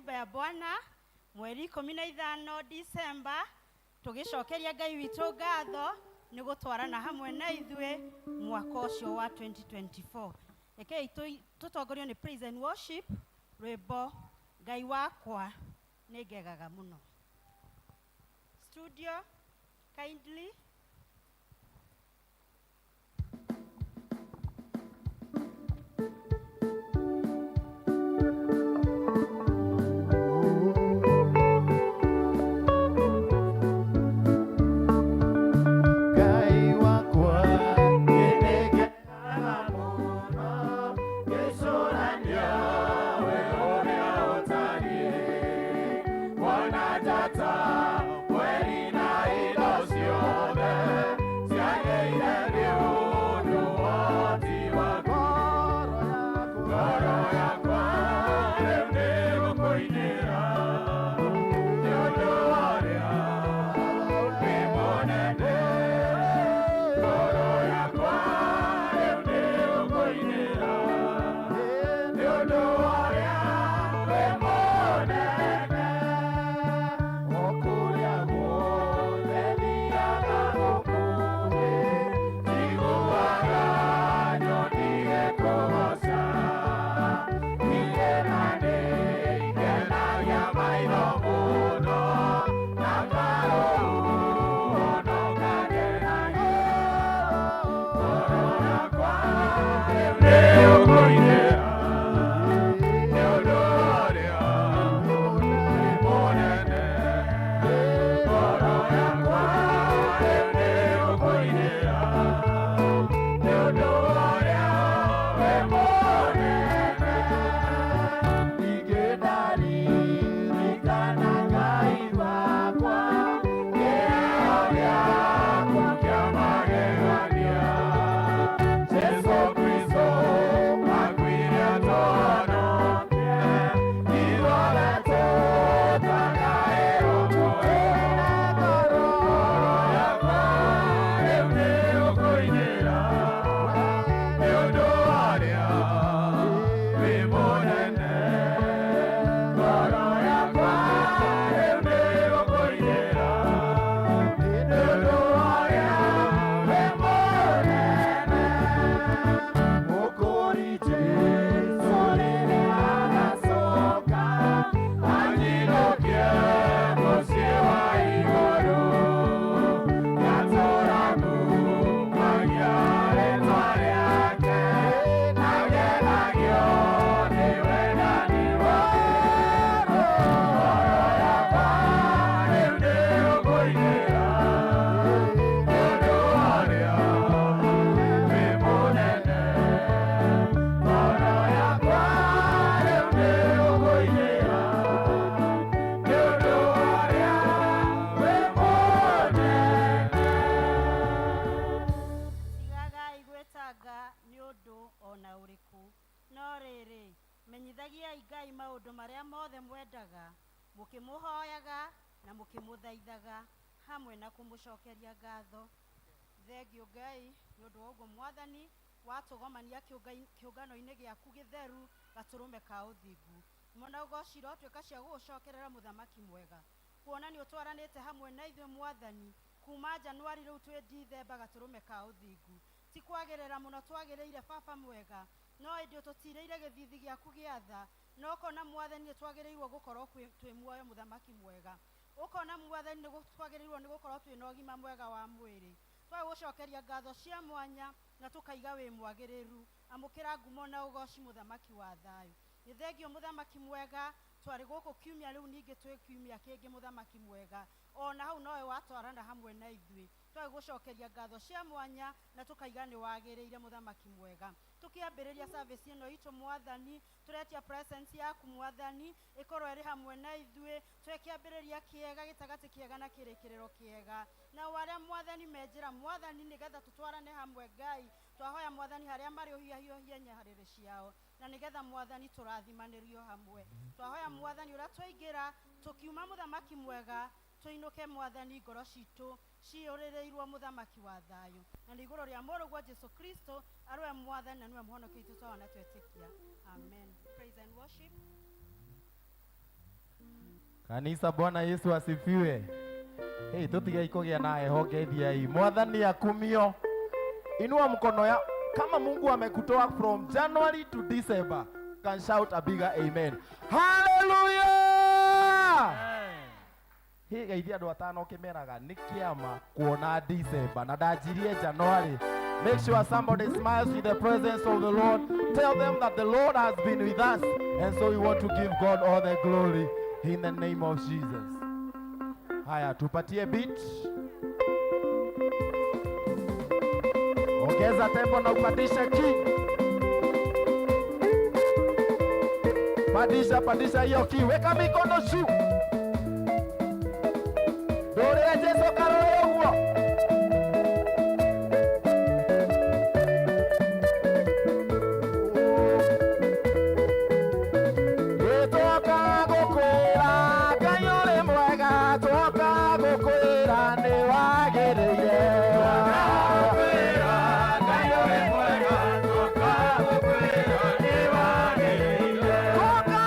Nyumba ya Bwana mweri 15 Disemba, tũgĩcokeria Ngai witũ ngatho nĩ gũtwarana hamwe na ithuĩ mwaka ũcio wa 2024. Rekei tũtongorio nĩ praise and worship, rwĩmbo Ngai wakwa nĩ ngegaga mũno. Studio, kindly. Ngai wakwa nĩngenaga mũno ngĩcũrania we ũrĩa ũtariĩ, kuona njata, mweri na indo ciothe ciagĩire nĩ ũndũ woti waku. Ngoro yakwa rĩu nĩgũkũinĩra nĩ ũndũ wa ũrĩa wĩ mũnene. Ngoro yakwa rĩu nĩgũkũinĩra nĩ ũndũ wa ũrĩa wĩ mũnene. O kũrĩa guothe thiaga gũkũ thĩ, njiguaga nyoni igĩkũgooca. Irĩma nĩingenagia maitho mũno, na karũhuho no kangenagia. Ngoro yakwa rĩu nĩũkũinĩra nĩ ũndũ wa ũrĩa wĩ mũnene. Ngoro yakwa rĩu nĩũkũinĩra nĩ ũndũ wa ũrĩa wĩ mũnene. Ningĩ ndaririkana Ngai wakwa, kĩheo gĩaku kĩa magegania. Jesũ Kristo akuire atũhonokie, ithuothe tũtagaĩrwo muoyo. Ngoro yakwa rĩu nĩũkũinĩra nĩ ũndũ wa ũrĩa wĩ mũnene. Ngoro yakwa rĩu nĩũkũinĩra nĩ ũndũ wa ũrĩa wĩ mũnene. Mũkũri Jesũ rĩrĩa agacoka anyinũkie mũciĩ wa igũrũ, ngatũũra ngumagia rĩtwa rĩake, na ngenagio nĩ wendani wake. Ngoro yakwa rĩu nĩũkũinĩra nĩ ũndũ wa ũrĩa wĩ mũnene. Ngoro yakwa rĩu nĩũkũinĩra nĩ ũndũ wa ũrĩa wĩ mũnene. Tigagai gwĩtanga nĩ ũndũ ona ũrĩkũ, no rĩrĩ, menyithagiai Ngai maũndũ marĩa mothe mwendaga, mũkĩmũhoyaga na mũkĩmũthaithaga hamwe na kũmũcokeria ngatho. Thengiũ Ngai nĩ ũndũ wa ũguo Mwathani watũgomania kĩũngano-inĩ gĩaku gĩtheru gatũrũme ka ũthingu. Mwana ũgociro tuĩka cia gũgũcokerera mũthamaki mwega, kuona nĩ ũtwaranĩte hamwe na ithuĩ Mwathani kuma Januari rĩu twĩ Dithemba gatũrũme ka ũthingu. Ti kwagĩrĩra mũno twagĩrĩire baba mwega, no ĩndĩ ũtũtirĩire gĩthithi gĩaku gĩa tha, na ũkona Mwathani nĩ twagĩrĩirwo gũkorwo twĩ muoyo mũthamaki mwega. Ũkona Mwathani nĩ twagĩrĩirwo nĩ gũkorwo twĩna ũgima mwega wa mwĩrĩ. Twagũcokeria ngatho cia mwanya na tũkaiga wĩ mwagĩrĩru. Amũkĩra ngumo na ũgoci mũthamaki wa thayũ. Nĩ thengio mũthamaki mwega, twarĩ gũkũ kiumia rĩu ningĩ twĩ kiumia kĩngĩ mũthamaki mwega. Ona hau nowe watwarana hamwe na ithuĩ. Twagũcokeria ngatho cia mwanya na tũkaiga nĩ wagĩrĩire mũthamaki mwega. Tũkĩambĩrĩria service ĩno itũ Mwathani, tũretia presence yaku Mwathani ĩkorwo ĩrĩ hamwe na ithuĩ, twekĩambĩrĩria kĩega, gĩtagatĩ kĩega na kĩrĩkĩrĩro kĩega. Nao arĩa Mwathani me njĩra Mwathani, nĩgetha tũtwarane hamwe Ngai, twahoya Mwathani harĩa marĩ ũhiahiohie nyaharĩrĩ ciao, na nĩgetha Mwathani tũrathimanĩrio hamwe. Twahoya Mwathani ũrĩa twaingĩra tũkiuma mũthamaki mwega, tũinũke Mwathani ngoro citũ ciyũrĩrĩirwo mũthamaki wa thayũ, na nĩ igũrũ rĩa mũrũguo Jesu Kristo arĩwe Mwathani na nĩwe mũhonokia witũ twawona twetĩkia. Amen. Praise and worship. Kanisa, Bwana Yesu asifiwe. Hey, tutigai kũgĩa na heho ngeithiai. Mwathani akumio. Inua mkono ya kama Mungu amekutoa from January to December. Can shout a bigger amen. Hallelujah! Hey, geithia andũ atano ũkĩmeraga nĩ kĩama kuona December na ndanjirie January. Make sure somebody smiles in the presence of the Lord. Tell them that the Lord has been with us, and so we want to give God all the glory in the name of Jesus. Haya, tupatie beat. Ongeza tempo na upandishe key. Pandisha, pandisha hiyo key. Weka mikono juu. Ndũrĩre Jesu karore ũguo. Twoka gũkwĩra Ngai ũrĩ mwega, twoka gũkwĩra nĩ wagĩrĩire. Twoka gũkwĩra Ngai ũrĩ mwega, twoka gũkwĩra nĩ wagĩrĩire. Twoka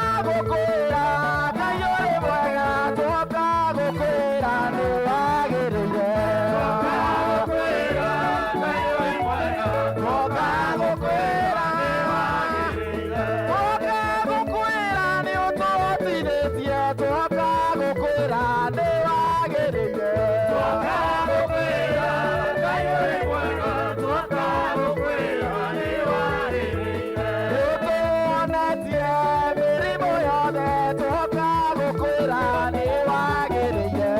gũkwĩra, twoka gũkwĩra nĩ ũtũhotithĩtie, twoka gũkwĩra nĩ wagĩrĩire. Twoka gũkwĩra Ngai ũrĩ mwega, twoka gũkwĩra nĩ wagĩrĩire. Nĩ ũtũhonetie mĩrimũ yothe, twoka gũkwĩra nĩ wagĩrĩire.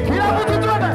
Kila mtu tuone.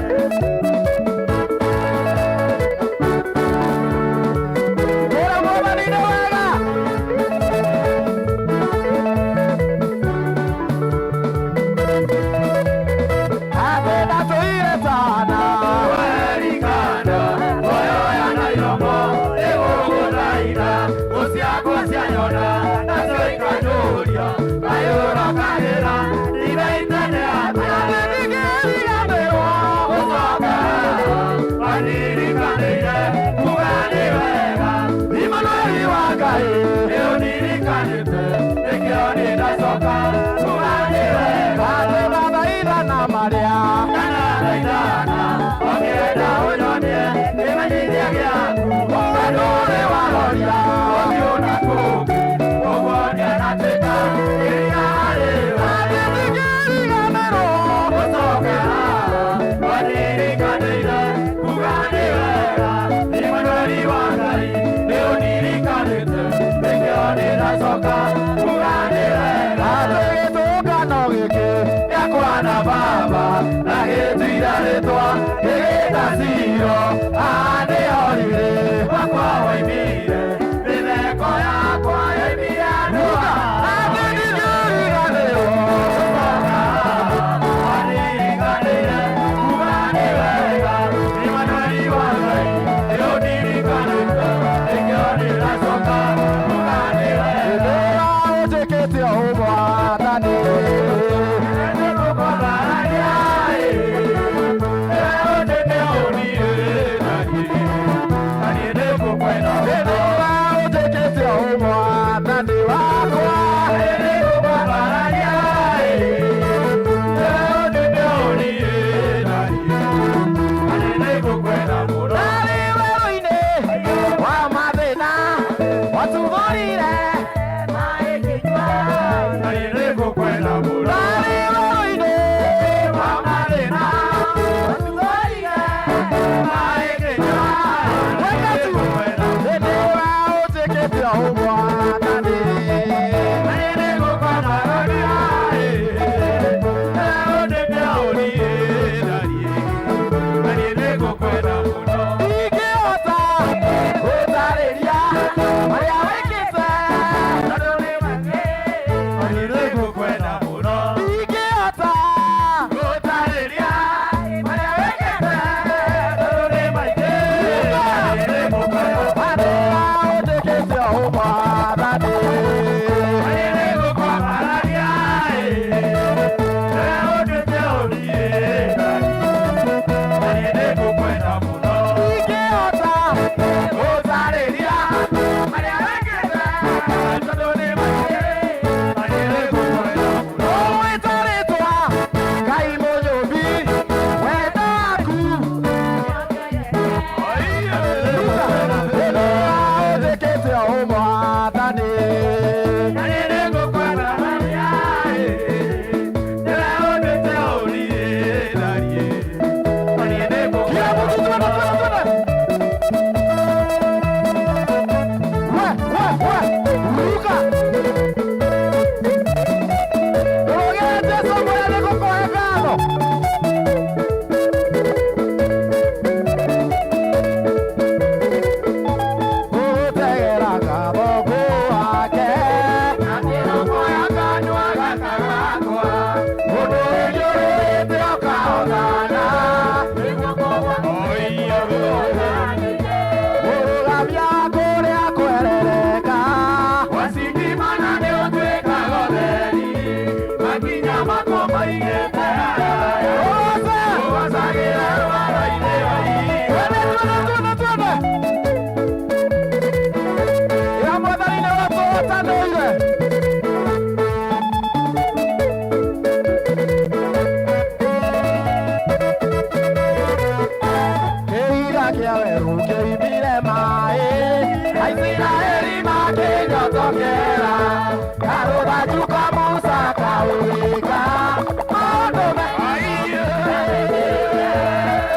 Gĩthima kĩa werũ kĩoimire maĩ, Aisiraeli makĩnyotokera, karũthanju ka Musa kaũĩka, maũndũ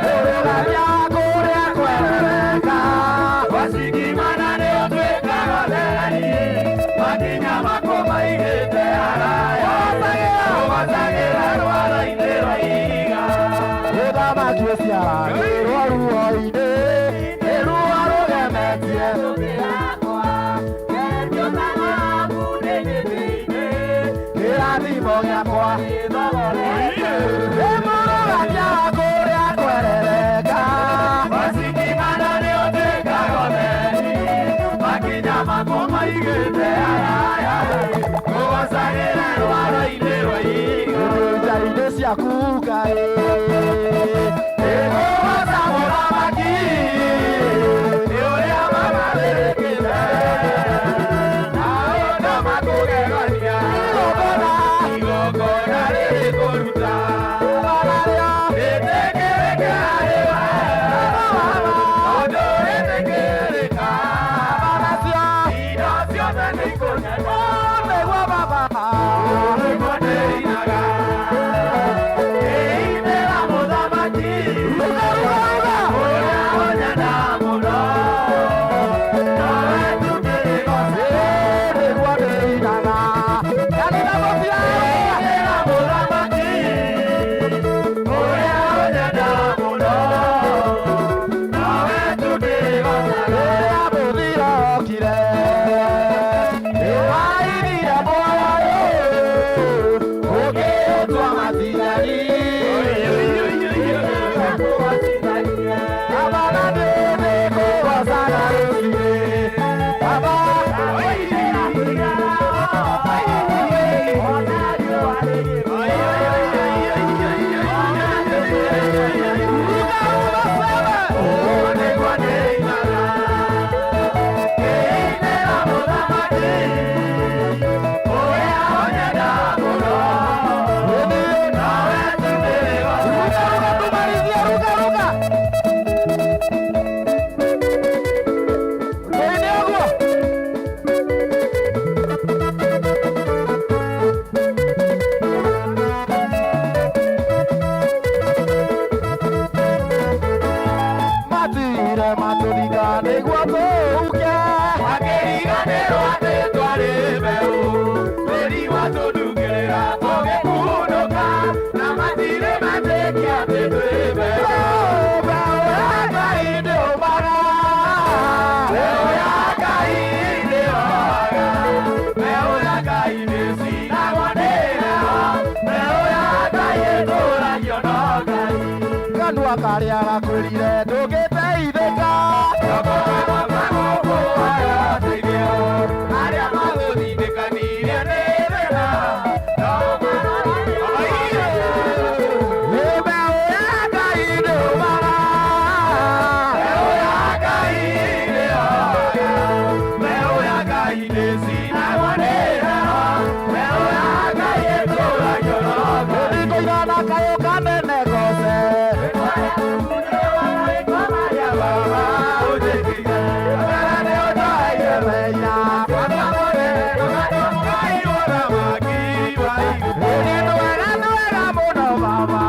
kũrũgamia kũrĩa kwerereka, Wacigimana nĩ ũtuĩkaga theri, makinya makwo maigĩte haraya, ũgocagĩra rwaro-inĩ rwa ihiga. Mũthamaki ũciaragĩrwo ruo-inĩ, nĩ ruo rũgemetie kĩrathimo gĩakwa. Nĩ mũrũgamia kũrĩa kwerereka, Wacigimana nĩ ũtuĩkaga theri, makinya makwo maigĩte haraya, ũgocagĩra rwaro-inĩ rwa ihiga. Nja-inĩ ciaku Ngai, Nĩngũgooca mũthamaki, nĩ ũrĩa magathĩrĩkĩte, maũndũ makũgegania, igongona igongona rĩrĩ kũruta, rĩo rĩtĩkĩrĩke harĩ we, tondũ rĩtĩkĩrĩka, nacio indo ciothe nĩikũnena, nĩguo baba nĩguo ndĩinaga, ngĩinĩra mũthamaki, ruga ruga ruga ũrĩa ũnyenda mũno, nowe tu ndĩrĩgoocaga. Nĩguo ndĩinaga kanitha mũtiraga Ngĩinĩra mũthamaki, ũrĩa ũnyenda mũno, nowe tu ndĩrĩgoocaga. Rĩrĩa mũthiro okire nĩwaithire muoyo ũkĩũtua matigari Baba na niĩ nĩngũgoocaga rũciinĩ Baba ruga ruga seme Ũguo nĩguo ndĩinaga, ngĩinĩra mũthamaki, ũrĩa ũnyenda mũno, nowe tu ndĩrĩgoocaga. Ruga ruga tumalizie ruga ruga Nĩ ũguo matire matũthika nĩguo tũũke Makĩriganĩrwo atĩ twarĩ mbeũ, tĩri watũnungĩrĩra tũgĩkunũka, na matirĩ metĩkia atĩ twĩ mbeũ. Mbeũ ya Ngai ndĩũmaga Mbeũ ya Ngai ndĩohaga, mbeũ ya Ngai ndĩcinagwo nĩ heho, mbeũ ya Ngai ĩtũragio no Ngai. Kanua karĩa gakwĩrire ndũngĩteithĩka Arĩa magũthindĩkanirie nĩ thĩna, no marorire. Nĩ mbeũ ya Ngai ndĩũmaga Mbeũ ya Ngai ndĩohaga, mbeũ ya Ngai ndĩcinagwo nĩ heho, mbeũ ya Ngai ĩtũragio no Ngai. Nĩndĩkũigana kayũ kanene goce Nĩ twega twega mũno baba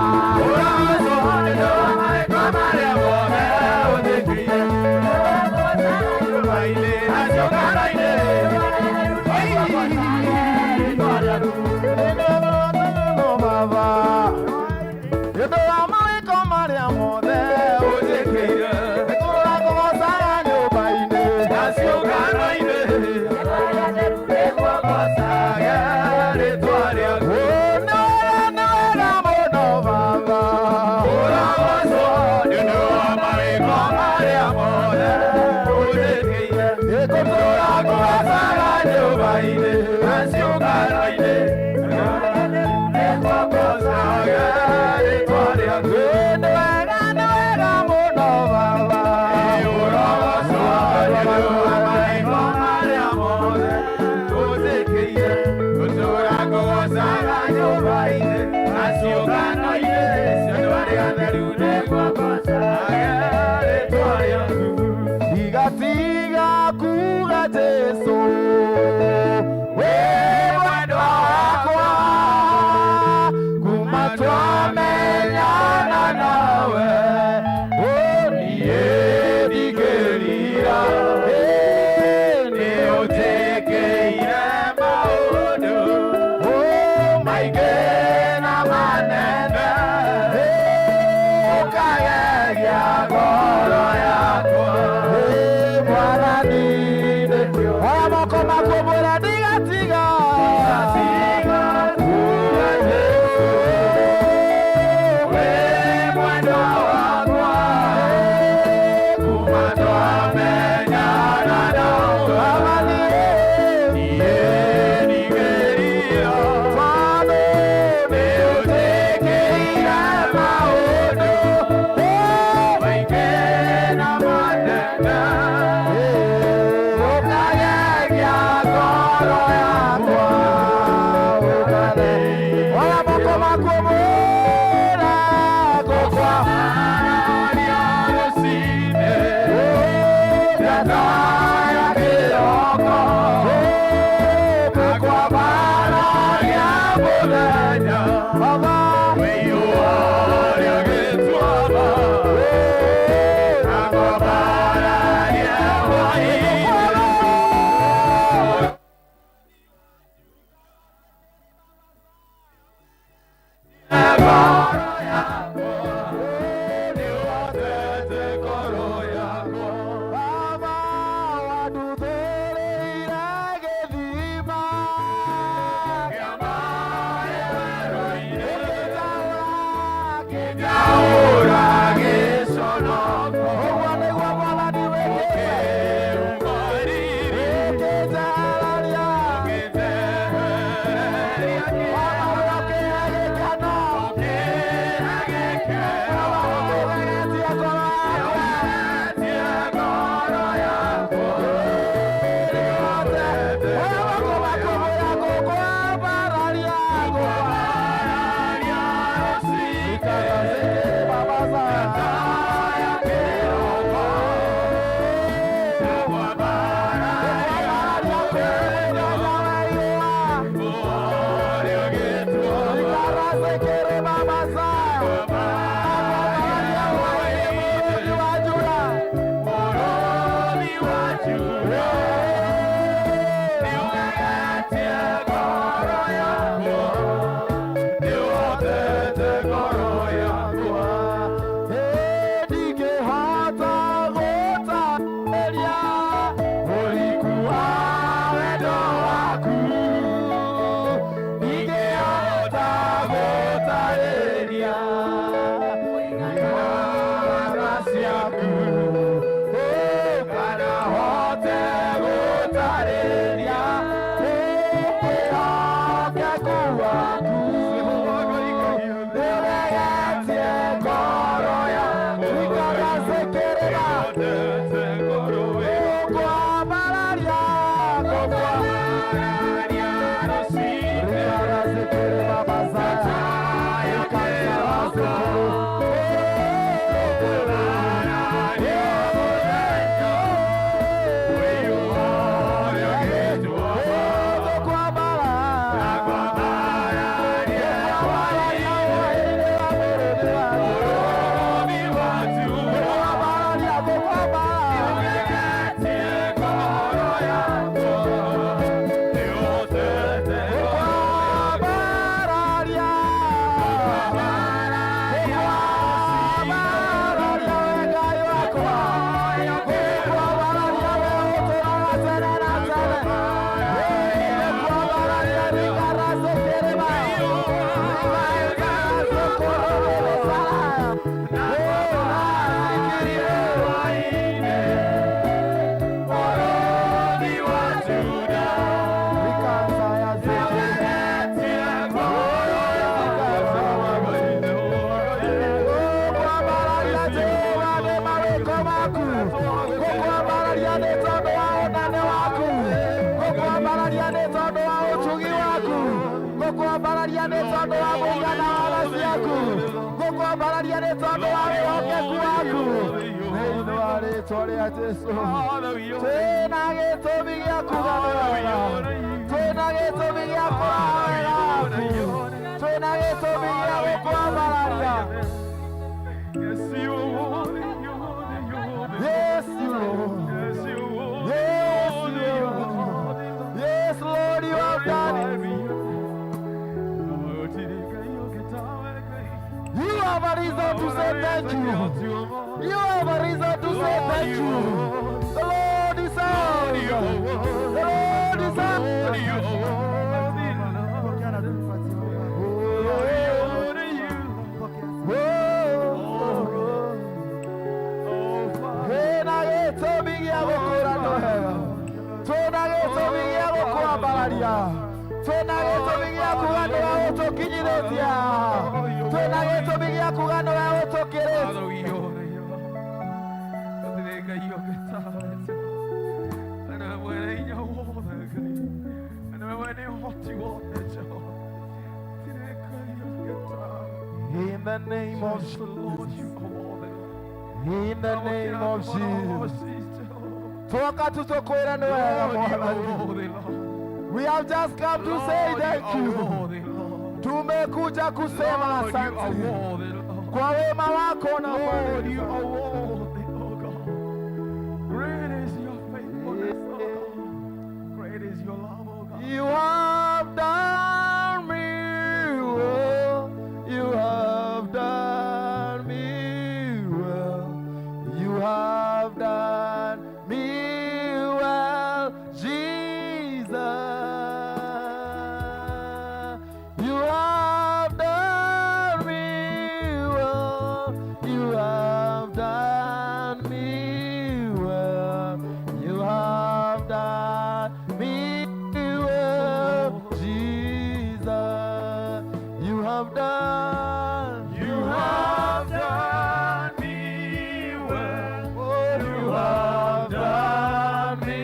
Nĩ baba nĩ ũndũ wa mawĩko marĩa mothe Ũnjĩkĩire. Nĩtũra kũgoocaga nyũmba-inĩ Nĩ wega nĩ wega mũno baba Nĩngũtũra Kũgoocaga nyũmba-inĩ na ciũngano-inĩ, nĩguo rĩĩtwa rĩaku. Nĩ wega nĩ wega mũno baba Ũrogocwo nĩ ũndũ wa mawĩko marĩa mothe ũnjĩkĩire. Ngũtũũra ngũgoocaga nyũmba-inĩ na ciũngano-inĩ cia andũ arĩa atheru, nĩguo ngoocaga rĩĩtwa. Ndigatiga kuga Jesu wĩ mwendwa wakwa, kuma twamenyana nawe, niĩ ndingĩrira. Nĩ ũnjĩkĩire maũndũ maingĩ na manene, ũkagegia ngoro yakwa. Mwathani, oya moko maku mwĩre ndigatiga Kuga Jesu wĩ mwendwa wakwa, kuma twamenyana nawe, Baba niĩ niĩ ndingĩrira. Tondũ Nĩ ũnjĩkĩire maũndũ maingĩ na manene, ũkagegia ngoro yakwa. Oya moko maku mwĩre ngũkwa Ngũkwambararia rũciinĩ, njata ya kĩroko, ngũkwambararia mũthenya, Baba wĩiyũa rĩa gĩtuamba, ngũkwambararia hwaĩ-inĩ. Ngoro yakwa, nĩwotete ngoro yakwa. Baba wanduthũrĩire gĩthima Kĩa maĩ werũ-inĩ, kĩnjaũra kĩnjaũra gĩconoko. Ũguo nĩguo Mwathani wĩkĩte. Ũkĩũma riri, Ũkĩnjararia ũkĩnjehereria Baba ũkĩhe gĩkeno. ũkĩhe gĩkeno. Baba ũkĩgegetie ngoro yakwa. Ũgegetie ngoro yakwa. Nĩwotete Oya moko maku mwĩre ngũkwambararia ngũkwambararia rũciinĩ, Baba njata ya kĩroko, ngũkwambararia ũrĩa gĩtuamba. Mũrũthi wa Juda, nĩũgegetie ngoro yakwa, nĩwotete ngoro yakwa. Ũriku wa wendo waku, ndingĩhota gũtarĩria. Tha ciaku, kana hote gũtarĩria wĩhokeku waku. Nĩũgegetie ngoro yakwa. Nĩwotete ngoro Ngũkwambararia, ngũkwambararia rũciinĩ, njata ya kĩroko, ngũkwambararia mũthenya, wĩiyũa rĩa gĩtuamba, ngũkwambararia hwaĩ-inĩ, mũrũthi wa Juda, nĩũgegetie ngoro yakwa, nĩwotete ngoro Ngũkwambararia nĩ tondũ wa ũnene waku, ngũkwambararia nĩ tondũ wa ũtugi waku, ngũkwambararia nĩ tondũ wa mũigana wa tha ciaku, ngũkwambararia nĩ tondũ wa wĩhokeku waku. Thĩinĩ wa Rĩtwa rĩa Jesu. Twĩna gĩtũmi gĩa kuga nĩ wega. Twĩna gĩtũmi gĩa kũraha wega waku. Twĩna gĩtũmi gĩa gũkwambararia. Yes, you are worthy, you are worthy, you are worthy. Yes, you Lord. Yes, you are worthy. Yes, you you are worthy. Yes, Lord, you have done it. You have a reason to say thank you. You have a reason to say thank you. The Lord is ours. The Lord is ours. Pokea na tupatie. Pokea. Oh. Twĩna gĩtũmi gĩa gũkwĩra nĩ wega. Twĩna gĩtũmi gĩa gũkwambararia. Twĩna gĩtũmi gĩa kuga nĩwe ũtũkinyithĩtie. Twĩna gĩtũmi gĩa kuga nĩwe ũtũkĩrĩtie. In the name of Jesus. In the name of Jesus. Twoka tũtũkwĩra nĩ wega Mwathani. We have just come to say thank you. Tumekuja kusema asante kwa wema wako na Lord, fadhili you zako. are worthy, oh God. Great is your faithfulness, oh God. Great is your love, oh God. You have done me well. You have done me well. You have done me well, Jesus. You have done me well. You have done me well. You have done me well, Jesus. You have done. You have done me well. Oh, you have done me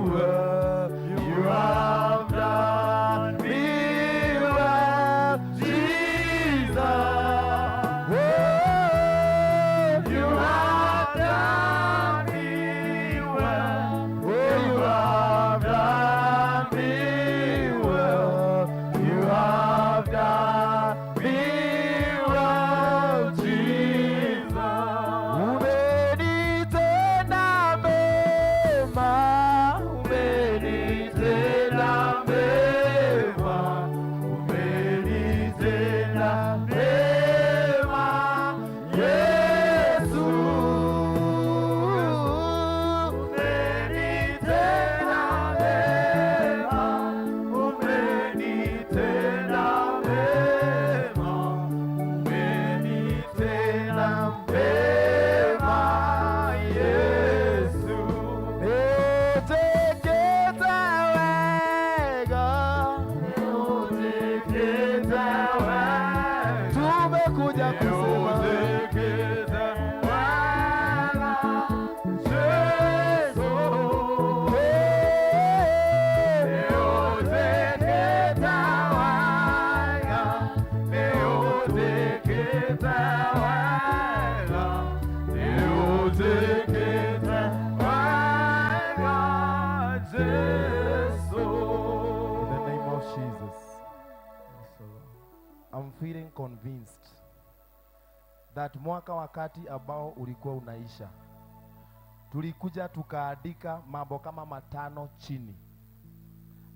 well. You have done me well, Jesus. Oh, you have done me well. Oh, you have done me well. You have done me well, Jesus. Umenitenda mema, umenitenda mema, umenitenda mema, Yesu. Umenitenda mema, umenitenda mema, umenitenda mema, Yesu. Nĩnjĩkĩte wega, Nĩũnjĩkĩte wega. Tumekuja kusema Nĩũnjĩkĩte wega, Yesu. Hey. Nĩũnjĩkĩte wega, nĩũnjĩkĩte wega, nĩũnjĩkĩte wega, Jesu. In the name of Jesus. I'm feeling convinced that mwaka wakati ambao ulikuwa unaisha, tulikuja tukaandika mambo kama matano chini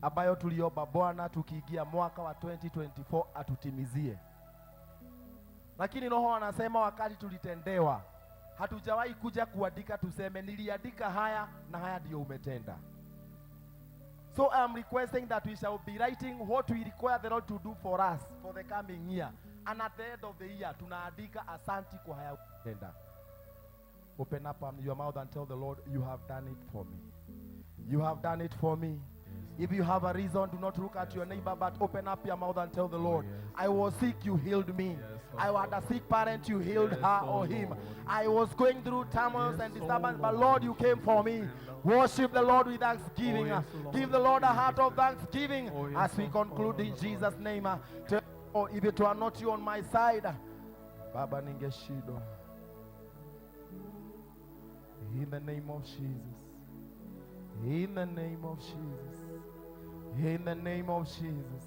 ambayo tuliomba Bwana tukiingia mwaka wa 2024 atutimizie, lakini Roho anasema wakati tulitendewa, hatujawahi kuja kuandika tuseme niliandika haya na haya ndiyo umetenda. So I am requesting that we shall be writing what we require the Lord to do for us for the coming year. And at the end of the year, tunaandika asanti kwa haya umetenda. Open up your mouth and tell the Lord, "You have done it for me. You have done it for me." If you have a reason, do not look at your neighbor, but open up your mouth and tell the Lord, "I was sick, you healed me. I had a sick parent, you healed her oh or him. Lord. I was going through turmoil and oh disturbance, but Lord. Lord, you came for me." Worship the Lord with thanksgiving. Oh, yes, Lord. Give the Lord a heart of thanksgiving Oh, yes, as we oh conclude in Lord. Jesus' name. Oh, if it were not you on my side, Baba, ningeshindwa. In the name of Jesus. In the name of Jesus. In the name of Jesus.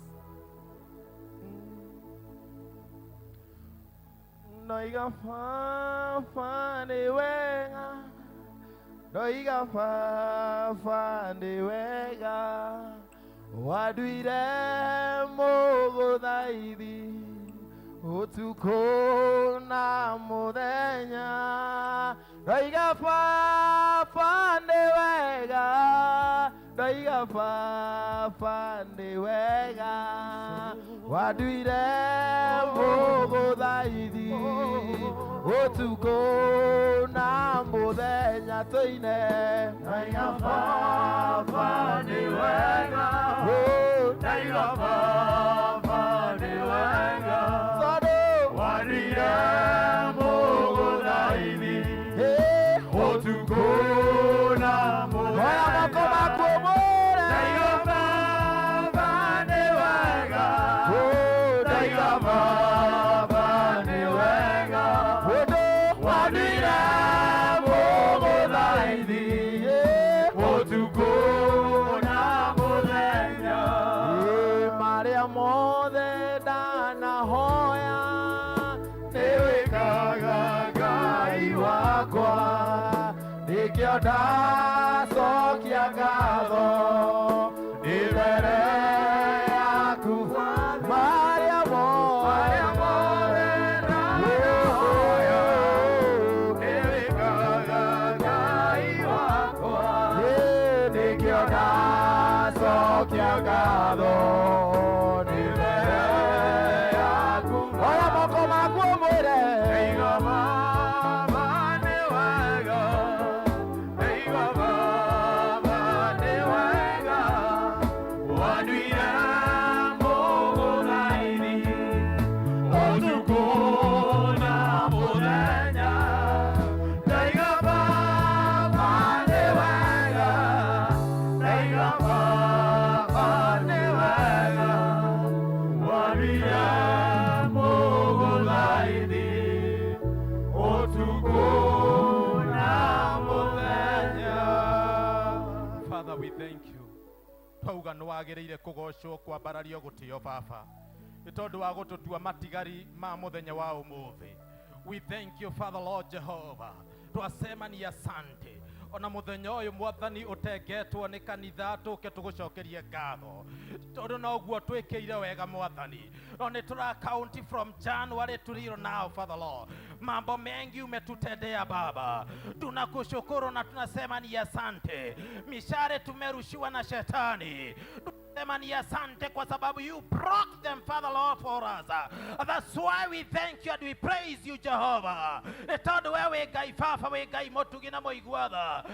Ndoiga Baba nĩ wega, ndoiga Baba nĩ wega, wanduire mũgũthaithi ũtukũ na mũthenya. Ndoiga Baba nĩ wega, ndoiga Baba nĩ wega, wanduire mũgũthaithi ũtukũ na mũthenya. Tũine. Ndaiga Baba nĩ wega. Oh, Ndaiga Baba nĩ wega. Tondũ Wanduire mũgũthaithi Eh, ũtukũ na oya moko mũthenya. maku ũmũre. Ndaiga Baba nĩ wega. Oh, Ndaiga Baba nĩ wega. Ũndũ Wanduire mũgũthaithi Eh, ũtukũ na mũthenya. Ĩ, marĩa mothe ndanahoya Nĩwĩkaga Ngai wakwa. Nĩkĩo ndacokia ngatho ndĩ mbere yaku, marĩa Marĩa mothe ndanahoya nĩwĩkaga Ngai wakwa. Nĩkĩo ndacokia ngatho ndĩ mbere yaku. Oya moko maku ũmwĩre. Ndaiga Baba nĩ wega. Ndaiga Baba nĩ wega. Wanduire mũgũthaithi ũtukũ na mũthenya. Ndaiga Baba nĩ wega. Ndaiga Baba nĩ wega. Wanduire mũgũthaithi ũtukũ na mũthenya. Father, we thank you. Twauga nĩ wagĩrĩire kũgocwo, kwambarario, gũtĩo, Baba, nĩ tondũ wa gũtũtua matigari ma mũthenya wa ũmũthĩ. We thank you, Father Lord Jehovah. Twasema ni asante ona mũthenya ũyũ, Mwathani, ũtengetwo nĩ kanitha tũke tũgũcokerie ngatho tondũ noguo twĩkĩire wega, Mwathani. No nĩ tũra count from January to till now, Father Lord, mambo mengi umetutendea, Baba. Tunakushukuru na tunasema ni asante. Mishale tumerushiwa na shetani, sema ni asante kwa sababu you broke them, Father Lord, for us. That's why we thank you and we praise you, Jehovah. Nĩ tondũ we wĩ Ngai Baba, wĩ Ngai mũtugi na mũigua tha.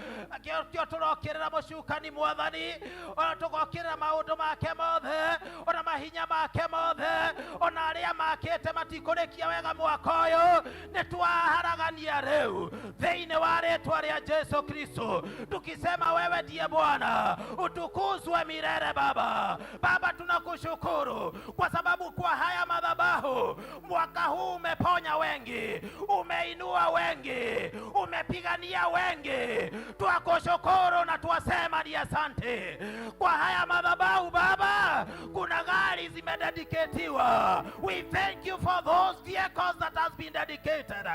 Kĩo tũrokĩrĩra mũcukani, Mwathani, ona tũgokĩrĩra maũndũ make mothe, ona mahinya make mothe, ona arĩa makĩte matikũrĩkia wega mwaka ũyũ, nĩ twaharagania rĩu thĩinĩ wa rĩtwa rĩa Jesu Kristo, tukisema wewe ndiye Bwana, utukuzwe milele. Baba, Baba, tunakushukuru kwa sababu kwa haya madhabahu mwaka huu umeponya wengi, umeinua wengi, umepigania wengi. Twakushukuru na twasema ni asante kwa haya madhabahu. Baba, kuna gari zimededicatiwa. We thank you for those vehicles that has been dedicated.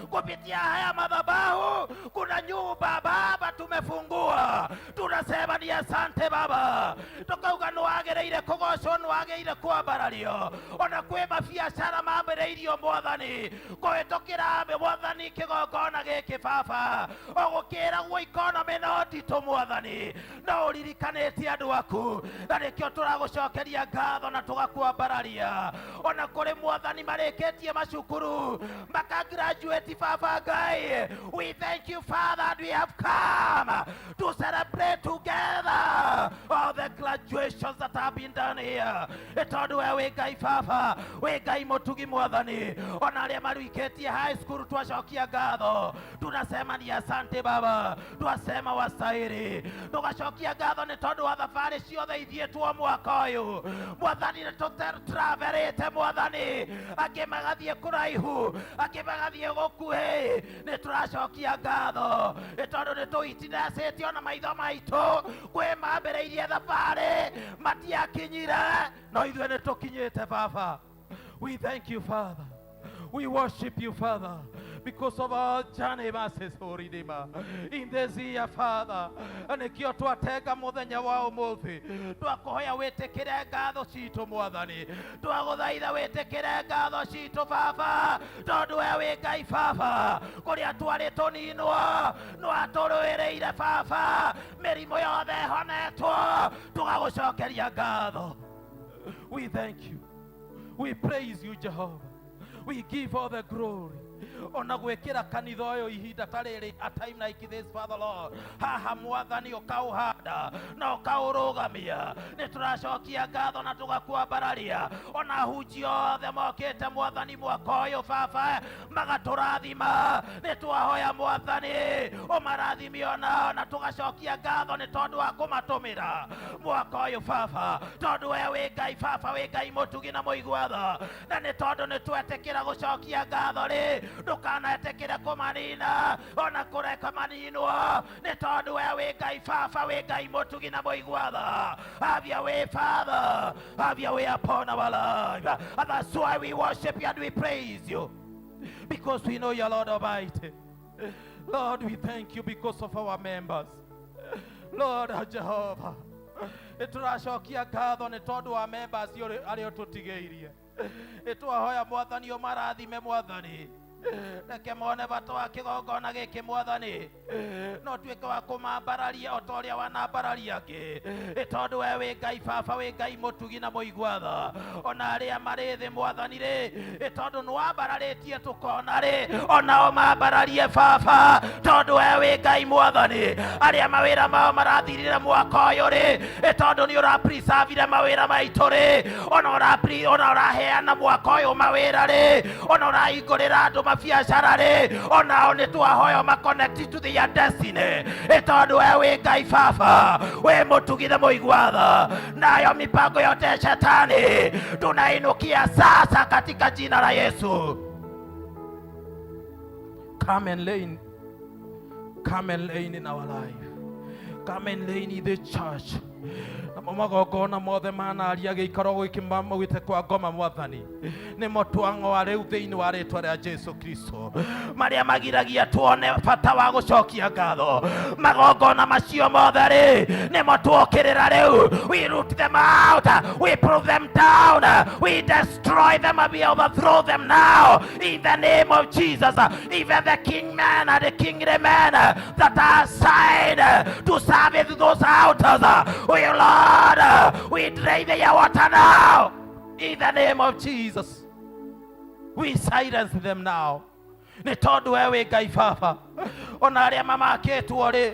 Kupitia haya madhabahu kuna nyumba, Baba, tumefungua, tunasema ni asante, Baba. Tukauga nĩ wagĩrĩire kũgocwo, nĩ wagĩrĩire kwambarario. Ona kwĩ mabiacara mambĩrĩirio, Mwathani, kũhĩtũkĩra, Mwathani, kĩgongona gĩkĩ. Baba, ũgũkĩragwo economy no nditũ, Mwathani, no ũririkanĩtie andũ aku na nĩkĩo tũragũcokeria ngatho na tũgakwambararia. Ona kũrĩ, Mwathani, marĩkĩtie macukuru makagraduate, Baba Ngai, we thank you, Father, and we have come to celebrate together all the graduates. Graduations that have been done here, nĩ tondũ we wĩ Ngai baba, wĩ Ngai mũtugi mwathani. Ona arĩa marĩkĩtie high school, twacokia ngatho, tunasema ni asante Baba, twasema wastahili. Tugacokia ngatho nĩ tondũ wa thabarĩ ciothe ithiĩtwo mwaka ũyũ mwathani. Nĩ tũtravelĩte mwathani, angĩ magathiĩ kũraihu, angĩ magathiĩ gũkuhĩ. Nĩ tũracokia ngatho nĩ tondũ nĩ tũitindacĩtio na maitho maitũ. Kwĩ mambĩrĩirie thabarĩ matiakinyire, no ithuĩ nĩ tũkinyĩte baba. We thank you, Father. We worship you, Father, because of our journey mercies, O Redeemer, in this year, Father. Nĩkĩo twatenga mũthenya wa ũmũthĩ, twakũhoya wĩtĩkĩre ngatho citũ mwathani. Twagũthaitha wĩtĩkĩre ngatho citũ baba, tondũ we wĩ Ngai baba. Kũrĩa twarĩ tũninwo, nĩwatũrũĩrĩire baba. Mĩrimũ yothe ĩhonetwo, tũgagũcokeria ngatho. We thank you, we praise you, Jehovah. We give all the glory. Ona gwĩkĩra kanitha ũyũ ihinda ta rĩrĩ, a time like this, Father Lord, haha mwathani, ũkaũhanda na ũkaũrũgamia, nĩ tũracokia ngatho na tũgakwambararia. Ona hunji othe mokĩte mwathani mwaka ũyũ baba, magatũrathima, nĩ twahoya mwathani ũmarathime onao, na tũgacokia ngatho nĩ tondũ wa kũmatũmĩra mwaka ũyũ baba, tondũ we wĩ Ngai baba, wĩ Ngai mũtugi na mũigua tha. Na nĩ tondũ nĩ twetĩkĩra gũcokia ngatho rĩ, ndũkanetĩkĩre kũmanina ona kũreka maninwo, nĩ tondũ we wĩ Ngai baba, wĩ Ngai mũtugi na mũigua tha. Have your way, Father. Have your way upon our life. And that's why we worship you and we praise you, because we know you're Lord Almighty. Lord, we thank you because of our members. Lord Jehovah, nĩ tũracokia ngatho nĩ tondũ wa members arĩa ũtũtigĩirie. Nĩ twahoya mwathani ũmarathime mwathani, reke mone bata wa kĩgongona gĩkĩ mwathani, no tuĩke wa kũmambararia o ta ũrĩa wanambararia angĩ, nĩ tondũ we wĩ Ngai baba, wĩ Ngai mũtugi na mũigua tha. Ona arĩa marĩ thĩ mwathani rĩ, nĩ tondũ nĩ wambararĩtie tũkona rĩ, onao mambararie baba, tondũ we wĩ Ngai mwathani. Arĩa mawĩra mao marathirire mwaka ũyũ rĩ, nĩ tondũ nĩ ũrapreservire mawĩra maitũ rĩ, ona ũraheana mwaka ũyũ mawĩra rĩ, ona ũrahingũrĩra andũ mabiacara rĩ, onao nĩ twahoya maconnect to their destiny, nĩ tondũ we wĩ Ngai baba, wĩ mũtugi na mũigua tha. Nayo mipango yote ya shetani tunainukia sasa katika jina la Yesu. Come and reign. Come and reign in our life. Come and reign in the church. Namo magongona mothe manaria gĩikaro gĩkĩ maugĩte kwa ngoma mwathani, nĩmo twang'oa rĩu thĩinĩ wa rĩtwa rĩa Jesu Kristo, marĩa magiragia tuone bata wa gũcokia ngatho. Magongona macio mothe rĩ, nĩmo tuokĩrĩra rĩu. We root them out, we prove them down, we destroy them and we overthrow them now in the name of Jesus. Even the king men and the kingly men that are assigned to serve those altars, we, Lord, we drain their water now in the name of Jesus. We silence them now, nĩ tondũ we wĩ Ngai baba. Ona arĩa mamakĩtwo rĩ,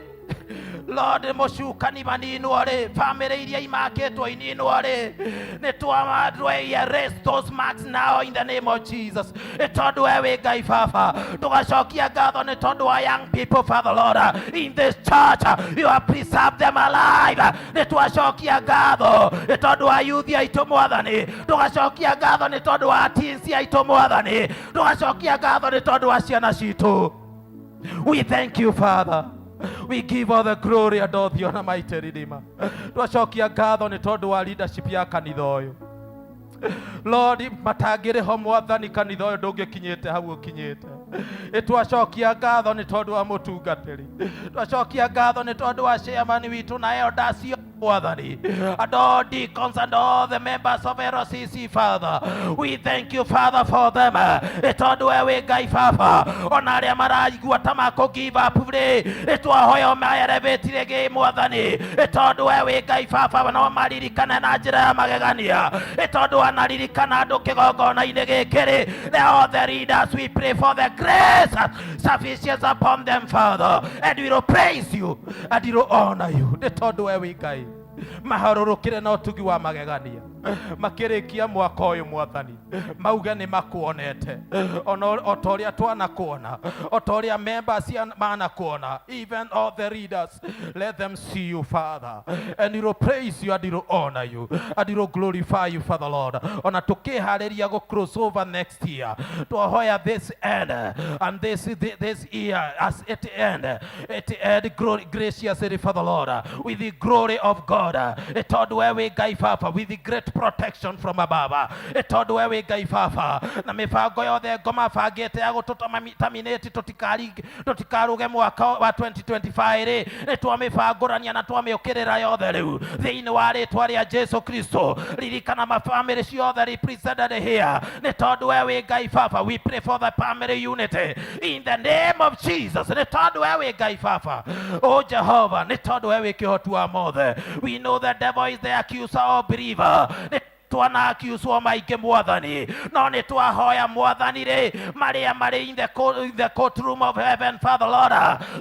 Lord, mũcukani maninwo rĩ, family iria imakĩtwo ininwo rĩ, nĩ twa erase those marks now in the name of Jesus, nĩ tondũ we wĩ Ngai baba. Tũgacokia ngatho nĩ tondũ wa young people, Father Lord, in this church. You have preserved them alive. Nĩ twacokia ngatho nĩ tondũ wa youth aitũ mwathani. Tũgacokia ngatho nĩ tondũ wa teens aitũ mwathani. Tũgacokia ngatho nĩ tondũ wa ciana citũ. We thank you, Father. We give all the glory and all the honor, mighty Redeemer. Twacokia ngatho nĩ tondũ wa leadership ya kanitha ũyũ. Lord, matangĩrĩ ho mwathani, kanitha ũyũ ndũngĩkinyĩte hau ũkinyĩte. Ĩtwacokia ngatho nĩ tondũ wa mũtungatĩri. Twacokia ngatho nĩ tondũ wa chairman witũ na elders mwathani, and all deacons and all the members of LCC, Father. We thank you, Father, for them, nĩ tondũ we wĩ Ngai baba. Ona arĩa maraigua ta makũ give up rĩ, nĩ twahoya ũmaelevate rĩngĩ mwathani, nĩ tondũ we wĩ Ngai baba. No maririkane na njĩra ya magegania, nĩ tondũ anaririkana andũ kĩgongona-inĩ gĩkĩ rĩ. The all the leaders, we pray for the grace sufficient upon them, Father, and we will praise you and we will honor you, nĩ tondũ we wĩ Ngai. Maharũrũkĩre na ũtugi wa magegania. Makĩrĩkia mwaka ũyũ mwathani, mauge nĩ makuonete. Ona o ta ũrĩa twanakuona, o ta ũrĩa members manakuona, even all the leaders, let them see you, Father, and it will praise you and it will honor you and it will glorify you, Father Lord. Ona tukĩharĩria go cross over next year, twahoya this end and this year as it end glory, graciously, Father Lord, with the glory of God. Tondũ we wĩ Ngai Baba, with the great protection from above. Tondũ we wĩ Ngai Baba, na mĩbango yothe ngoma bangĩte ya gũtũtaminĩti tũtikaruge mwaka wa 2025 rĩ, nĩ twamĩbangũrania na twamĩũkĩrĩra yothe rĩu thĩinĩ wa rĩtwa rĩa Jesu Kristo. Ririkana mabamĩrĩ ciothe represented here, nĩ tondũ we wĩ Ngai Baba. We pray for the family unity in the name of Jesus, nĩ tondũ we wĩ Ngai Baba. O Jehovah, nĩ tondũ we wĩ kĩhoti wa mothe. We know the devil is the accuser of believer. Nĩ twana accuswo maingĩ mwathani, no nĩ twahoya mwathani rĩ, marĩa marĩ in the courtroom of heaven, Father Lord,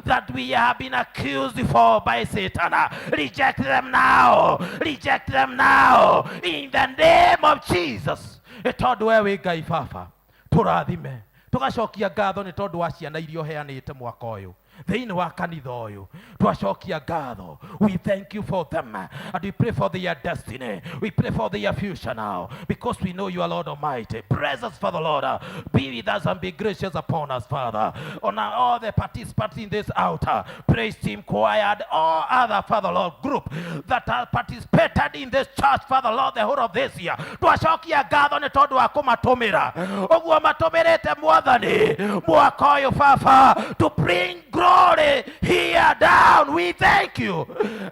that we have been accused for by Satan, reject them now, reject them now in the name of Jesus. Nĩ tondũ we wĩ Ngai Baba, tũrathime. Tũgacokia ngatho nĩ tondũ wa ciana iria ũheanĩte mwaka ũyũ thĩinĩ wa kanitha ũyũ. Twacokia ngatho. We thank you for them and we pray for their destiny. We pray for their future now, because we know you are Lord Almighty. Bless us, Father Lord. Be with us and be gracious upon us, Father. On all the participants in this altar praise team, choir and all other, Father Lord, group that have participated in this church, Father Lord, the whole of this year, twacokia ngatho nĩ tondũ wa kũmatũmĩra ũguo matũmĩrĩte mwathani mwaka ũyũ Baba, to bring glory here down. We thank you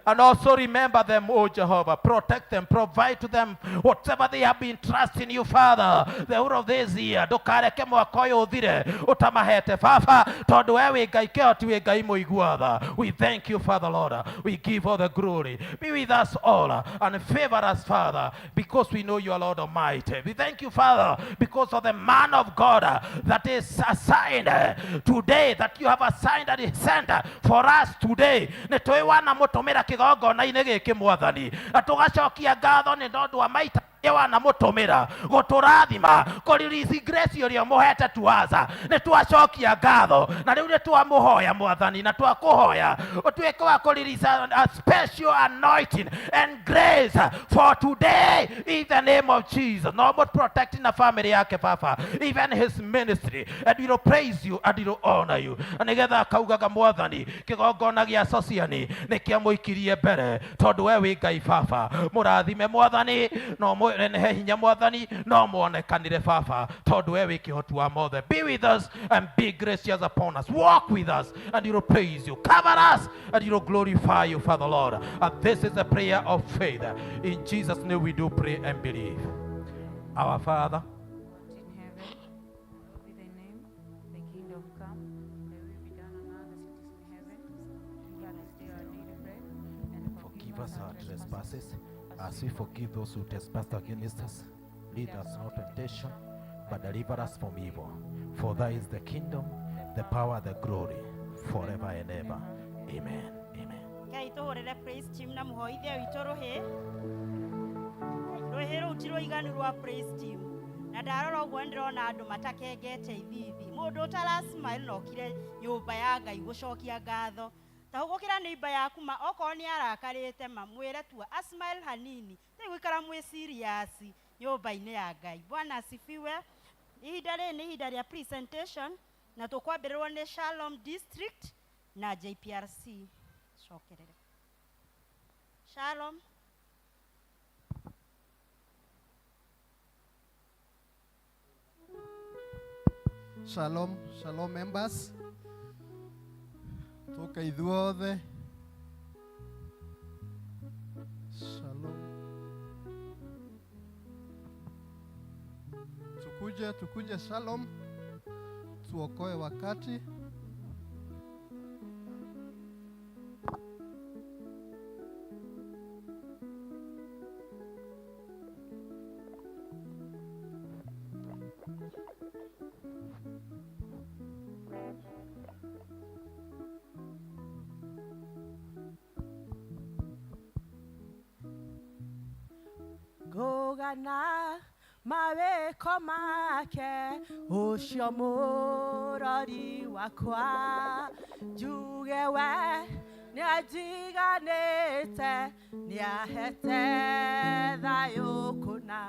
and also remember them, O Jehovah. Protect them, provide to them whatever they have been trusting you, Father, the whole of this year. Ndũkareke mwaka ũyũ ũthire ũtamahete Baba, tondũ we wĩ Ngai kĩhoti, wĩ Ngai mũigua tha. We thank you, Father Lord. We give all the glory. Be with us all and favor us, Father, because we know you are Lord Almighty. We thank you, Father, because of the man of God that is assigned today, that you have assigned and sent for us today. Nĩ tũĩ wanamũtũmĩra kĩgongona-inĩ gĩkĩ mwathani, na tũgacokia ngatho nĩ tondũ wa maita wanamũtũmĩra gũtũrathima kũrelease grace ũrĩa ũmũhete tuaza. Nĩ twacokia ngatho na rĩu nĩ twamũhoya mwathani, na twakũhoya ũtuĩke wa kũrelease a special anointing and grace for today in the name of Jesus. No more protecting the family yake Baba, even his ministry, and we will praise you and we will honor you, na nĩgetha akaugaga mwathani kĩgongona gĩa Sociani nĩ kĩamũikirie mbere, tondũ we wĩ Ngai Baba. Mũrathime mwathani, no mũnehe hinya mwathani, no muonekanire Baba, tondũ we wĩ kĩhoti wa mothe. Be with us and be gracious upon us. Walk with us and you will praise you. Cover us and you will glorify you, Father Lord. And this is a prayer of faith. In Jesus' name we do pray and believe. Our Father Art in heaven, hallowed be thy name. Thy kingdom come, thy will be done on earth as it is in heaven. Give us this day our daily bread, and Forgive us our trespasses as we forgive those who trespass against us. Lead us not temptation, but deliver us from evil. For thy is the kingdom, the power, the glory, forever and ever. Amen. Amen. Ngai tũhũrĩre praise team na mũhoithia witũ rũhĩ. Rũhĩ rũu ti rũiganu rwa praise team, na ndarora ũguo nĩ ndĩrona andũ matakengete ithithi. Mũndũ ũtara smile na okire nyũmba ya Ngai gũcokia ngatho, ta hũgũkĩra neighbor yaku ma okorwo nĩ arakarĩte, ma mwĩre tua a smile hanini tĩ gũikara mwĩ serious nyũmba-inĩ ya Ngai. Bwana asifiwe. Ihinda rĩrĩ nĩ ihinda rĩa presentation, na tũkwambĩrĩrwo nĩ Shalom District na JPRC. Cokerere Shalom. Shalom, shalom members. Tuka ithuothe. Shalom. Tukuje, tukuje Shalom. Tuokoe wakati. Kũgana mawĩko make ũcio mũrori wakwa njuge we nĩanjiganĩte nĩahete thayũ kũna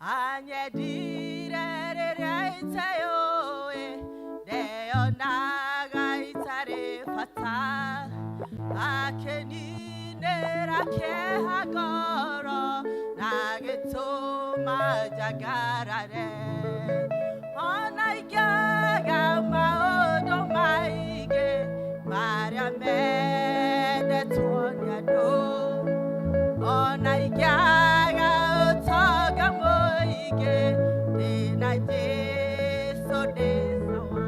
anyendire rĩrĩa iteyũĩ ndeyonaga itarĩ bata akĩninĩra kĩeha ngoro na gĩtũma njagarare ona ingĩaga maũndũ maingĩ marĩa mendetwo nĩ andũ ona ingĩaga ũtonga mũingĩ ndĩna Jesũ ndĩ sawa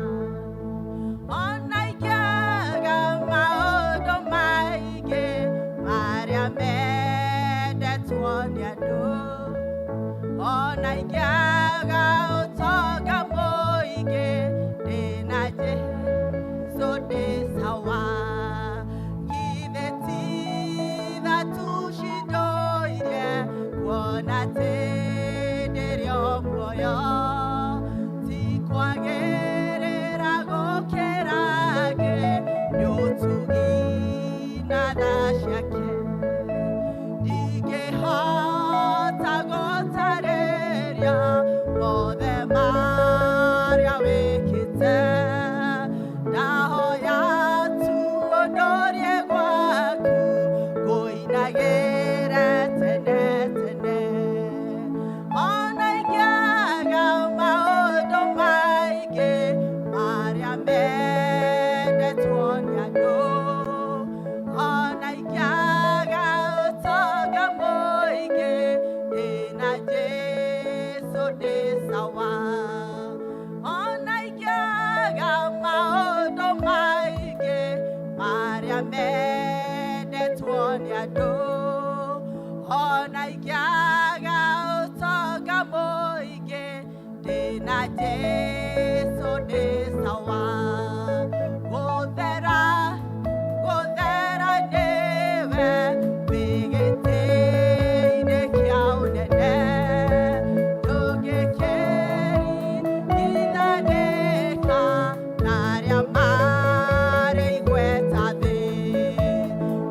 ona ingĩaga maũndũ maingĩ marĩa mendetwo nĩ andũ ona ingĩaga ũtonga mũingĩ ndĩna Jesũ ndĩ sawa githĩ ti tha tu cindoire kuona atĩ ndĩrĩ o muoyo ti kwagĩrĩra gũkĩra angĩ nĩ ũtugi na tha ciake ndingĩhota gũtarĩria mothe marĩa wĩkĩte ndahoya tu ũndũrie gwaku ngũinagĩre tene tene ona ingĩaga maũndũ maingĩ marĩa mendetwo nĩ andũ ona ingĩaga ũtonga mũingĩ ndĩna Jesũ ndĩ sawa ona ingĩaga maũndũ maingĩ marĩa mendetwo nĩ andũ ona ingĩaga ũtonga mũingĩ ndĩna Jesũ ndĩ sawa gũthera gũthera nĩwe wĩ gĩtĩ-inĩ kĩa ũnene ndũngĩkĩringithanĩka na arĩa marĩ igweta thĩ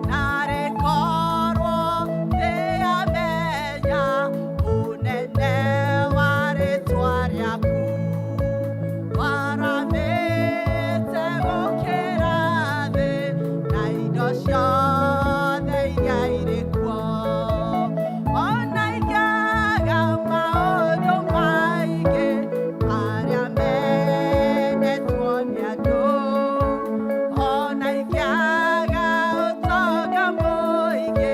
narĩ korwo thĩ yamenya ũnene wa rĩtwa rĩaku waramĩte gũkĩra thĩ na indo ciothe iria irĩ kuo ona ingĩaga maũndũ maingĩ marĩa mendetwo nĩ andũ ona ingĩaga ũtonga mũingĩ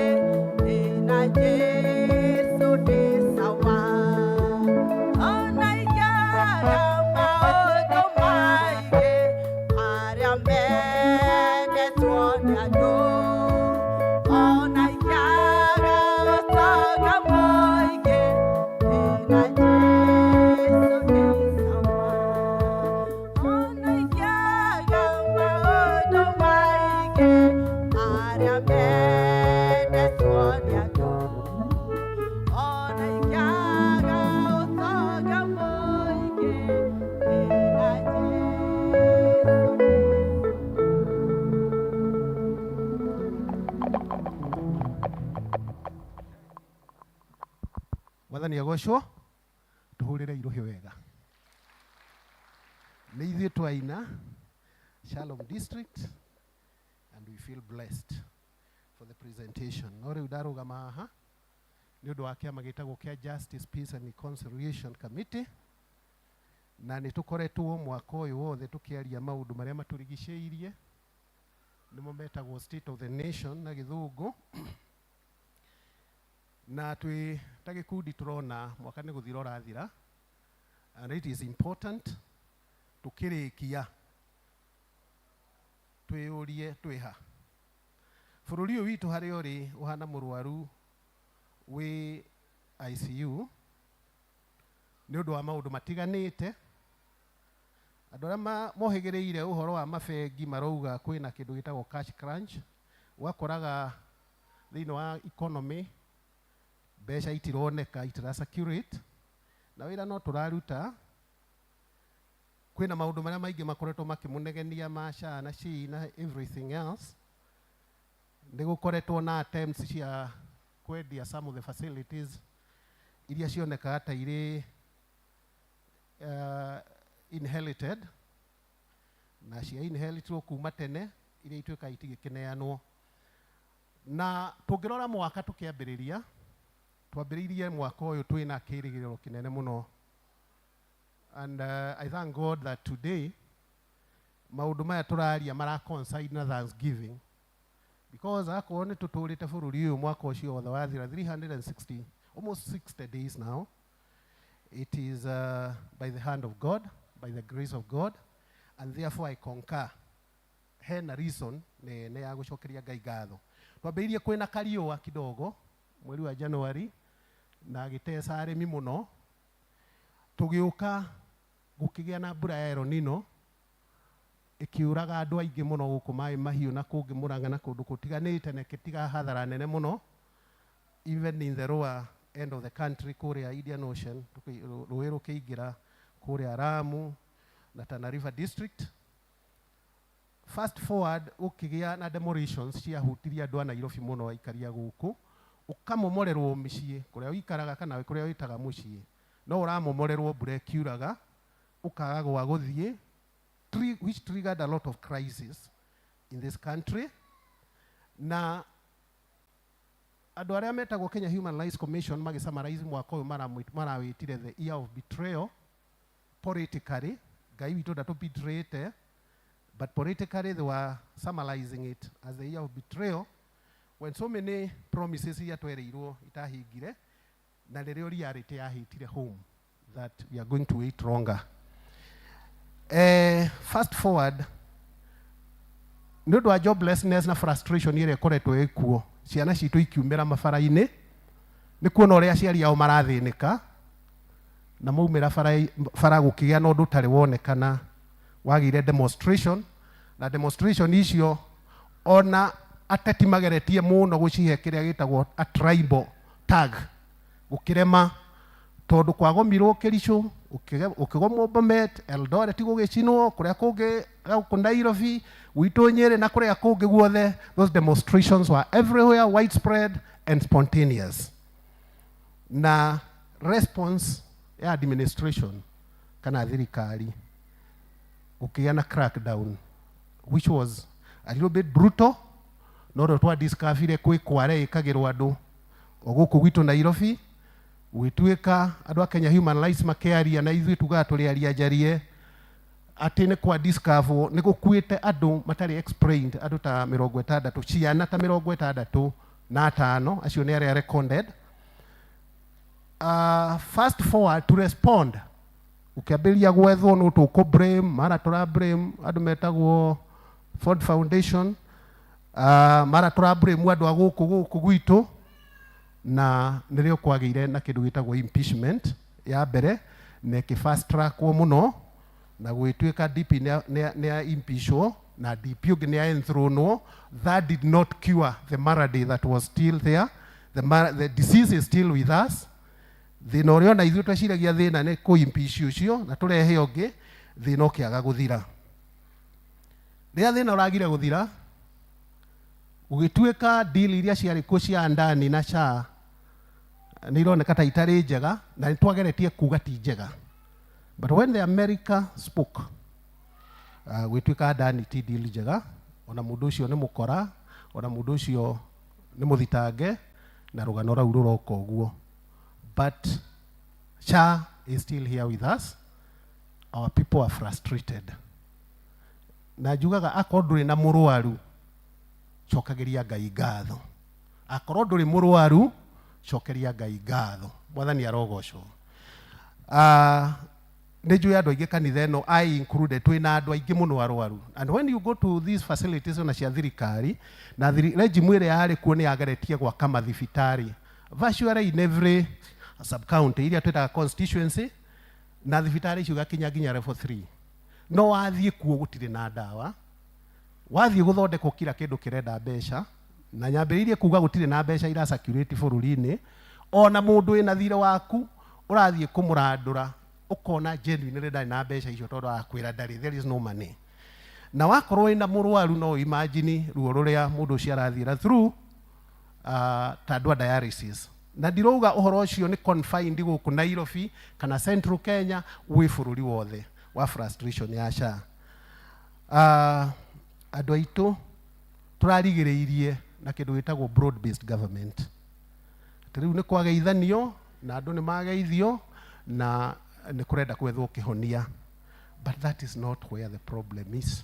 ndĩna Jesũ ndĩ sawa ona ingĩaga maũndũ maingĩ marĩa mendetwo nĩ andũ ona ingĩaga ũtonga mũingĩ ndĩna Jesũ ndĩ sawa ona ingĩaga maũndũ maingĩ marĩa mendetwo nĩ andũ ona ingĩaga ũtonga mũingĩ ndĩna Jesũ ndĩ Mwathani agocwo tuhurire iruhi wega nĩ ithuĩ twaina Shalom District and we feel blessed for the presentation no rĩu ndarũgama haha nĩ ũndũ wa kĩama gĩtagwo kĩa Justice Peace and Reconciliation Committee na nĩ tũkoretwo mwaka ũyũ wothe tũkĩaria maũndũ marĩa matũrigicĩirie nĩmo metagwo state of the nation na gĩthũngũ na twĩ ta gĩkundi tũrona mwaka nĩ gũthira ũrathira and it is important tũkĩrĩkia twĩyũrie twĩha bũrũri ũyũ witũ harĩa ũrĩ ũhana mũrwaru wĩ ICU nĩ ũndũ wa maũndũ matiganĩte andũ arĩa mohĩgĩrĩire ũhoro wa mabengi marauga kwĩna kĩndũ gĩtagwo cash crunch ũgakoraga thĩinĩ wa economy Mbeca itironeka, itira circulate na wĩra no tũraruta. Kwĩna maũndũ marĩa maingĩ makoretwo makĩmũnegenia ma SHA na SHI na everything else. Nĩ gũkoretwo na attempts cia kwendia some of the facilities iria cionekaga ta irĩ inherited na cia inheritirwo kuma tene, iria ituĩkaga itigĩkĩneanwo. Na tũngĩrora mwaka tũkĩambĩrĩria, twambĩrĩirie mwaka ũyũ twĩna kĩrĩgĩrĩro kĩnene mũno, and I thank God that today maũndũ maya tũraria mara coincide na Thanksgiving, because akorwo nĩ tũtũrĩte bũrũri ũyũ mwaka ũcio wothe wathira, 360, almost 60 days now, it is by the hand of God, by the grace of God, and therefore I concur hena reason nene ya gũcokeria Ngai ngatho. Twambĩrĩirie kwĩna kariũa kidogo mweri wa January na gĩteca arĩmi mũno. Tũgĩũka gũkĩgĩa na mbura ya El Nino, ĩkĩũraga andũ aingĩ mũno gũkũ Maĩ Mahiũ na kũngĩ Mũrang'a na kũndũ gũtiganĩte, na ĩgĩtiga hathara nene mũno even in the lower end of the country, kũrĩa Indian Ocean, rũĩ rũkĩingĩra kũrĩa Lamu na Tana River district. Fast forward, gũkĩgĩa na demolitions ciahutirie andũ a Nairobi mũno, aikaria gũkũ, ũkamomorerwo mĩciĩ kũrĩa ũikaraga kana kũrĩa wĩtaga mũciĩ, no ũramomorerwo mbura ĩkiuraga, ũkaga gwa gũthiĩ, which triggered a lot of crisis in this country. Na andũ arĩa metagwo Kenya Human Rights Commission magĩsummarize mwaka ũyũ marawĩtire the year of betrayal politically. Ngai witũ ndatũbetrayte, but politically they were summarizing it as the year of betrayal, when so many promises iria twereirwo itahingire, na rĩrĩa reality yahitire home that we are going to wait longer. Fast forward, nĩ ũndũ wa joblessness na frustration ĩrĩa ĩkoretwo ĩkuo, ciana citũ ikiumĩra mabara-inĩ nĩ kuona ũrĩa aciari ao marathĩnĩka, na maumĩra bara, bara gũkĩgĩa na ũndũ ũtarĩ wonekana wagĩire demonstration. Na demonstration icio ona ateti mageretie mũno gũcihe kĩrĩa gĩtagwo a tribal tag, gũkĩrema, tondũ kwagomirwo Kericho, ũkĩgomwo Bomet, Eldoret, gũgĩcinwo kũrĩa kũngĩ gũkũ Nairobi gwitũ, Nyĩrĩ na kũrĩa kũngĩ guothe. Those demonstrations were everywhere, widespread and spontaneous, na response ya administration kana thirikari gũkĩgĩa na crackdown which was a little bit brutal. No rĩo twadiscoverire kwĩ kware ĩkagĩrwo andũ o gũkũ gwitũ Nairobi, gwĩtuĩka andũ a Kenya Human Rights makĩaria, na ithuĩ tugaga tũrĩ aria njarie, atĩ nĩ kwa discover nĩ gũkuĩte andũ matarĩ explained, andũ ta 60, ciana ta 65, acio nĩ arĩa recorded. Fast forward, to respond ũkĩambĩrĩria gwethwo nũ tũkũ blame, mara tũra blame andũ metagwo Ford Foundation, mara tũra blame andũ a gũkũ gwitũ, na nĩrĩo kwagĩire na kĩndũ gĩtagwo impeachment ya mbere, na ĩkĩ fast trackwo mũno, na gwĩtuĩka DP nĩ impeachwo na DP ũngĩ nĩ enthronwo. That did not cure the malady that was still there. The disease is still with us. Thĩna ũrĩa ona ithuĩ tweciragia thĩna nĩ kũ impeach ũcio na tũrehe ũngĩ, thĩna ũkĩaga gũthira. Rĩrĩa thĩna ũragire gũthira, gũgĩtuĩka deal iria ciarĩ kuo cia ndani na SHA nĩ ironeka ta itarĩ njega, na nĩ twageretie kuga ti njega, but when the America spoke, gwĩtuĩka ndani ti deal njega, ona mũndũ ũcio nĩ mũkora, ona mũndũ ũcio nĩ mũthitange, na rũgano rau rũroka ũguo. But SHA is still here with us. Our people are frustrated, na njugaga akorwo ndũrĩ na mũrwaru, cokagĩria Ngai ngatho. Akorwo ndũrĩ mũrwaru, cokeria Ngai ngatho. Mwathani arogocwo. Nĩ njũĩ andũ aingĩ kanitha ĩno, I included, twĩna andũ aingĩ mũno arwaru, and when you go to these facilities ona cia thirikari na regime ĩrĩa yarĩ kuo nĩ yageretie gwaka mathibitarĩ virtually in every sub county iria twĩtaga constituency, na thibitarĩ icio igakinya nginya level 3, no wathiĩ kuo gũtirĩ na ndawa, wathiĩ gũthondekwo kila kĩndũ kĩrenda mbeca, na nyambĩrĩirie kuga gũtirĩ na mbeca ira circulate bũrũri-inĩ. Ona mũndũ wĩna thirĩ waku ũrathiĩ kũmũrandũra, ũkona genuinely ndarĩ na mbeca icio, tondũ arakwĩra ndarĩ, there is no money. Na wakorwo wĩna mũrwaru, no imagine ruo rũrĩa mũndũ ũcio arathiĩra through, ta andũ a dialysis. Na ndirauga ũhoro ũcio nĩ confined gũkũ Nairobi kana Central Kenya, wĩ bũrũri wothe wa frustration ya SHA. Andũ aitũ, tũrarigĩrĩirie na kĩndũ gĩtagwo broad based government. Atĩ rĩu nĩ kwageithanio na andũ nĩ mageithio na nĩ kũrenda gwethwo kĩhonia, but that is not where the problem is.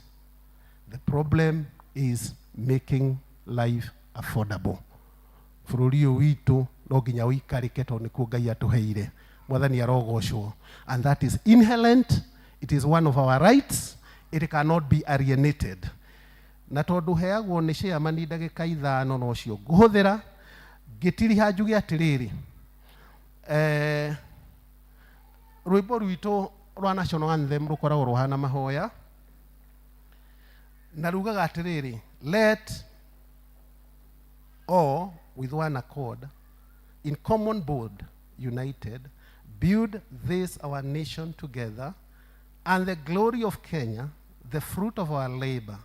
The problem is making life affordable. Bũrũri ũyũ witũ no nginya ũikarĩke, tondũ nĩkuo Ngai atũheire. Mwathani arogocwo. And that is inherent, it is one of our rights, it cannot be alienated. Na tondũ heagwo nĩ chairman ndagĩka 5, no cio ngũhũthĩra ngĩtiriha njuge atĩrĩrĩ, rwĩmbo rwitũ rwa national anthem rũkoragwo rũhana mahoya na rugaga atĩrĩrĩ, "Let all with one accord in common board united build this our nation together, and the glory of Kenya, the fruit of our labor,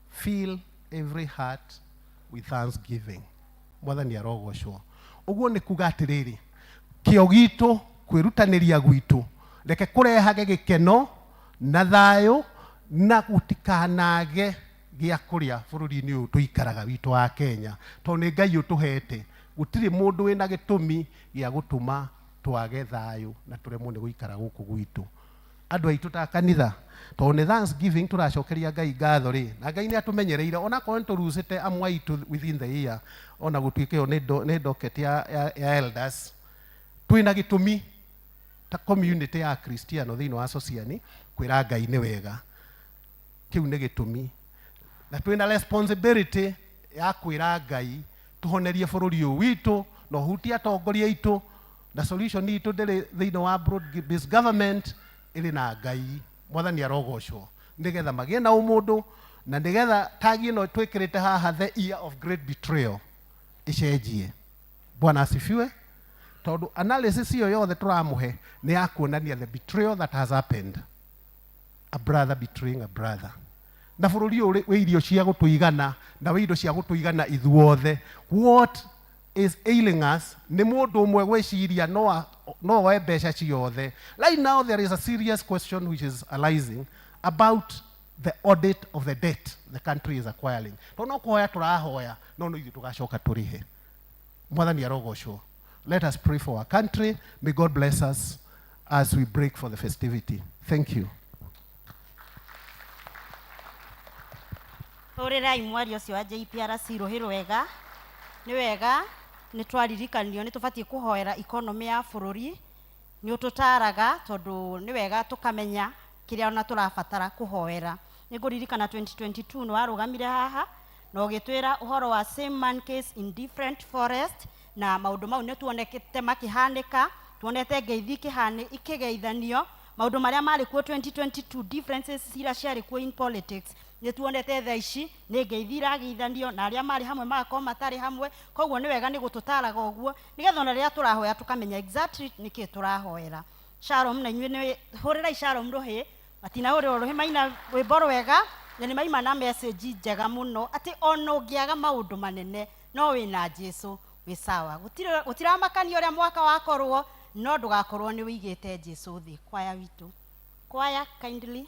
fill every heart with thanksgiving." Mwathani arogocwo. Ũguo nĩ kuga atĩrĩrĩ, kĩo gitũ, kwĩrutanĩria gwitũ, reke kũrehage gĩkeno na thayũ na gũtikanage gĩa kũrĩa bũrũri-inĩ ũyũ tũikaraga witũ wa Kenya, tondũ nĩ Ngai ũtũhete. Gũtirĩ mũndũ wĩna gĩtũmi gĩa gũtũma twage thayũ na tũremwo nĩ gũikara gũkũ gwitũ. Andũ aitũ, ta kanitha, tondũ nĩ thanksgiving, tũracokeria Ngai ngatho rĩ, na Ngai nĩ atũmenyereire onakorwo nĩ tũrucĩte amwe aitũ within the year, ona gũtuĩka ĩyo nĩ docket ya elders. Twĩna gĩtũmi ta community ya Kristiano thĩinĩ wa Sociani kwĩra Ngai nĩ wega. Kĩu nĩ gĩtũmi, na twĩna responsibility ya kwĩra Ngai tũhonerie bũrũri ũyũ witũ na ũhutie atongoria aitũ, na solution itũ ndĩrĩ thĩinĩ wa broad based government, ĩrĩ na Ngai. Mwathani arogocwo. Nĩgetha magĩe na ũmũndũ na nĩgetha tagi ĩno twĩkĩrĩte haha, the year of great betrayal, ĩcenjie. Bwana asifiwe. Tondũ analysis ĩyo yothe tũramũhe nĩ ya kuonania the betrayal that has happened, a brother betraying a brother. Na bũrũri ũyũ wĩ irio cia gũtũigana na wĩ indo cia gũtũigana ithuothe. What is ailing us nĩ mũndũ ũmwe gwĩciria no oe mbeca ciothe. Right now there is a serious question which is arising about the audit of the debt the country is acquiring, tondũ no kũhoya tũrahoya, no ithuĩ tũgacoka tũrĩhe. Mwathani arogocwo. Let us pray for our country. May God bless us as we break for the festivity. Thank you. Hũrĩrai mwaria ũcio wa JPRC rũhĩ rwega. Nĩ wega nĩ twaririkanio nĩ tũbatiĩ kũhoera economy ya bũrũri. Nĩ ũtũtaraga, tondũ nĩ wega tũkamenya kĩrĩa ona tũrabatara kũhoera. Nĩ ngũririkana 2022 nĩ warũgamire haha na ũgĩtwĩra ũhoro wa same man case in different forest, na maũndũ mau nĩ tuonekete makĩhanĩka. Tuonete ngeithi ikĩgeithanio, maũndũ marĩa marĩ kuo 2022, differences iria ciarĩ kuo in politics, nĩ tuonete thaa ici nĩ ngeithi irageithanio na arĩa marĩ hamwe magakorwo matarĩ hamwe. Koguo nĩ wega nĩ gũtũtaraga ũguo, nĩgetha ona rĩrĩa tũrahoya tũkamenya exactly nĩkĩ tũrahoera. Shalom. Na inyuĩ nĩ hũrĩrai Shalom rũhĩ. Matinahũrĩrwo rũhĩ, maina rwĩmbo rwega na nĩ maima na message njega mũno, atĩ ona ũngĩaga maũndũ manene, no wĩna Jesu wĩ sawa. Gũtiramakania ũrĩa mwaka wakorwo, no ndũgakorwo nĩ wĩigĩte Jesu thĩ. Kwaya witũ, kwaya, kindly.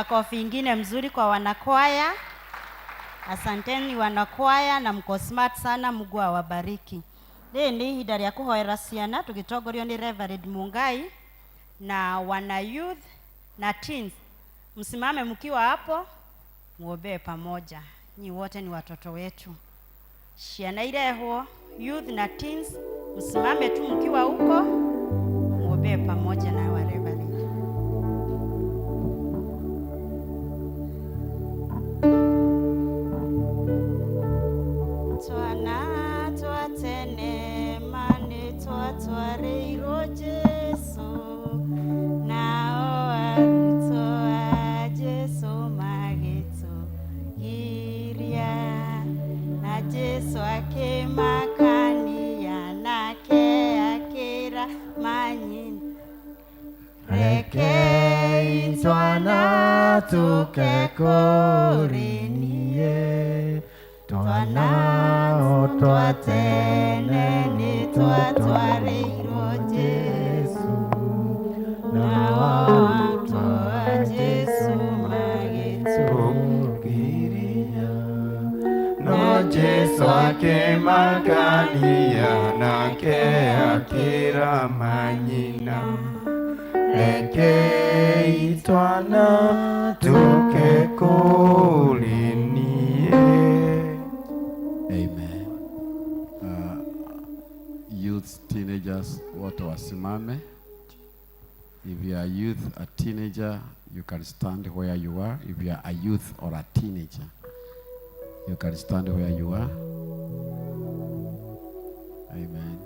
Makofi ingine mzuri kwa wanakwaya. Asanteni wanakwaya na mko smart sana, Mungu awabariki. Rĩrĩ nĩ ihinda rĩa kũhoera ciana tũgĩtongorio nĩ Reverend Mungai na wana youth na teens. Msimame mkiwa hapo muombee pamoja. Nyi wote ni watoto wetu. Ciana irehwo youth na teens, msimame tu mkiwa huko muombee pamoja na wa Reverend. Twana twatene mane twatwarĩirwo Jesũ, nao arutwo a Jesũ magĩtũgiria, na Jesũ akĩmakania nake akĩra manyina, Rekei twana tũke kũrĩ niĩ, twana o twa tene nĩ twatwarĩirwo Jesũ, nao arutwo a Jesũ magĩtũgiria. No Jesũ akĩmakania nake akĩra manyina, rekei twana tũke kũrĩ niĩ. Amen. Youths, teenagers, wote wasimame. If you are a youth, a teenager, you can stand where you are. If you are a youth or a teenager, you can stand where you are. Amen.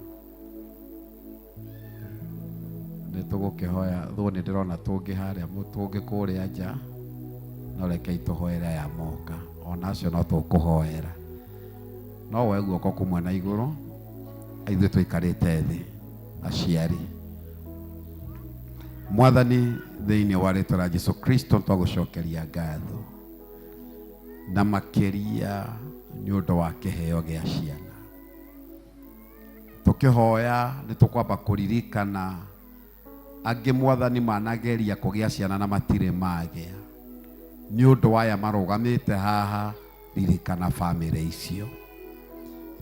Nĩ tũgũkĩhoya thũ nĩ ndĩrona tũngĩ harĩa tũngĩ kũrĩa nja, no rekei tũhoere aya moka, ona acio no tũkũhoera. No woe guoko kũmwe na igũrũ, ithuĩ tũikarĩte thĩ aciari. Mwathani, thĩinĩ wa rĩtwa rĩa Jesu Kristo twagũcokeria ngatho na makĩria nĩ ũndũ wa kĩheo gĩa ciana. Tũkĩhoya nĩ tũkwamba kũririkana angĩ Mwathani manageria kũgĩa ciana na matirĩ magĩa. Nĩ ũndũ wa aya marũgamĩte haha, ririkana bamĩrĩ icio,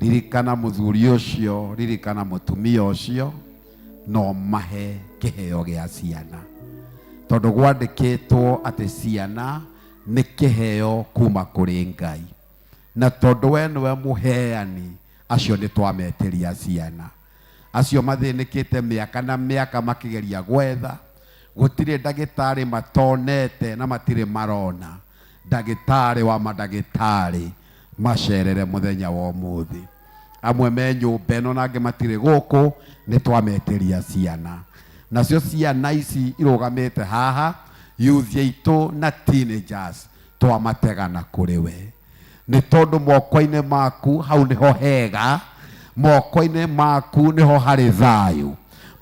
ririkana mũthuri ũcio, ririkana mũtumia ũcio, no mahe kĩheo gĩa ciana, tondũ gwandĩkĩtwo atĩ ciana nĩ kĩheo kuma kũrĩ Ngai, na tondũ we nĩwe mũheani, acio nĩ twametĩria ciana. Acio mathĩnĩkĩte mĩaka na mĩaka makĩgeria gwetha, gũtirĩ ndagĩtarĩ matonete na matirĩ marona ndagĩtarĩ wa mandagĩtarĩ macerere mũthenya wa ũmũthĩ. Amwe me nyũmba ĩno na angĩ matirĩ gũkũ, nĩ twametĩria ciana. Nacio ciana ici irũgamĩte haha, youth aitũ na teenagers, twamategana kũrĩ we, nĩ tondũ moko-inĩ maku hau nĩho hega, moko-inĩ maku nĩho harĩ thayũ,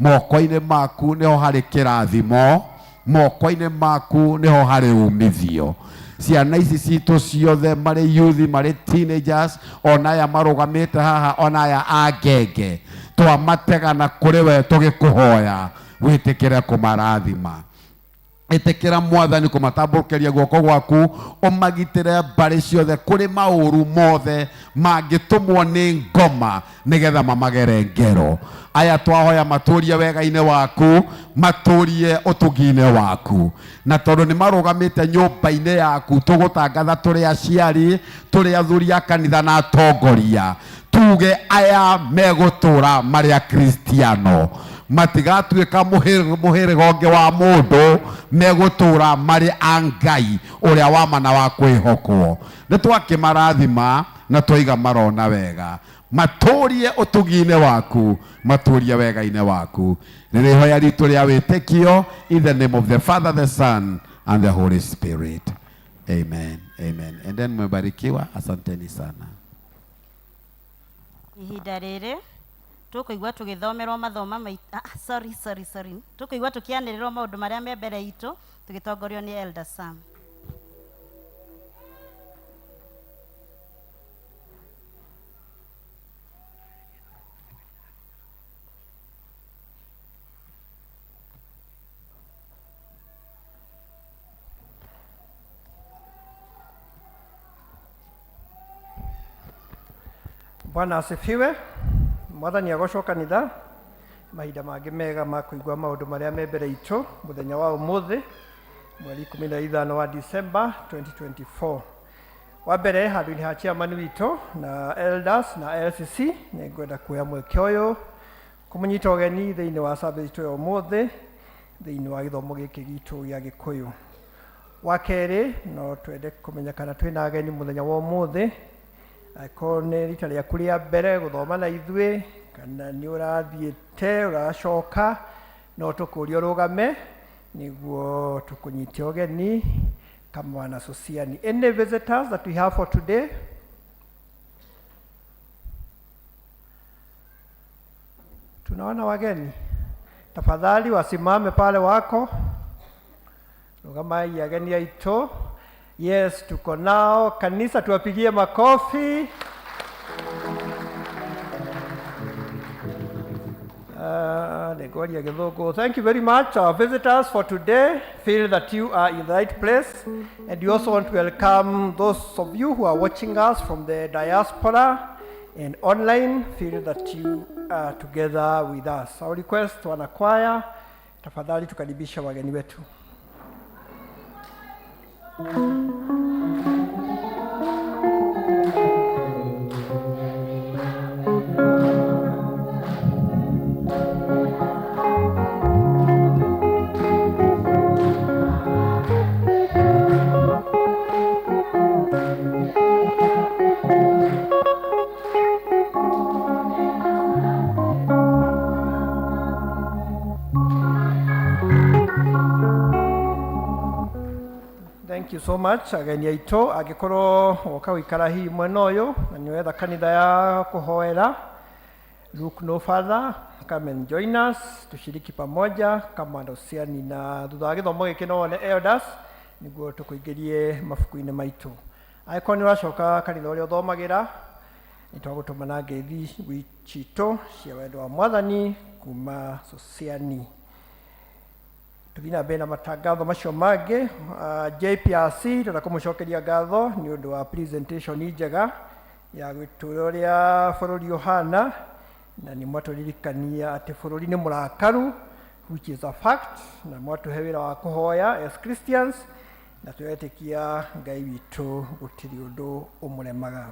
moko-inĩ maku nĩho harĩ kĩrathimo, moko-inĩ maku nĩho harĩ umithio. Ciana ici citũ ciothe marĩ youth, marĩ teenagers, ona aya marũgamĩte haha, ona aya a ngenge, twamategana kũrĩ we tũgĩkũhoya wĩtĩkĩre kũmarathima. Ĩtĩkĩra Mwathani kũmatambũrũkĩria guoko gwaku, ũmagitĩre mbarĩ ciothe kũrĩ maũru mothe mangĩtũmwo nĩ ngoma nĩgetha mamagere ngero. Aya twahoya matũrie wega-inĩ waku, matũrie ũtugi-inĩ waku, na tondũ nĩ marũgamĩte nyũmba-inĩ yaku, tũgũtangatha tũrĩ aciari, tũrĩ athuri a kanitha na atongoria, tuge aya megũtũra marĩ akristiano, matigatuĩka mũhĩrĩga ũngĩ wa mũndũ, megũtũra marĩ a Ngai ũrĩa wa ma na wa kwĩhokwo. Nĩ twakĩmarathima na twaiga marona wega, matũrie ũtugi-inĩ waku, matũrie wega-inĩ waku. Rĩrĩ ihoya ritũ rĩa wĩtĩkio, in the name of the Father, the Son and the Holy Spirit. Amen. Amen. And then mmebarikiwa, asanteni sana. Ihinda rĩrĩ tũkũigua tũgĩthomerwo mathoma maitũ, sorry sorry sorry, tũkũigua tũkĩanĩrĩrwo maũndũ marĩa me mbere itũ tũgĩtongorio nĩ Elder Sam. Bwana asifiwe. Mwathani agocwo kanitha. Mahinda mangĩ mega ma kũigua maũndũ marĩa me mbere itũ mũthenya wa ũmũthĩ mweri 15 wa December 2024. Wa mbere handũ-inĩ ha chairman witũ na elders na LCC nĩ ngwenda kuoya mweke ũyũ kũmũnyita ũgeni thĩinĩ wa service itũ ya ũmũthĩ thĩinĩ wa gĩthomo gĩkĩ gitũ gĩa Gĩkũyũ. Wa kerĩ no twende kũmenya kana twĩna ageni mũthenya wa ũmũthĩ, angĩkorwo nĩ rita rĩaku rĩa mbere gũthoma na ithuĩ kana nĩ ũrathiĩte ũracoka, no tũkũrie ũrũgame nĩguo tũkũnyite ũgeni kama wanasosiani. Any visitors that we have for today? Tunaona wageni, tafadhali wasimame pale wako. Rugamai ageni aitũ. Yes, tuko nao. Kanisa, tuwapigie makofi. Nĩngwaria Gĩthũngũ. Thank you very much, our visitors for today. Feel that you are in the right place. And we also want to welcome those of you who are watching us from the diaspora and online. Feel that you are together with us. Our request to wanakwaya, tafadhali tukaribisha wageni wetu. Thank you so much ageni aitũ. Angĩkorwo woka gũikara hihi mwena ũyũ na nĩ wetha kanitha ya kũhoera, look no further, come and join us, tushiriki pamoja kama wanausiani. Na thutha wa gĩthomo gĩkĩ no wone elders nĩguo tũkũingĩrie mabuku-inĩ maitũ. Angĩkorwo nĩ ũracoka kanitha ũrĩa ũthomagĩra, nĩ twagũtũmana ngeithi citũ cia wendo wa mwathani kuma Sosiani. Tũthiĩ na mbere na matangatho macio mangĩ. JPRC tũrenda kũmũcokeria ngatho nĩ ũndũ wa presentation njega ya gwĩtũra ũrĩa bũrũri ũhana, na nĩ mwatũririkania atĩ bũrũri nĩ mũrakaru, which is a fact, na mwatũhe wĩra wa kũhoya as Christians, na tũretĩkia Ngai witũ gũtirĩ ũndũ ũmũremaga.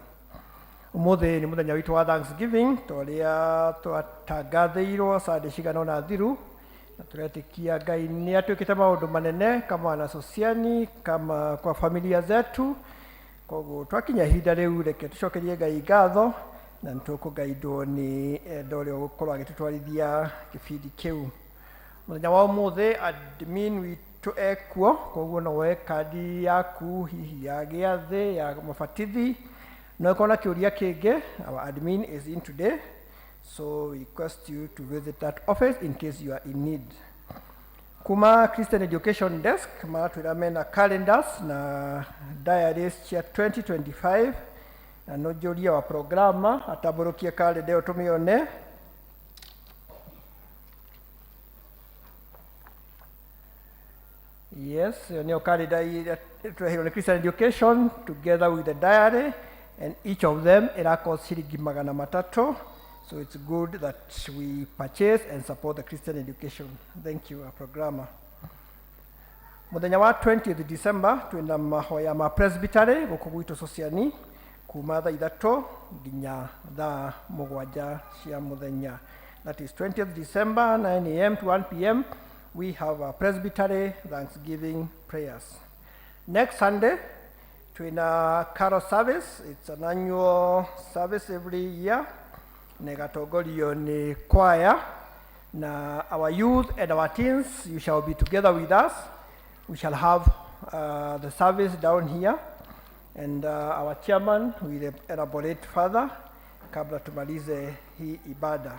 Ũmũthĩ nĩ mũthenya witũ wa Thanksgiving ta ũrĩa twatangathĩirwo Sunday cigana ũna thiru, na tũretĩkia Ngai nĩ atwĩkĩte maũndũ manene kama wanasosiani, kama kwa familia zetu. Koguo twakinya ihinda rĩu, reke tũcokerie Ngai ngatho na nĩ tũkũgaindwo nĩ enda ũrĩa ũgũkorwo agĩtũtwarithia kĩbindi kĩu. Mũthenya wa ũmũthĩ admin witũ ekuo, koguo no woe kandi yaku hihi ya gĩathĩ ya mabatithi, no ĩkorwo na kĩũria kĩngĩ. Our admin is in today, so we request you to visit that office in case you are in need. Kuma Christian Education Desk maratwĩra mena calendars na diaries cia 2025, na no njũrie wa programa atambũrũkie calendar ĩyo tũmĩone. Yes, ĩyo nĩyo calendar ĩrĩa tũreheirwo nĩ Christian Education together with the diary, and each of them ĩracost ciringi 300. So it's good that we purchase and support the Christian Education. Thank you, our programmer. Mũthenya wa 20th December twĩna mahoya ma presbytery gũkũ gwitũ Sosiani kuma thaa 3 nginya thaa 7 cia mũthenya. That is 20th December, 9 a.m. to 1 p.m. We have a presbytery Thanksgiving prayers. Next Sunday twĩna carol service. It's an annual service every year na ĩgatongorio nĩ choir, na our youth and our teens, you shall be together with us. We shall have the service down here, and our chairman will elaborate further kabla tumalize hii ibada.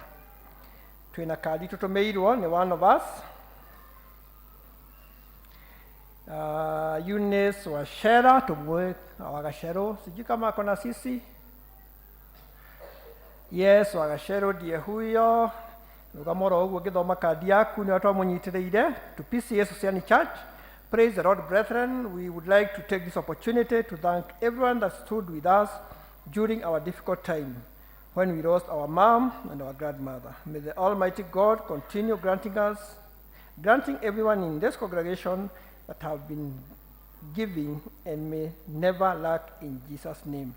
Twina kadi tũtũmĩirwo nĩ one of us, Eunice Wachera tumwe Wagachero, sijui kama ako na sisi. Yes, Wagachero ndiye huyo. Rũgama oro ũguo ngĩthoma kandi yaku nĩ twamũnyitĩrĩire. To PCEA Sosiani Church. Praise the Lord, brethren. We would like to take this opportunity to thank everyone that stood with us during our difficult time. when we lost our mom and our grandmother. May the Almighty God continue granting us, granting everyone in this congregation that have been giving and may never lack in Jesus' name.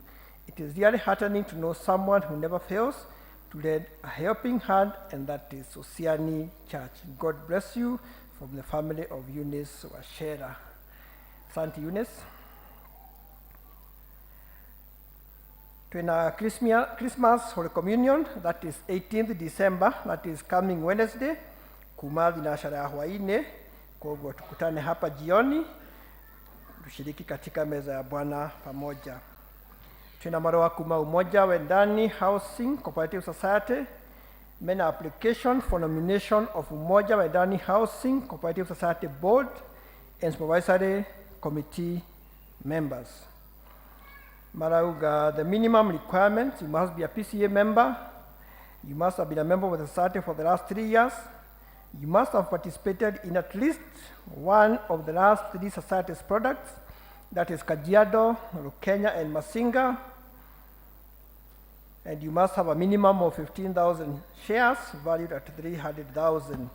It is really heartening to know someone who never fails to lend a helping hand, and that is Osiani Church. God bless you from the family of Eunice Wachera. Asante Eunice. Twina Christmas Holy Communion, that is 18th December, that is coming Wednesday, kuma thinashara ya hwaini. Koguo tukutane hapa jioni tushiriki katika meza ya Bwana pamoja. Twina marũa kuma Umoja Wendani Housing Cooperative Society mena application for nomination of Umoja Wendani Housing Cooperative Society Board and Supervisory Committee members. Marauga, the minimum requirements, you must be a PCA member, you must have been a member of the society for the last 3 years, you must have participated in at least one of the last 3 societies' products, that is Kajiado, Kenya, and Masinga, and you must have a minimum of 15,000 shares valued at 300,000.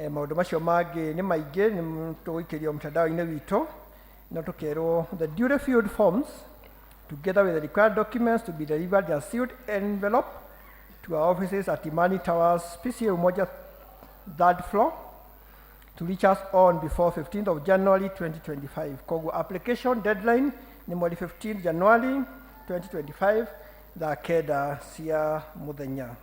Maũndũ macio mangĩ nĩ maingĩ, nĩ tũgũikĩrio mtandao-inĩ witũ, no tũkerwo the duly filled forms together with the required documents to be delivered in a sealed envelope to our offices at Imani Towers, PCA Umoja, 3rd floor, to reach us on before 15th of January 2025. Koguo application deadline nĩ mweri 15th January 2025, thaa kenda cia muthenya.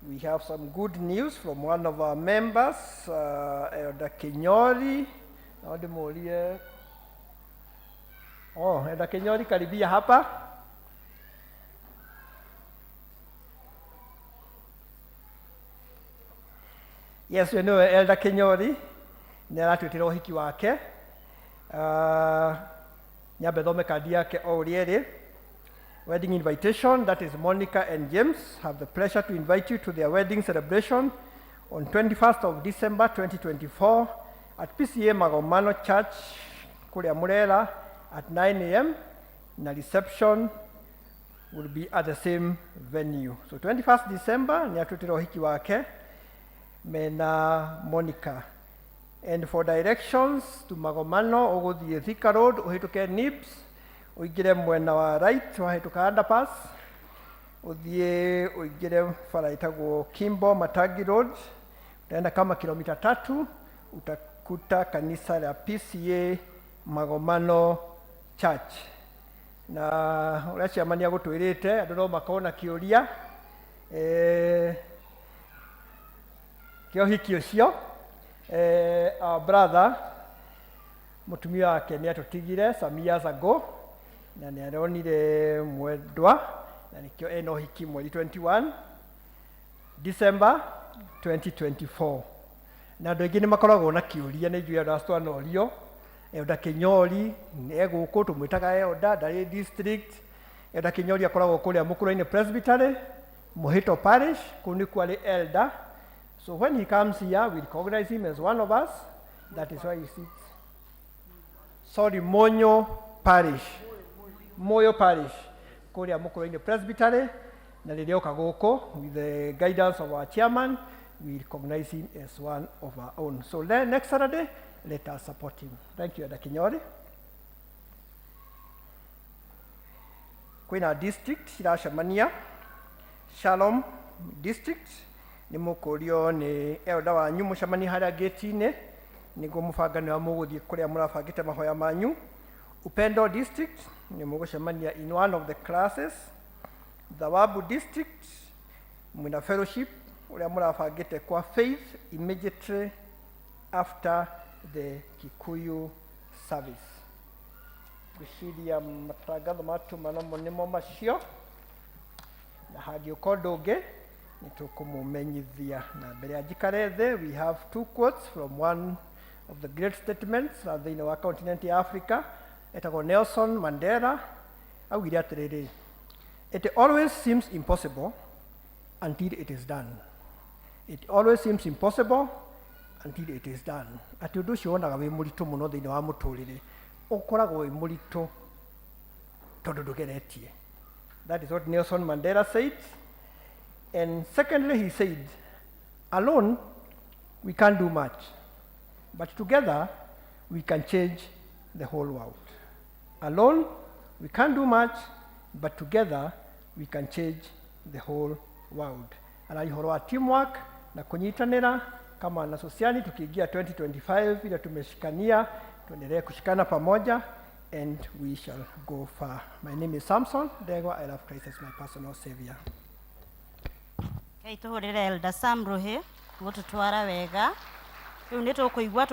We have some good news from one of our members, Elder Kinyori. Na ndĩmũrie. Oh, Elder Kinyori, karibia hapa. Yes, you know Elder Kinyori nĩ aratwĩtĩra ũhiki wake. Nyambe thome kandi yake o ũrĩa ĩrĩ. Wedding invitation, that is Monica and James, have the pleasure to invite you to their wedding celebration on 21st of December 2024 at PCA Magomano Church, Kuria Murera, at 9 a.m. Na reception will be at the same venue. So 21st December, nĩ atwĩtĩra ũhiki wake mena Monica. And for directions to Magomano, ũgũthiĩ Thika Road, ũhĩtũke Nibs, ũingĩre mwena wa right, wahĩtũka underpass, ũthiĩ ũingĩre bara ĩtagwo Kimbo Matangi Road, utaenda kama kilomita 3, utakuta kanisa la PCA Magomano Church. Na ũrĩa chairman agũtwĩrĩte, andũ no makorwo na kĩũria kĩa ũhiki ũcio. Our brother mũtumia wake nĩ atũtigire some years ago na nĩ aronire mwendwa na nĩkĩo ena ũhiki mweri 21 December 2024. Na andũ aingĩ nĩ makoragwo na kĩũria, nĩ njũĩ andũ acio twanorio Elder Kinyori nĩ egũkũ, tũmwĩtaga Elder, ndarĩ district. Elder Kinyori akoragwo kũrĩa Mũkũrwe-inĩ Presbytery, Mũhĩto Parish, kũu nĩkuo arĩ elder. So when he comes here, we recognize him as one of us. That is why he sits. Sorry, Monyo Parish. Moyo Parish. Kũrĩa Mũkũrwe-inĩ Presbytery, na rĩrĩa oka gũkũ, with the guidance of our chairman, we recognize him as one of our own. So then next Saturday, let us support him. Thank you, Elder Kinyori. Kwĩna district ciracemania, Shalom District, nĩ mũkũrio nĩ elder wanyu mũcemanie harĩa gate-inĩ nĩguo mũbangane wa mũgũthiĩ kũrĩa mũrabangĩte mahoya manyu. Upendo District nĩ mũgũcemania in one of the classes. Thawabu District mwĩna fellowship ũrĩa mũrabangĩte kwa Faith immediately after the Kikuyu service. Ngwĩciria matangatho matuma namo nĩmo macio, na hangĩũka ũndũ ũngĩ nĩ tũkũmũmenyithia. Na mbere ya njikare thĩ, we have two quotes from one of the great statements na thĩinĩ wa continent ya Africa, etagwo Nelson Mandela. Augire atĩrĩrĩ, "It always seems impossible until it is done. It always seems impossible until it is done." Atĩ ũndũ ũcio wonaga wĩ mũritũ mũno thĩinĩ wa mũtũrĩre, ũkoragwo wĩ mũritũ. Tondũ ndũgeretie. That is what Nelson Mandela said. And secondly, he said, alone we can't do much, but together we can change the whole world. Alone we can't do much, but together we can change the whole world. Araria ũhoro wa teamwork na kunyitanĩra kama wanasosiani. Tukiingia 2025 ile tumeshikania, tuendelee kushikana pamoja and we shall go far. My name is Samson Ndegwa. I love Christ as my personal savior. Kai tũhũrĩre Elder Sam Ruhi gũtũtwara wega. Rĩu nĩ tũkũigua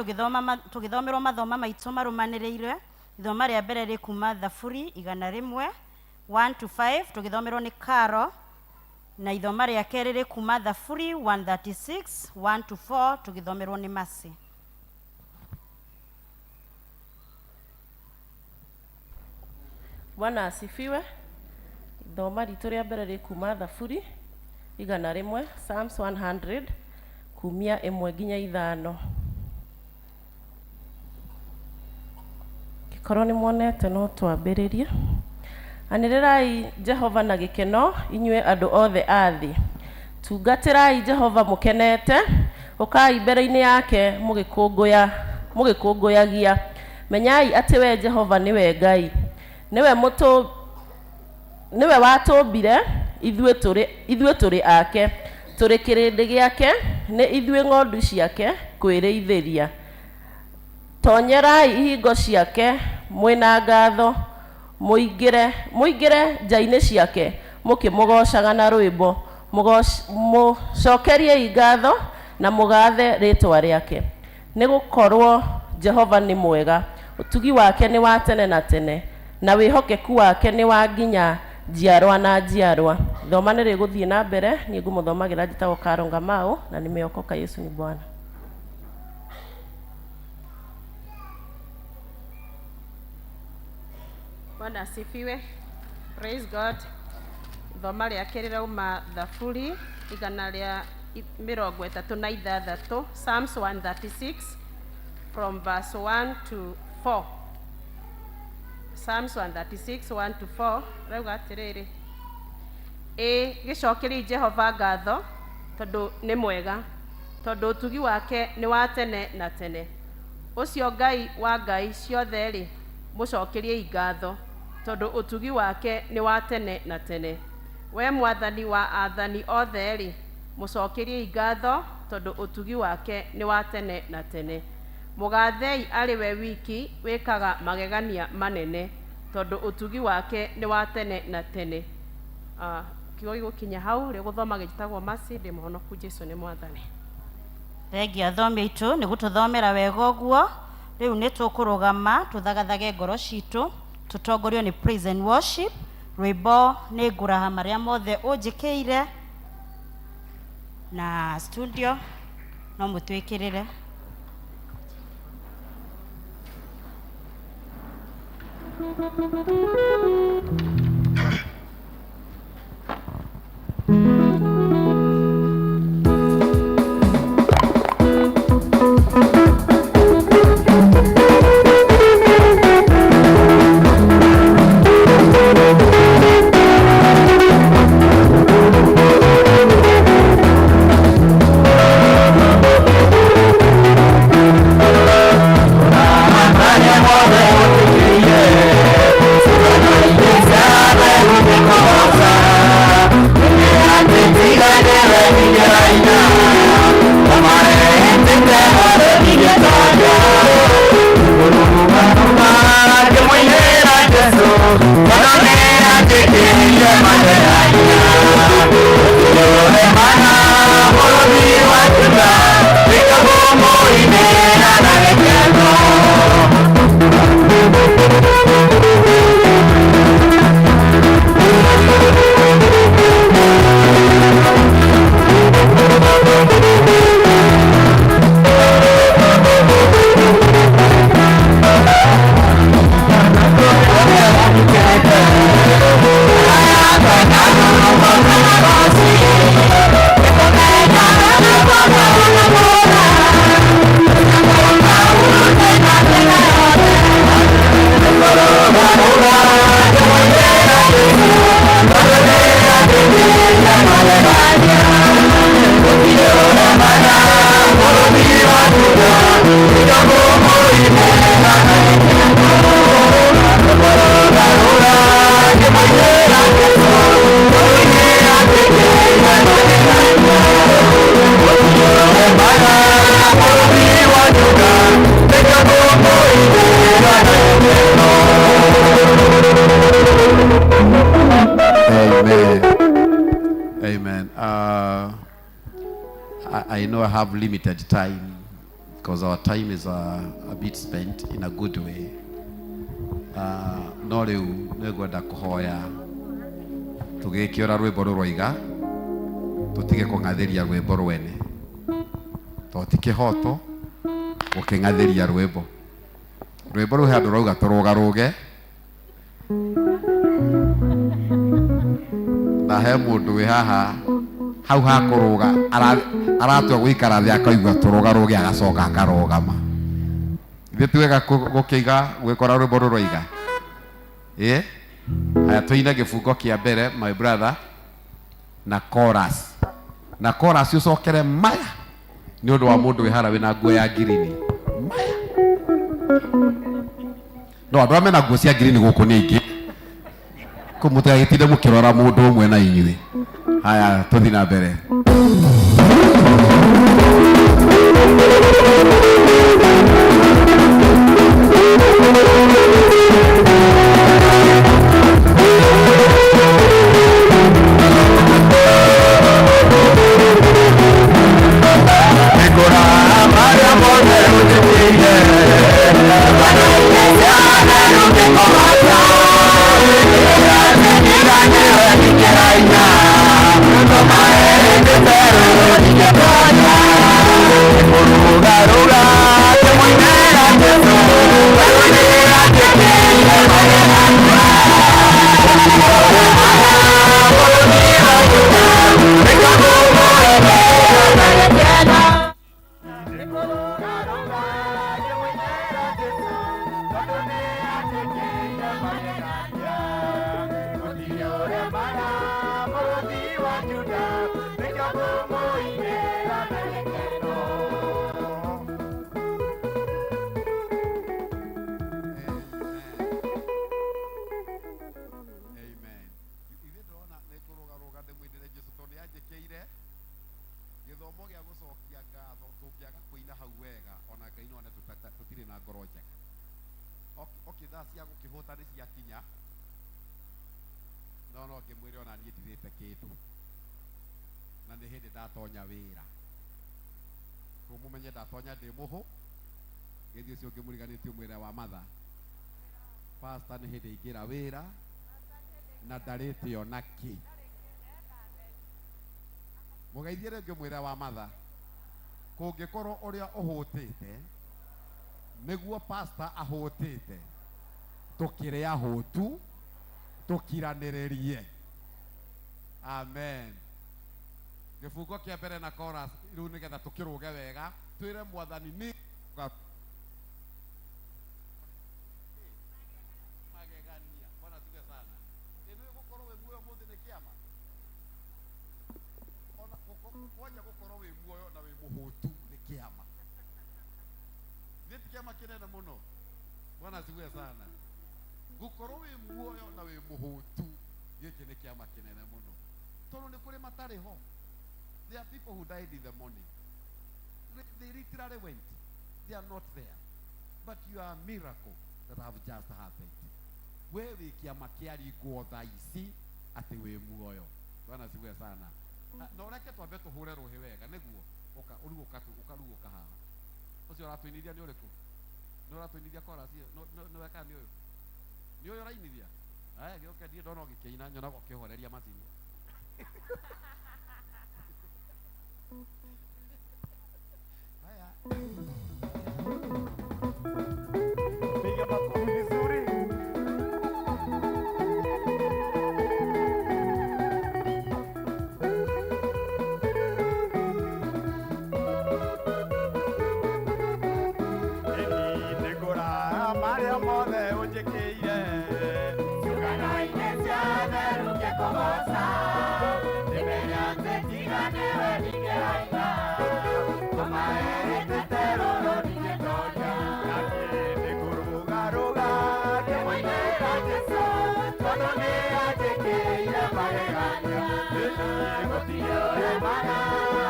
tũgĩthomerwo mathoma maitũ marũmanĩrĩire. Ithoma rĩa mbere rĩ kuma Thaburi 100, 1 to 5, tũgĩthomerwo nĩ Karo, na ithoma rĩa kerĩ rĩ kuma Thaburi 136, 1 to 4, tũgĩthomerwo nĩ Mercy. Bwana asifiwe. Ithoma ritũ rĩa mbere rĩ kuma Thaburi 100, Psalms 100, kumia 1 nginya 5. Gĩkorwo nĩ muonete no twambĩrĩrie. Anĩrĩrai Jehova na gĩkeno, inyuĩ andũ othe a thĩ. Tungatĩrai Jehova mũkenete, ũkai mbere-inĩ yake mũgĩkũngũya mũgĩkũngũyagia. Menyai atĩ we Jehova nĩwe Ngai. Nĩwe watũmbire, ithuĩ tũrĩ ake, tũrĩ kĩrĩndĩ gĩake, nĩ ithuĩ ng'ondu ciake kwĩrĩithĩria. Tonyerai ihingo ciake mwĩna ngatho, mũingĩre nja-inĩ ciake mũkĩmũgoocaga na rwĩmbo. Mũcokeriei ngatho na mũgathe rĩtwa rĩake, nĩ gũkorwo Jehova nĩ mwega, ũtugi wake nĩ wa tene na tene, na wĩhokeku wake nĩ wa nginya njiarwa na njiarwa. Thoma nĩ rĩgũthiĩ na mbere. Niĩ ngũmũthomagĩra njĩtagwo Karo Ngamau na nimeokoka. Yesu ni Bwana. Bwana asifiwe. Praise God. Ithoma rĩake rĩrauma Thaburi 136, Psalms 136 from verse 1 to 4. Psalms 136, 1 to 4 rauga atĩrĩrĩ: Ĩ gĩcokeriei Jehova ngatho tondũ nĩ mwega, tondũ ũtugi wake nĩ wa tene na tene. Ũcio Ngai wa ngai ciothe rĩ, mũcokeriei ngatho tondũ ũtugi wake nĩ wa tene na tene. We Mwathani wa athani othe rĩ, mũcokeriei ngatho tondũ ũtugi wake nĩ wa tene na tene. Mũgathei arĩ we wiki wĩkaga magegania manene, tondũ ũtugi wake nĩ wa tene na tene. Kiugo gĩgũkinya hau. Rĩgũthoma gĩtagwo Mercy. Ndĩ mũhonoku, Jesu nĩ Mwathani. Thengia athomi aitũ nĩ gũtũthomera wega ũguo. Rĩu nĩ tũkũrũgama tũthagathage ngoro citũ, tũtongorio nĩ praise and worship. Rwĩmbo nĩ "Ngũraha marĩa mothe ũnjĩkĩire", na studio no mũtwĩkĩrĩre. Marĩa mothe ũnjĩkĩire. I know I have limited time because our time is a bit spent in a good way. No rĩu nĩngwenda kũhoya tũgĩkĩora rwĩmbo rũroiga tũtige kũng'athĩria rwĩmbo rwene tondũ ti kĩhoto gũkĩng'athĩria rwĩmbo rwĩmbo rũu he handũ rauga tũrũgarũge na he mũndũ wĩ haha hau ha kũrũga aratua gũikara thĩ akaigua tũrũgarũge agacoka akarũgama. Ithuĩ ti wega gũkĩiga gwĩkora rwĩmbo rũroiga. Ĩ haya tũine gĩbungo kĩa mbere my brother na chorus, na chorus ũcokere maya nĩ ũndũ wa mũndũ wĩ harĩa wĩna nguo ya ngirini maya. No andũ arĩa mena nguo cia ngirini gũkũ nĩ aingĩ, kũ mũtigagĩtinde mũkĩrora mũndũ ũmwe na inyuĩ. Haya tũthiĩ na mbere. Pastor nĩ hĩndĩ aingĩra wĩra na ndarĩte ona kĩ. Mũgeithie rĩngĩ mwĩre wa matha kũngĩkorwo ũrĩa ũhũtĩte nĩguo pastor ahũtĩte tũkĩrĩ ahũtu tũkiranĩrĩrie. Amen. Gĩbungo kĩa mbere na chorus rĩu nĩgetha tũkĩrũge wega twĩre mwathani nĩ magegania. Bwana asifiwe sana. Ĩno gũkorwo wĩ muoyo mũthĩ nĩ kĩama. Ona kwanja gũkorwo wĩ muoyo na wĩ mũhũtu nĩ kĩama. Nĩ ti kĩama kĩnene mũno. Bwana asifiwe sana. Gũkorwo wĩ muoyo na wĩ mũhũtu gĩkĩ nĩ kĩama kĩnene mũno. Tondũ nĩ kũrĩ matarĩ ho. There are people who died in the morning. They literally went. They are not there. But you are a miracle that have just happened. We wĩ kĩama kĩaringwo thaa ici atĩ wĩ muoyo. Bwana asifiwe sana. Na ũreke twambe tũhũre rũhĩ wega nĩguo ũka rĩu ũka ũka rĩu ũka haha. Ũcio ũratũinithia nĩ ũrĩkũ? Nĩ ũratũinithia chorus ĩyo? Nĩ weka nĩ ũyũ? Nĩ ũyũ ũrainithia? Aya gĩũke ndirĩ ndona ũgĩkĩina nyonaga ũkĩhoreria macini. Haya. Piga makofi vizuri. Ĩni nĩngũra marĩa mothe ũnjĩkĩire ciũngano-inĩ ciothe rĩu ngĩkũgooca ndĩmere atĩ tiga nĩwe ndingĩraina kũmaerĩtĩte rũrũ ndingĩtonya na niĩ nĩngũrũgarũga ngĩmũinĩra Jesũ tondũ nĩanjĩkĩire magegania. Ĩni gũtirĩ ũremana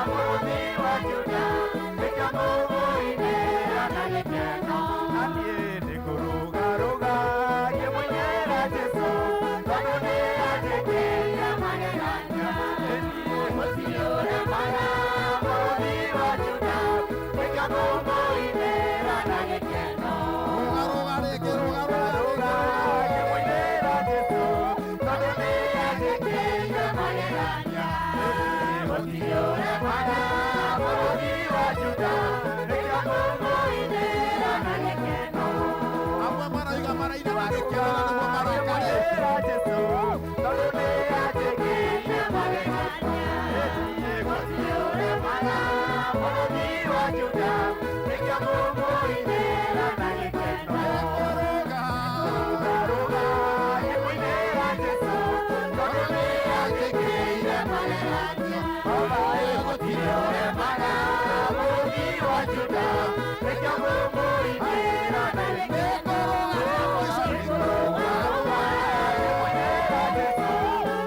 mũrũthi wa Juda nĩkĩo ngũmũinĩra na gĩkeno. Na niĩ nĩngũrũgarũga ngĩmũinĩra Jesũ tondũ nĩanjĩkĩire magegania. Ĩni gũtirĩ ũremana mũrũthi Kũmũinĩra na gĩkeno. Rũga rũga rĩngĩ, rũga rũga rũga. Ngĩmũinĩra Jesũ, tondũ nĩanjĩkĩire magegania. Gũtirĩ ũremaga bũrũri wa Juda, nĩkĩo ngũmũinĩra na gĩkeno. Amwe marauga maraina na gĩkeno na nĩguo maroka rĩ. Ngĩmũinĩra Jesũ, tondũ nĩanjĩkĩire magegania. Gũtirĩ ũremaga bũrũri wa Juda, nĩkĩo ngũmũinĩra na gĩkeno. Rũga. Rũga, ngĩmũinĩra Jesũ, tondũ nĩanjĩkĩire magegania. Baba ĩ, gũtirĩ ũremaga bũrũri wa Juda, nĩkĩo ngũmũinĩra na gĩkeno. Rũga, rũga, ngĩmũinĩra Jesũ,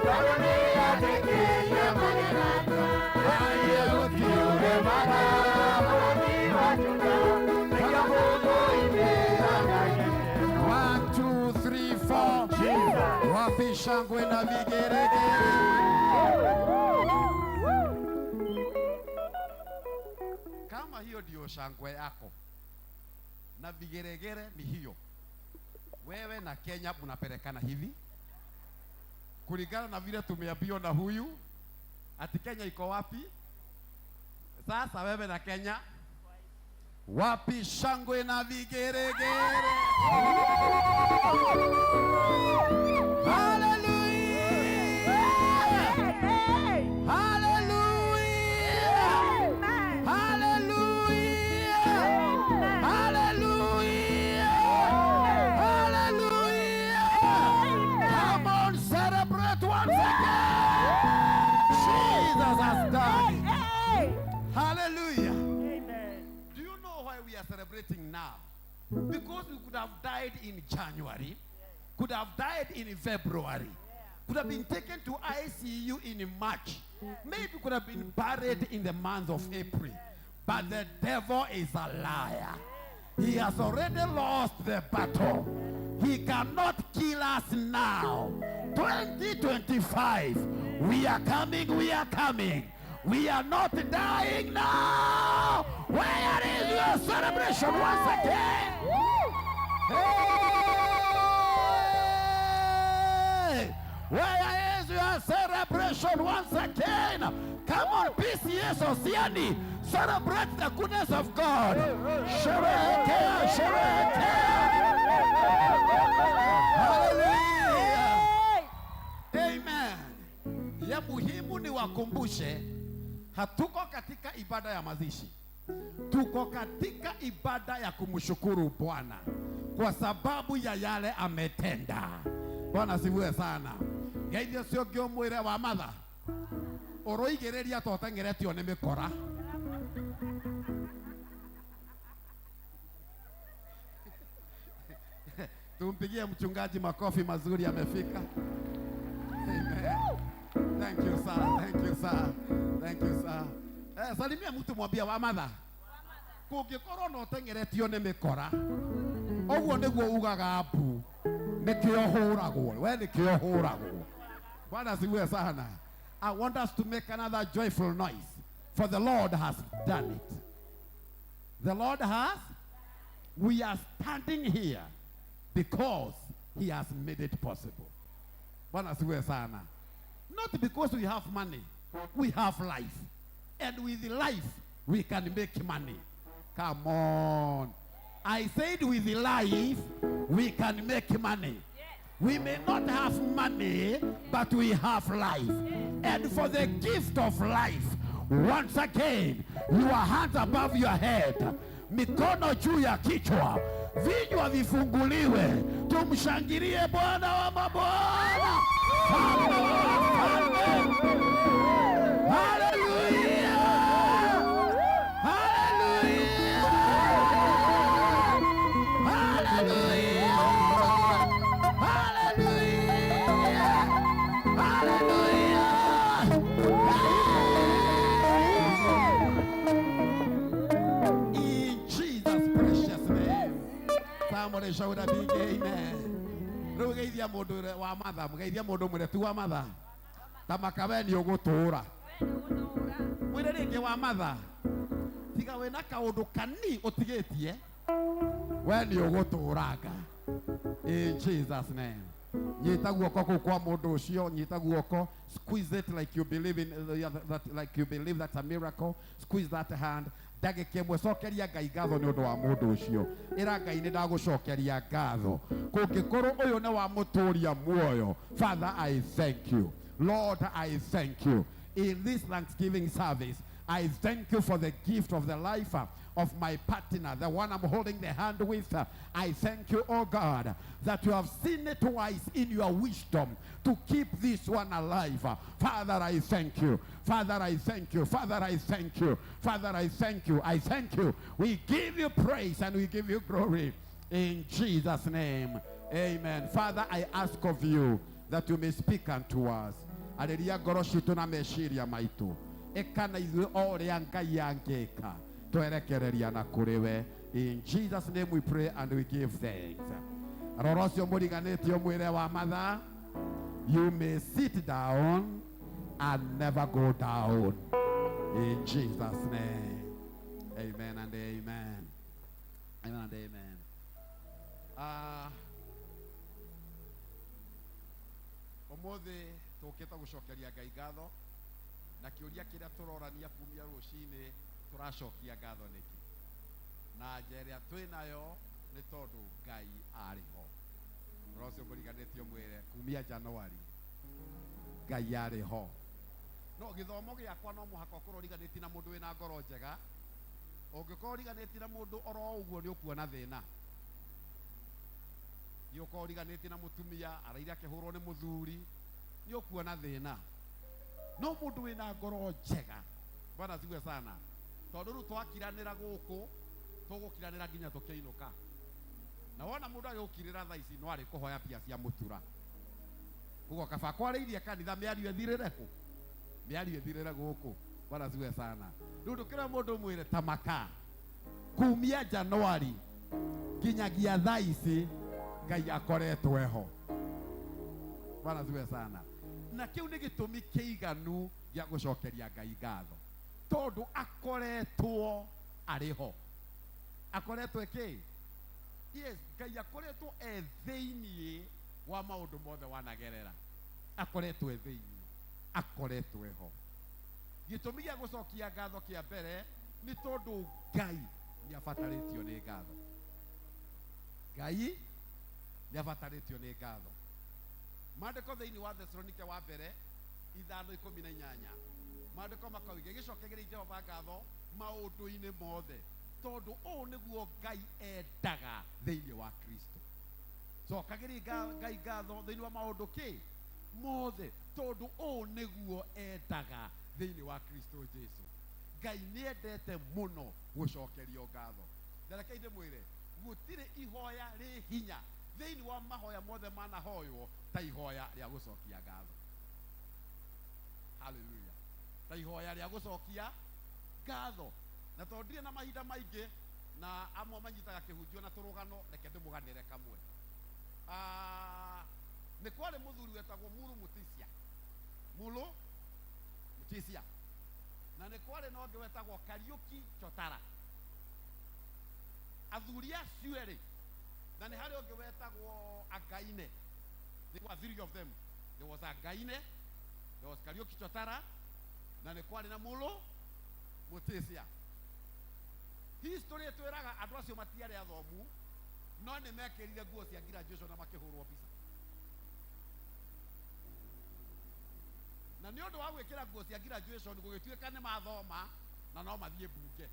tondũ nĩanjĩkĩire magegania. Gũtirĩ ũremaga bũrũri wa Juda, nĩkĩo ngũmũinĩra na gĩkeno. One, two, three, four. Wapi shangwe na vigeregere? Kama hiyo ndio shangwe yako na vigeregere ni hiyo, wewe na Kenya mnapelekana hivi kulingana na vile tumeambiwa na huyu ati Kenya iko wapi? Sasa wewe na Kenya, wapi shangwe na vigeregere? Hallelujah! Hallelujah! Hallelujah! Hallelujah! Hallelujah! Come on, celebrate once again. Jesus has done it. Hallelujah. Do you know why we are celebrating now? Because we could have died in January, could have died in February, could have been taken to ICU in March, maybe could have been buried in the month of April. But the devil is a liar. He has already lost the battle. He cannot kill us now. 2025, we are coming, we are coming. We are not dying now. Where is your celebration once again? Hey! Where is your celebration once again? Come on, PCEA Sosiani, celebrate the goodness of God. Sherehekea, sherehekea. Hallelujah. Amen. Ya muhimu ni wakumbushe, hatuko katika ibada ya mazishi, tuko katika ibada ya kumshukuru Bwana kwa sababu ya yale ametenda. Bwana asifiwe sana. Ngeithio cio ngĩũmwĩre wa matha ũroigĩrĩria ta ũteng'eretio nĩ mĩkora. Tumpigie mchungaji makofi mazuri, amefika. Amen. Thank you sir, thank you sir, thank you sir. Eh, salimia mtu mwambie wa matha kũngĩkorwo na ũteng'eretio nĩ mĩkora ũguo nĩguo ugaga mbu nĩkĩo hũragwo we nĩkĩo hũragwo. Bwana asifiwe sana. I want us to make another joyful noise, for the Lord has done it. The Lord has. We are standing here because he has made it possible. Bwana asifiwe sana. Not because we have money, we have life, and with life we can make money. Come on. I said with life we can make money. We may not have money, but we have life. And for the gift of life, once again, your hands above your head, mikono juu ya kichwa, vinywa vifunguliwe, tumshangilie Bwana wa mabwana, Mfalme wa wafalme. Hallelujah! Hallelujah! Hallelujah! Hallelujah! Hallelujah! In Jesus' precious name. Somebody shout a big amen. Rĩu geithia mũndũ ũrĩa wa matha, mũgeithia mũndũ mwĩre tu wa matha. Ta maka we nĩ ũgũtũũra. Mwĩre rĩngĩ wa matha. Tiga. Tiga wĩna kaũndũ kani ũtigĩtie, we nĩ ũgũtũranga. In Jesus name. Nyita guoko kũu kwa mũndũ ũcio, nyita guoko, squeeze it like you believe in that, like you believe that's a miracle. Squeeze that hand. Ndagĩka ĩmwe cokeria Ngai ngatho nĩ ũndũ wa mũndũ ũcio. Ĩra Ngai nĩ ndagũcokeria ngatho. Kũngĩkorwo ũyũ nĩ wamũtũria muoyo, Father, I thank you. Lord, I thank you. In this Thanksgiving service, I thank you for the gift of the life of my partner, the one I'm holding the hand with. I thank you, oh God, that you have seen it wise in your wisdom to keep this one alive. Father, I thank you. Father, I thank you. Father, I thank you. Father, I thank you. I thank you. We give you praise and we give you glory. In Jesus' name, amen. Father, I ask of you that you may speak unto us. Arĩria ngoro citũ na meciria maitũ. Ĩka na ithuĩ o ũrĩa Ngai angĩka. Twerekereria na kũrĩ we. In Jesus' name we pray and we give thanks. Rora ũcio mũriganĩtio mwĩre wa mathaa. You may sit down and never go down. In Jesus' name. Amen and amen. Amen and amen. Ũmũthĩ tũkĩte gũcokeria Ngai ngatho na kĩũria kĩrĩa tũrorania kumia rũcinĩ tũracokia ngatho nĩkĩ, na nja ĩrĩa twĩ nayo nĩ tondũ Ngai arĩ ho. Rora ũcio mũriganĩtio mwĩre kumia Januari Ngai arĩ ho. No gĩthomo gĩakwa no mũhaka ũkorwo ũriganĩtie na mũndũ wĩna ngoro njega. Ũngĩkorwo ũriganĩtie na mũndũ oro ũguo nĩ ũkuona thĩna. Nĩ ũkorwo ũriganĩtie na mũtumia araire akĩhũrwo nĩ mũthuri, nĩ ũkuona thĩna. No mũndũ wĩna ngoro njega, Bwana asifiwe sana, tondũ rĩu twakiranĩra gũkũ tũgũkiranĩra nginya tũkĩinũka. Na wona mũndũ agĩgũkirĩra thaa ici no arĩ kũhoya mbia cia mũtura. Koguo kaba kwarĩirie kanitha mĩario ĩthirĩre kũ? Mĩario ĩthirĩre gũkũ. Bwana asifiwe sana. Rĩu ndũkĩra mũndũ mwĩre ta makaa kumia Januari nginyagia thaa ici Ngai akoretwo eho. Bwana asifiwe sana. Na kĩu nĩ gĩtũmi kĩiganu gĩa gũcokeria Ngai ngatho, tondũ akoretwo arĩ ho. Akoretwo kĩ? Yes, Ngai akoretwo e thĩiniĩ wa maũndũ mothe wanagerera. Akoretwo e thĩiniĩ, akoretwo eho. Gĩtũmi gĩa gũcokia ngatho kĩa mbere nĩ tondũ Ngai nĩ abatarĩtio nĩ ngatho. Ngai nĩ abatarĩtio nĩ ngatho. Maandĩko thĩinĩ wa Thesalonike wa mbere 5:18, maandĩko makauga gĩcokagĩria Jehova ngatho maũndũ-inĩ mothe, tondũ ũũ nĩguo Ngai endaga thĩinĩ wa Kristo. Cokagĩria Ngai ngatho thĩinĩ wa maũndũ kĩ mothe, tondũ ũũ nĩguo endaga thĩinĩ wa Kristo Jesu. Ngai nĩ endete mũno gũcokerio ngatho. Na reke ndĩmwĩre, gũtirĩ ihoya rĩ hinya thĩinĩ wa mahoya mothe manahoywo ta ihoya rĩa gũcokia ngatho. Hallelujah. Ta ihoya rĩa gũcokia ngatho. Na tondũ ndirĩ na mahinda maingĩ na amwe manyitaga kĩhunjio na tũrũgano, reke ndĩmũganĩre kamwe. Nĩ kwarĩ mũthuri wetagwo Mulu Mutisia. Mulu Mutisia. Na nĩ kwarĩ na ũngĩ wetagwo Kariuki Chotara. Athuri acio erĩ, na nĩ harĩ ũngĩ wetagwo Angaine. There were three of them. There was Angaine, there was Kariuki Chotara, na nĩ kwarĩ na Mulu Mutisia. History ĩtwĩraga andũ acio matiarĩ athomu, no nĩ mekĩrire nguo cia graduation na makĩhũrwo mbica. Na nĩ ũndũ wa gwĩkĩra nguo cia graduation gũgĩtuĩka nĩ mathoma na no mathiĩ mbunge.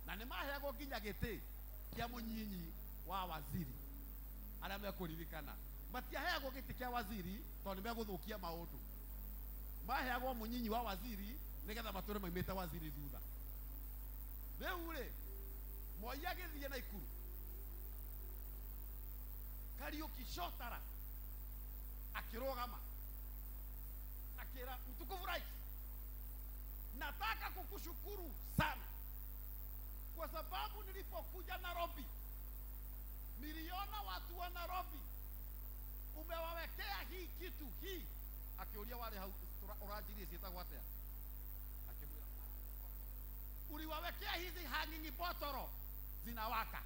Na nĩ maheagwo nginya gĩtĩ kĩa mũnyinyi wa waziri. Arĩa mekũririkana matiaheagwo gĩtĩ kĩa waziri tondũ nĩ megũthũkia maũndũ. Maheagwo mũnyinyi wa waziri nĩgetha matũre maimĩte waziri thutha. Rĩu rĩ, Moi agĩthiĩ Naikuru, Kariuki Chotara akĩrũgama akĩra mtukufu rais, nataka kukushukuru sana kwa sababu nilipokuja Nairobi niliona watu wa Nairobi umewawekea hii kitu hii. Akiuria wale hau ũranjirie ciĩtagwo atĩa, akĩmwĩra uliwawekea Wekea hizi hanging botoro zinawaka.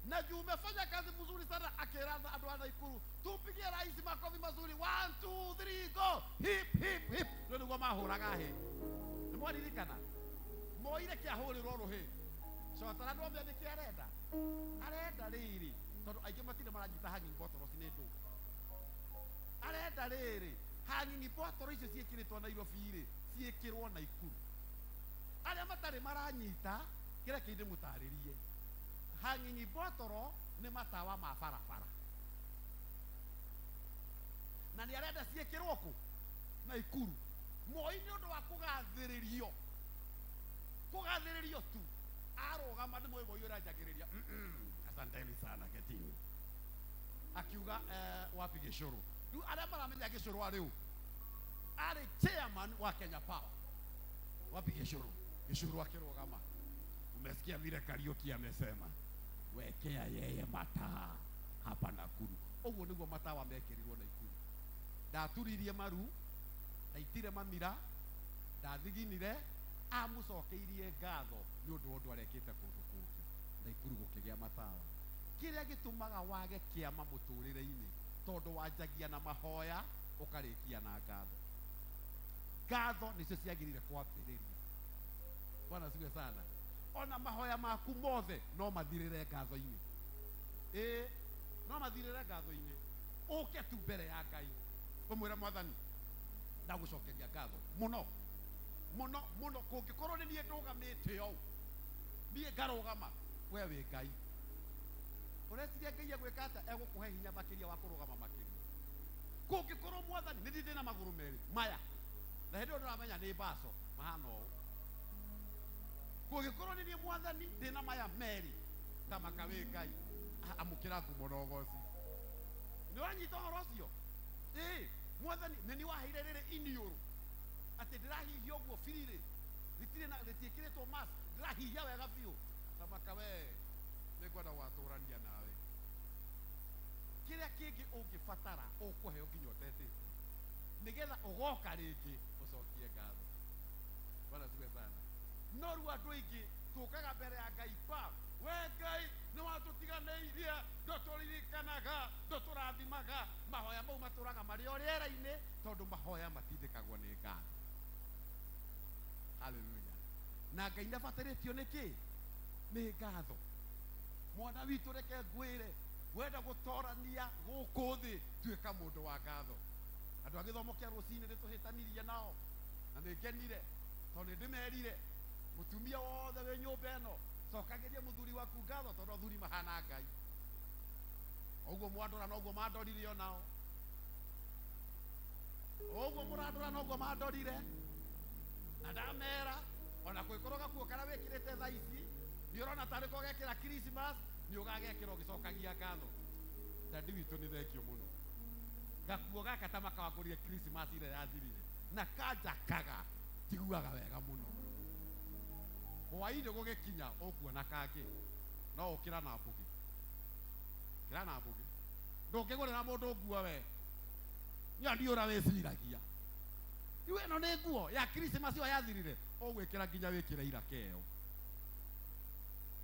Na juu umefanya kazi mzuri sana, akiranda andũ a Naikuru. Tumpigie rais makofi mazuri. 1 2 3 go. Hip hip hip. Ndio niguo mahũraga hĩ. Nĩ mwaririkana? Moire kĩahũrĩrwo rũhĩ. Cotara no mbe nĩkĩ arenda. Arenda rĩrĩ tondũ aingĩ matirĩ maranyita hanging bottles nĩ ndũ. Arenda rĩrĩ hanging bottle icio ciĩkĩrĩtwo Nairobi rĩ ciĩkĩrwo Naikuru. Arĩa matarĩ maranyita kĩrĩa kĩndĩ mũtarĩrie. Hanging bottle nĩ matawa ma barabara. Na nĩ arenda ciĩkĩrwo kũ? Naikuru. Moi nĩ ũndũ wa kũgathĩrĩrio. Kũgathĩrĩrio tu. Arũgama nĩ Moi Moi ũranjagĩrĩria. Asanteni sana ketini. Akiuga wapi Gĩcũrũ. Rĩu arĩa maramenya Gĩcũrũ arĩ ũ? Arĩ chairman wa Kenya Power. Wapi Gĩcũrũ? Gĩcũrũ akĩrũgama. Umesikia vile Kariuki amesema, wekea yeye mataa hapa Nakuru. Ũguo nĩguo matawa mekĩrirwo Naikuru. Ndaturirie maru, ndaitire mamira, ndathiginire, amũcokeirie ngatho nĩ ũndũ wa ũndũ arekĩte kũndũ kũngĩ. Naikuru gũkĩgĩa matawa. Kĩrĩa gĩtũmaga wage kĩama mũtũrĩre-inĩ tondũ wanjagia na mahoya ũkarĩkia na ngatho. Ngatho nĩcio ciagĩrĩire kwambĩrĩria. Bwana asifiwe sana. Ona mahoya maku mothe no mathirĩre ngatho-inĩ. Ĩĩ, no mathirĩre ngatho-inĩ. Ũke tu mbere ya Ngai ũmwĩre Mwathani ndagũcokeria ngatho mũno mũno mũno. Kũngĩkorwo nĩ niĩ ndũgamĩte ũũ, niĩ ngarũgama, we wĩ Ngai. Ũreciria Ngai egwĩka atĩa? Egũkũhe hinya makĩria wa kũrũgama makĩria. Kũngĩkorwo Mwathani nĩ niĩ ndĩna magũrũ merĩ maya, na hĩndĩ ĩyo ndĩramenya nĩ mbaco mahana ũũ. Kũngĩkorwo nĩ niĩ Mwathani ndĩna maya merĩ, ta maka wĩ Ngai, amũkĩra ngumo na ũgoci. Nĩ wanyita ũhoro ũcio? Ĩĩ, Mwathani nĩ niĩ waheire rĩrĩ iniũrũ, atĩ ndĩrahihia ũguo birĩ, rĩtirĩ na rĩtiĩkĩrĩtwo mask, ndĩrahihia wega biũ. Ta maka we, nĩngwenda gwatũrania nawe. Kĩrĩa kĩngĩ ũngĩbatara ũkũheo nginya ũtetĩtie, nĩgetha ũgoka rĩngĩ ũcokie ngatho. Bwana asifiwe sana. No rĩu andũ aingĩ tũkaga mbere ya Ngai pa, we Ngai nĩ watũtiganĩirie, ndũtũririkanaga, ndũtũrathimaga. Mahoya mau matũraga marĩ o rĩera-inĩ tondũ mahoya matindĩkagwo nĩ ngatho. Haleluya. Na Ngai nĩabatarĩtio nĩ kĩ? Nĩ ngatho. Mwana witũ reke ngwĩre, wenda gũtorania gũkũ thĩ, tuĩka mũndũ wa ngatho. Andũ a gĩthomo kĩa rũcinĩ nĩtũhĩtanirie nao na nĩngenire tondũ nĩndĩmerire mũtumia wothe wĩ nyũmba ĩno cokagĩria mũthuri waku ngatho tondũ athuri mahana Ngai. Ũguo mwandora noguo mandorire onao. Ũguo mũrandora noguo mandorire. Na ndamera ona kwĩkorwo gakuo karĩa wĩkĩrĩte thaa ici nĩ ũrona tarĩ ko gekĩra Christmas, nĩ ũgagekĩra ũgĩcokagia ngatho. Dadi witũ nĩ thengio mũno. Gakuo gaka ta makawangũrire Christmas ĩrĩa yathirire na kanjakaga njiguaga wega mũno. Hwaĩ-inĩ gũgĩkinya ũkuona kangĩ no ũkĩra na mbũgĩ. Kĩra na mbũgĩ. Ndũngĩgũrĩra mũndũ nguo we. Niĩ ndiũĩ ũrĩa wĩciragia. Rĩu ĩno nĩ nguo ya Christmas ĩyo yathirire, ũgwĩkĩra nginya wĩkĩre iraka ĩyo.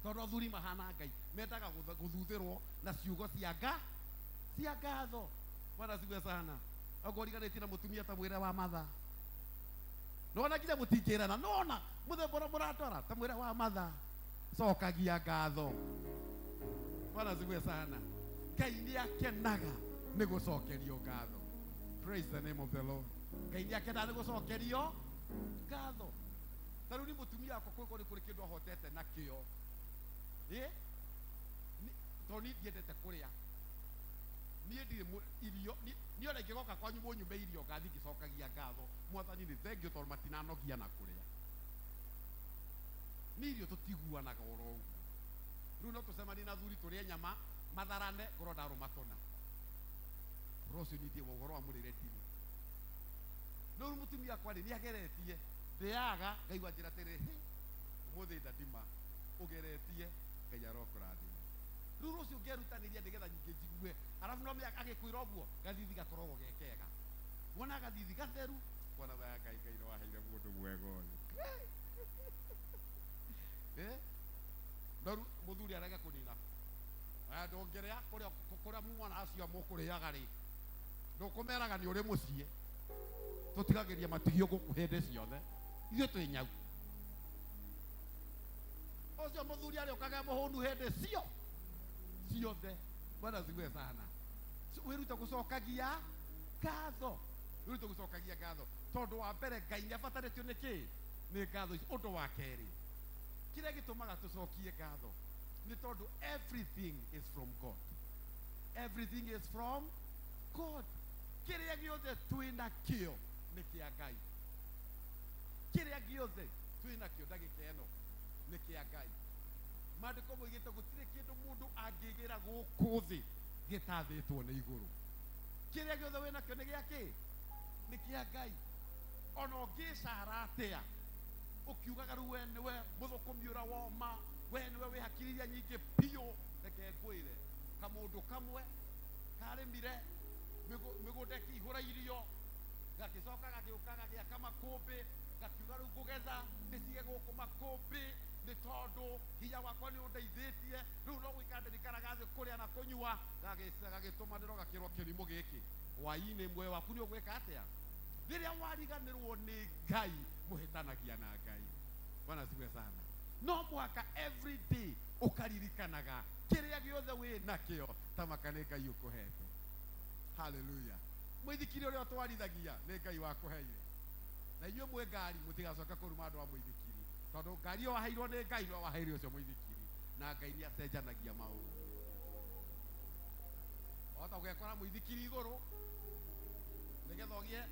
Tondũ athuri mahana Ngai, mendaga gũthuthĩrwo na ciugo cia ngatho. Bwana asifiwe sana. Okorwo ũriganĩtie na mũtumia ta mwĩre wa matha. Nĩwona nginya mũtingĩrana, nĩwona mũthemba ũrĩa mũrandora ta mwĩre wa matha. Cokagia ngatho. Bwana asifiwe sana. Ngai nĩakenaga nĩ gũcokerio ngatho. Praise the name of the Lord. Ngai nĩakenaga nĩ gũcokerio ngatho. Ta rĩu nĩ mũtumia wakwa kũngĩkorwo nĩ kũrĩ kĩndũ ahotete nakĩo. Ĩ? Tondũ niĩ ndiendete kũrĩa. Niĩ ndirĩ irio, niĩ ona ingĩgoka kwanyu mũnyume irio ngathiĩ ngĩcokagia ngatho. Mwathani nĩ thengio tondũ matinanogia na kũrĩa. Nĩ irio tũtiguanaga oro ũguo. Rĩu no tũcemanie na athuri tũrĩe nyama matharane ngorwo ndarũma tũna. Ũhoro ũcio niĩ ndiĩ ũhoro wa mũrĩre ndirĩ. No rĩu mũtumia wakwa rĩ nĩageretie, ndĩaga ngaigua njĩra atĩrĩ, hĩ, ũmũthĩ ndandima ũgeretie, Ngai arokũrathima. Rĩu rũciũ ngerutanĩria nĩgetha nyingĩ njigue, arabu no agĩkwĩra ũguo gathithi gakoragwo ge kega. Wona gathithi gatheru, wona we Ngai, Ngai nĩwaheire mũndũ mwega ũyũ. Mũthuri arege kũnina. Ndũngĩrĩa kũrĩa mwana acio mũkũrĩaga rĩ, ndũkũmeraga nĩ ũrĩ mũciĩ. Tũtigagĩria matigio gũkũ hĩndĩ ciothe. Ithuĩ twĩ nyau. Ũcio mũthuri arĩũkaga mũhũnu hĩndĩ cio ciothe. Bwana asifiwe sana. Wĩrute gũcokagia ngatho. Wĩrute gũcokagia ngatho. Tondũ wa mbere Ngai nĩ abatarĩtio nĩ kĩ? Nĩ ngatho ici. Ũndũ wa kerĩ, kĩrĩa gĩtũmaga tũcokie ngatho nĩ tondũ everything is from God. Everything is from God. Kĩrĩa gĩothe twĩ nakĩo nĩ kĩa Ngai. Kĩrĩa gĩothe twĩ nakĩo ndagĩka ĩno nĩ kĩa Ngai. Maandĩko moigĩte gũtirĩ kĩndũ mũndũ angĩgĩra gũkũ thĩ gĩtathĩtwo nĩ igũrũ. Kĩrĩa gĩothe wĩ nakĩo nĩ gĩa kĩ? Nĩ kĩa Ngai. Ona ũngĩcara atĩa ũkiugaga rĩu we nĩwe mũthũkũmi ũrĩa woma, we nĩwe wĩ hakiri iria nyingĩ biũ, reke ngwĩre kamũndũ kamwe karĩmire mĩgũnda ĩkĩihũra irio, gagĩcoka gagĩũka gagĩaka makũmbĩ, gakiuga rĩu ngũgetha ndĩcige gũkũ makũmbĩ nĩ tondũ hinya wakwa nĩ ũndeithĩtie, rĩu no gũikara ndĩrikaraga thĩ kũrĩa na kũnyua, gagĩtũmanĩrwo gakĩrwo kĩrimũ gĩkĩ, hwaĩ-inĩ muoyo waku nĩ ũgwĩka atĩa? Rĩrĩa wariganĩrwo nĩ Ngai, mũhĩtanagia na Ngai. Bwana asifiwe sana. No mũhaka every day ũkaririkanaga kĩrĩa gĩothe wĩ nakĩo tamaka nĩ Ngai ũkũhete. Hallelujah. Mũithikiri ũrĩa ũtwarithagia nĩ Ngai wakũheire. Na inyuĩ mwĩ ngari mũtigacoke kũruma andũ a mũithikiri, tondũ ngari ĩyo waheirwo nĩ Ngai no waheire ũcio mũithikiri, na Ngai nĩ acenjanagia maũndũ. Wahota gũgekora mũithikiri igũrũ nĩgetha ũgĩe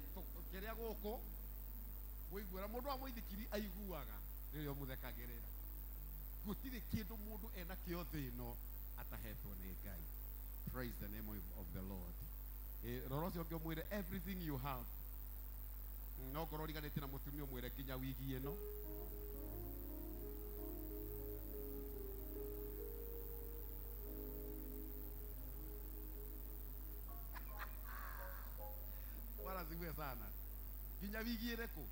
kĩrĩa gũkũ ũiguĩra mũndũ wa mũithikiri aiguaga rĩrĩa ũmũthekagĩrĩra. Gũtirĩ kĩndũ mũndũ ena kĩo thĩ ĩno atahetwo nĩ Ngai. Praise the name of the Lord. Rora ũcio ũngĩ ũmwĩre everything you have. No ngorwo ũriganĩtie na mũtumia ũmwĩre nginya wigi ĩno. Bwana asifiwe sana. Nginya wigi ĩrĩkũ?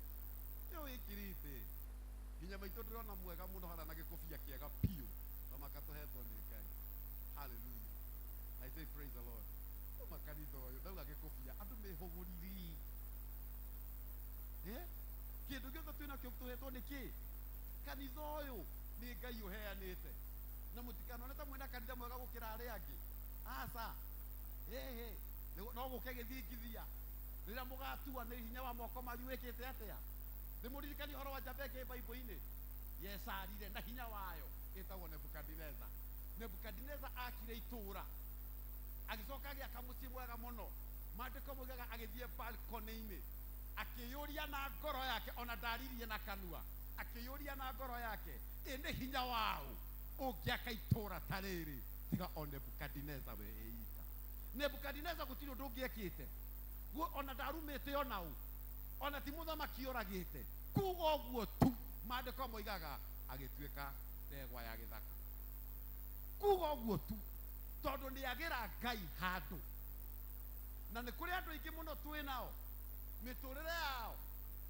Ĩyo wĩkĩrĩte. Nginya maitũ ndĩrona mwega mũno hara na gĩkũbia kĩega biũ. Tamaka tũhetwo nĩ Ngai. Hallelujah. I say praise the Lord. Uma kanitha ũyũ ndauga gĩkũbia andũ mehũgũrire. Kĩndũ gĩothe twĩ nakĩo tũhetwo nĩ kĩ? Kanitha ũyũ nĩ Ngai ũheanĩte. Na mũtikanone ta mwĩna kanitha mwega gũkĩra arĩa angĩ. Aca. Ĩhĩ. No gũke gĩthingithia. Rĩrĩa mũgatua nĩ hinya wa moko manyu wĩkĩte atĩa? Ndĩmũririkanie ũhoro wa njamba ĩngĩ Baibũ-inĩ yecarire na hinya wayo ĩtagwo Nebukadineza. Nebukadineza akire itũũra agĩcoka agĩaka mũciĩ mwega mũno. Maandĩko moigaga agĩthiĩ balcony-inĩ akĩyũria na ngoro yake, ona ndaririe na kanua, akĩyũria na ngoro yake, ĩ nĩ hinya waũ ũngĩaka itũũra ta rĩrĩ tiga o Nebukadineza we ĩika. Nebukadineza gũtirĩ ũndũ ũngĩ ekĩte, ona ndarumĩte ona ũ, ona ti mũthamaki oragĩte, kuga ũguo tu maandĩko moigaga agĩtuĩka ndegwa ya gĩthaka. Kuga ũguo tu tondũ nĩ agĩra Ngai handũ. Na nĩ kũrĩ andũ aingĩ mũno twĩ nao mĩtũrĩre yao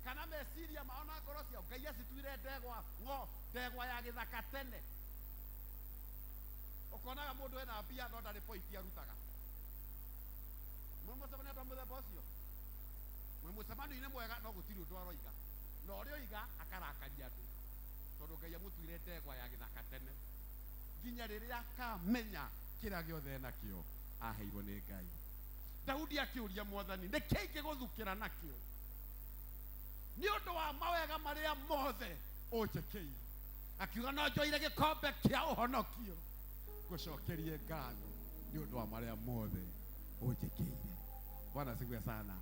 kana meciria mao na ngoro ciao Ngai acituire ndegwa ngo ndegwa ya gĩthaka tene. Ũkonaga mũndũ ena mbia no ndarĩ point arutaga. Mwĩ mũcemanio andũ a mũthemba ũcio, mwĩ mũcemanio-inĩ mwega no gũtirĩ ũndũ aroiga, na ũrĩa oiga akarakaria andũ tondũ Ngai amũtuire ndegwa ya gĩthaka tene nginya rĩrĩa akamenya kĩrĩa gĩothe enakĩo aheirwo nĩ Ngai. Daudi akĩũria Mwathani, nĩ kĩĩ ingĩgũthukĩra nakĩo nĩ ũndũ wa mawega marĩa mothe ũnjĩkĩire? Akiuga no njoire gĩkombe kĩa ũhonokio ngũcokerie ngatho nĩ ũndũ wa marĩa mothe ũnjĩkĩire. Bwana asifiwe sana.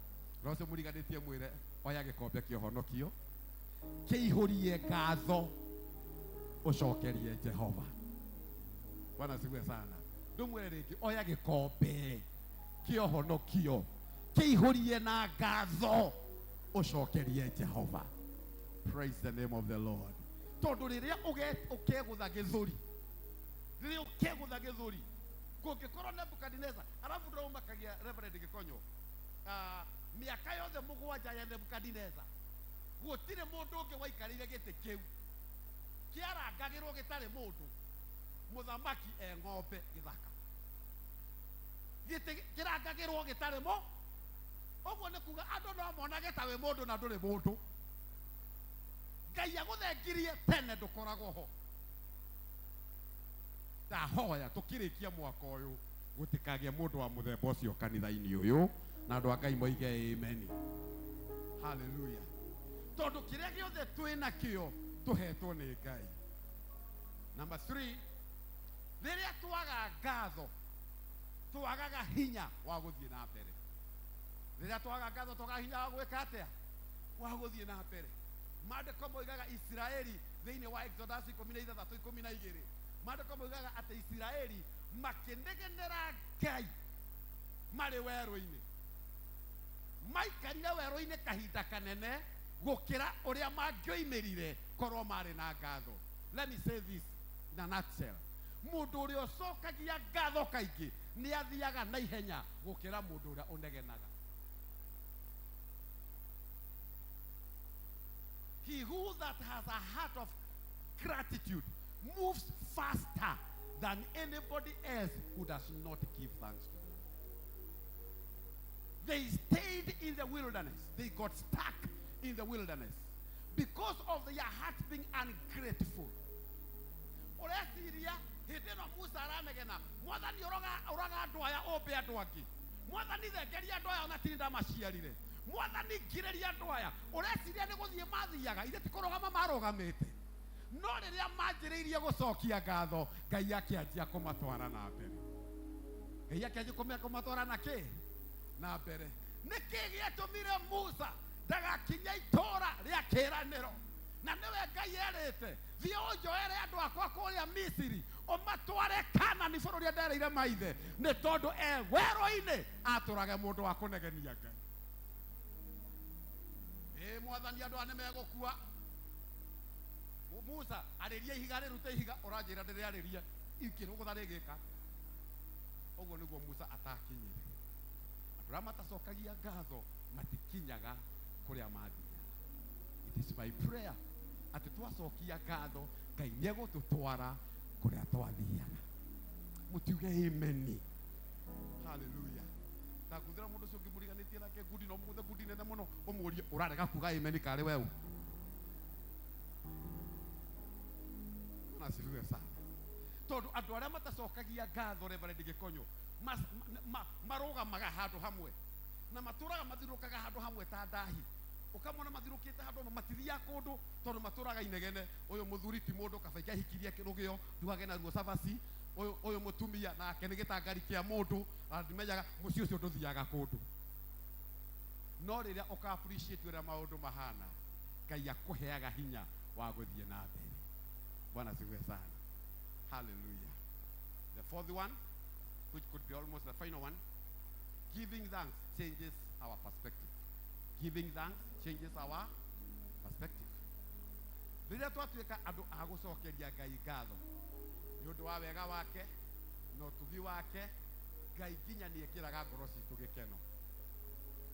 Roho ũcio mũriganĩtie mwĩre oya gĩkombe kĩa ũhonokio kĩihũrie ngatho ũcokerie Jehova. Bwana asifiwe sana. Ndũmwĩre rĩngĩ, oya gĩkombe kĩa ũhonokio kĩihũrie na ngatho ũcokerie Jehova. Praise the name of the Lord. Tondũ rĩrĩa ũkegũtha gĩthũri, rĩrĩa ũkegũtha gĩthũri kũngĩkorwo Nebukadineza, arabu ndĩraumakagia Reverend Gĩkonyo, mĩaka yothe mũgwanja ya Nebukadineza gũtirĩ mũndũ ũngĩ waikarĩire gĩtĩ kĩu, kĩarangagĩrwo gĩtarĩ mũndũ. Mũthamaki e ng'ombe gĩthaka. Gĩtĩ kĩrangagĩrwo gĩtarĩ mo. Ũguo nĩ kuga andũ no monage ta wĩ mũndũ na ndũrĩ mũndũ. Ngai agũthengirie tene ndũkoragwo ho. Ndahoya tũkĩrĩkia mwaka ũyũ gũtikagĩe mũndũ wa mũthemba ũcio kanitha-inĩ ũyũ, na andũ a Ngai moige amen. Hallelujah. Tondũ kĩrĩa gĩothe twĩ nakĩo tũhetwo nĩ Ngai. Number 3, rĩrĩa twaga ngatho twagaga hinya wa gũthiĩ na mbere. Rĩrĩa twaga ngatho twagaga hinya wa gwĩka atĩa? Wa gũthiĩ na mbere. Maandĩko moigaga Isiraeli thĩinĩ wa Exodus 16:12, maandĩko moigaga atĩ Isiraeli makĩnegenera Ngai marĩ werũ-inĩ. Maikarire werũ-inĩ kahinda kanene gũkĩra ũrĩa mangĩoimĩrire korwo marĩ na ngatho. Let me say this in a nutshell. Mũndũ ũrĩa ũcokagia ngatho kaingĩ nĩ athiaga na ihenya gũkĩra mũndũ ũrĩa ũnegenaga. He who that has a heart of gratitude moves faster than anybody else who does not give thanks to the Lord. They stayed in the wilderness. They got stuck in the wilderness because of their heart being ungrateful. Ũreciria hĩndĩ ĩno Musa aranegena, Mwathani ũraga andũ aya ũmbe andũ angĩ, Mwathani thengeria andũ aya ona tini ndamaciarire, Mwathani ngirĩria andũ aya. Ũreciria nĩ gũthiĩ mathiaga, ithe ti kũrũgama marũgamĩte. No rĩrĩa manjĩrĩirie gũcokia ngatho, Ngai akĩanjia kũmatwara na mbere. Ngai akĩanjia kũmatwara na kĩ? Na mbere. Nĩkĩ gĩatũmire Musa ndagakinya itũũra rĩa kĩĩranĩro? Na nĩwe Ngai erĩte, thiĩ ũnjoere andũ akwa kũrĩa Misiri, ũmatware Kanani bũrũri ũrĩa nderĩire maithe. Nĩ tondũ e werũ-inĩ atũrage mũndũ wa kũnegenia Ngai. Ĩ Mwathani, andũ aya nĩmegũkua. Musa, arĩria ihiga, rĩrute ihiga, ũranjĩra ndĩrĩarĩrie, ikĩrũgũtha rĩgĩka. Ũguo nĩguo Musa atakinyire. Andũ arĩa matacokagia ngatho matikinyaga kũrĩa mathiaga. It is my prayer atĩ twacokia ngatho Ngai nĩegũtũtwara kũrĩa twathiaga. Mũtiuge amen. Hallelujah. Ndaguthĩra mũndũ ũcio ũngĩmũriganĩtie nake ngundi, no mũgũthe ngundi nene mũno, ũmũrie ũrarega kuga amen karĩ weũ. Bwana asifiwe sana. Tondũ andũ arĩa matacokagia ngatho, Reverend Gĩkonyo, marũgamaga handũ hamwe na matũraga mathiũrũrũkaga handũ hamwe ta ndahi. Ũkamona mathiũrũrũkĩte handũ hamwe, matithiaga kũndũ tondũ matũraga inegene. Ũyũ mũthuri ti mũndũ, kaba ingĩahikirie rũgĩo ndugage naruo cabaci. Ũyũ mũtumia nake nĩ gĩtangari kĩa mũndũ, na ndimenyaga mũciĩ ũcio ndũthiaga kũndũ. No rĩrĩa ũka appreciate ũrĩa maũndũ mahana, Ngai akũheaga hinya wa gũthiĩ na mbere. Bwana asifiwe sana. Hallelujah. The fourth one, which could be almost the final one, giving thanks changes our perspective. Giving thanks changes our perspective. Rĩrĩa twatuĩka andũ a gũcokeria Ngai ngatho nĩ ũndũ wa wega wake na ũtugi wake, Ngai nginya nĩ ekĩraga ngoro citũ gĩkeno.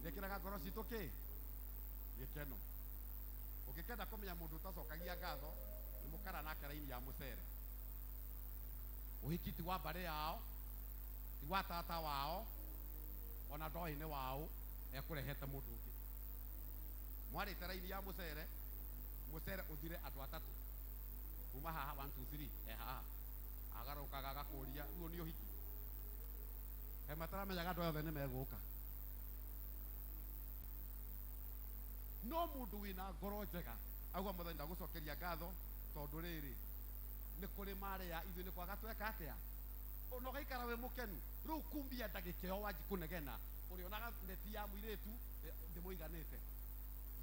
Nĩ ekĩraga ngoro citũ kĩ? Gĩkeno. Ũngĩkenda kũmenya mũndũ ũtacokagia ngatho, nĩ mũkara nake raini ya mũcere. Ũhiki ti wa mbarĩ yao, ti wa tata wao, ona ndoĩ nĩ wao, ekũrehete mũndũ ũngĩ. Mwarĩte raini ya mũcere, mũcere ũthire andũ atatũ. Kuma haha 1 2 3, e haha. Agarũkaga agakũria, ũyũ nĩ ũhiki. He mataramenyaga andũ othe nĩ megũka. No mũndũ wĩna ngoro njega auga, Mwathani ndagũcokeria ngatho tondũ rĩrĩ nĩ kũrĩ marĩa ithuĩ nĩ kwaga tweka atĩa, ona ũgaikara wĩ mũkenu. Rĩu kumbia ndagĩka ĩyo wanji kũnegena, ũrĩonaga neti ya mũirĩtu ndĩmũiganĩte,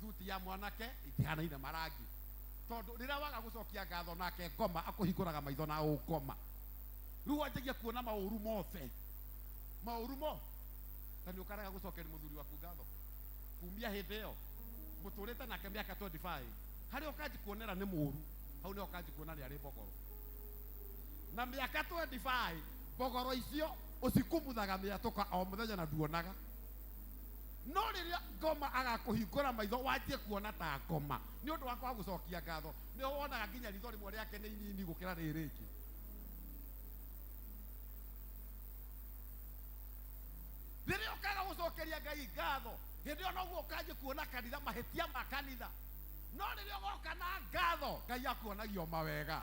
thuti ya mwanake itihanaine marangi. Tondũ rĩrĩa waga gũcokia ngatho nake ngoma akũhingũraga maitho na ũngoma. Rĩu wanjagia kuona maũru mothe, maũru mo. Ta nĩ ũkarega gũcokeria mũthuri waku ngatho kumia hĩndĩ ĩyo mũtũrĩte nake mĩaka 25, harĩa ũkanji kuonera nĩ mũũru, hau nĩho ũkanji kuona nĩ arĩ mbogoro. Na mĩaka 25 mbogoro icio ũcikumuthaga mĩatũka o mũthenya na nduonaga. No rĩrĩa ngoma agakũhingũra maitho wanjie kuona ta ngoma nĩ ũndũ wa kwaga gũcokia ngatho, nĩho wonaga nginya ritho rĩmwe rĩake nĩ inini gũkĩra rĩrĩ rĩngĩ. Ũcokeria Ngai ngatho hĩndĩ ĩyo noguo ũkanjia kuona kanitha mahĩtia ma kanitha. No rĩrĩa ũgoka na ngatho Ngai akuonagio mawega.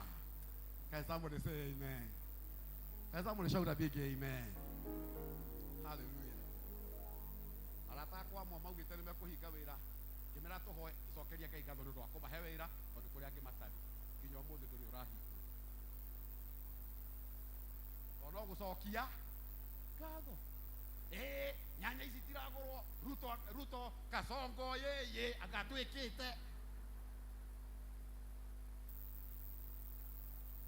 Can somebody say amen? Can somebody shout a big amen? Hallelujah. Arata akwa amwe maugĩte nĩ mekũhinga wĩra, ngĩmera tũhoe, ngĩcokeria Ngai ngatho nĩ ũndũ wa kũmahe wĩra tondũ kũrĩ angĩ matarĩ. Nginya ũmũthĩ ndũrĩ ũrahingwo. Tondũ no gũcokia ngatho. Nyanya ici itiragũrwo, Ruto Kasongo yeye agatwĩkĩte.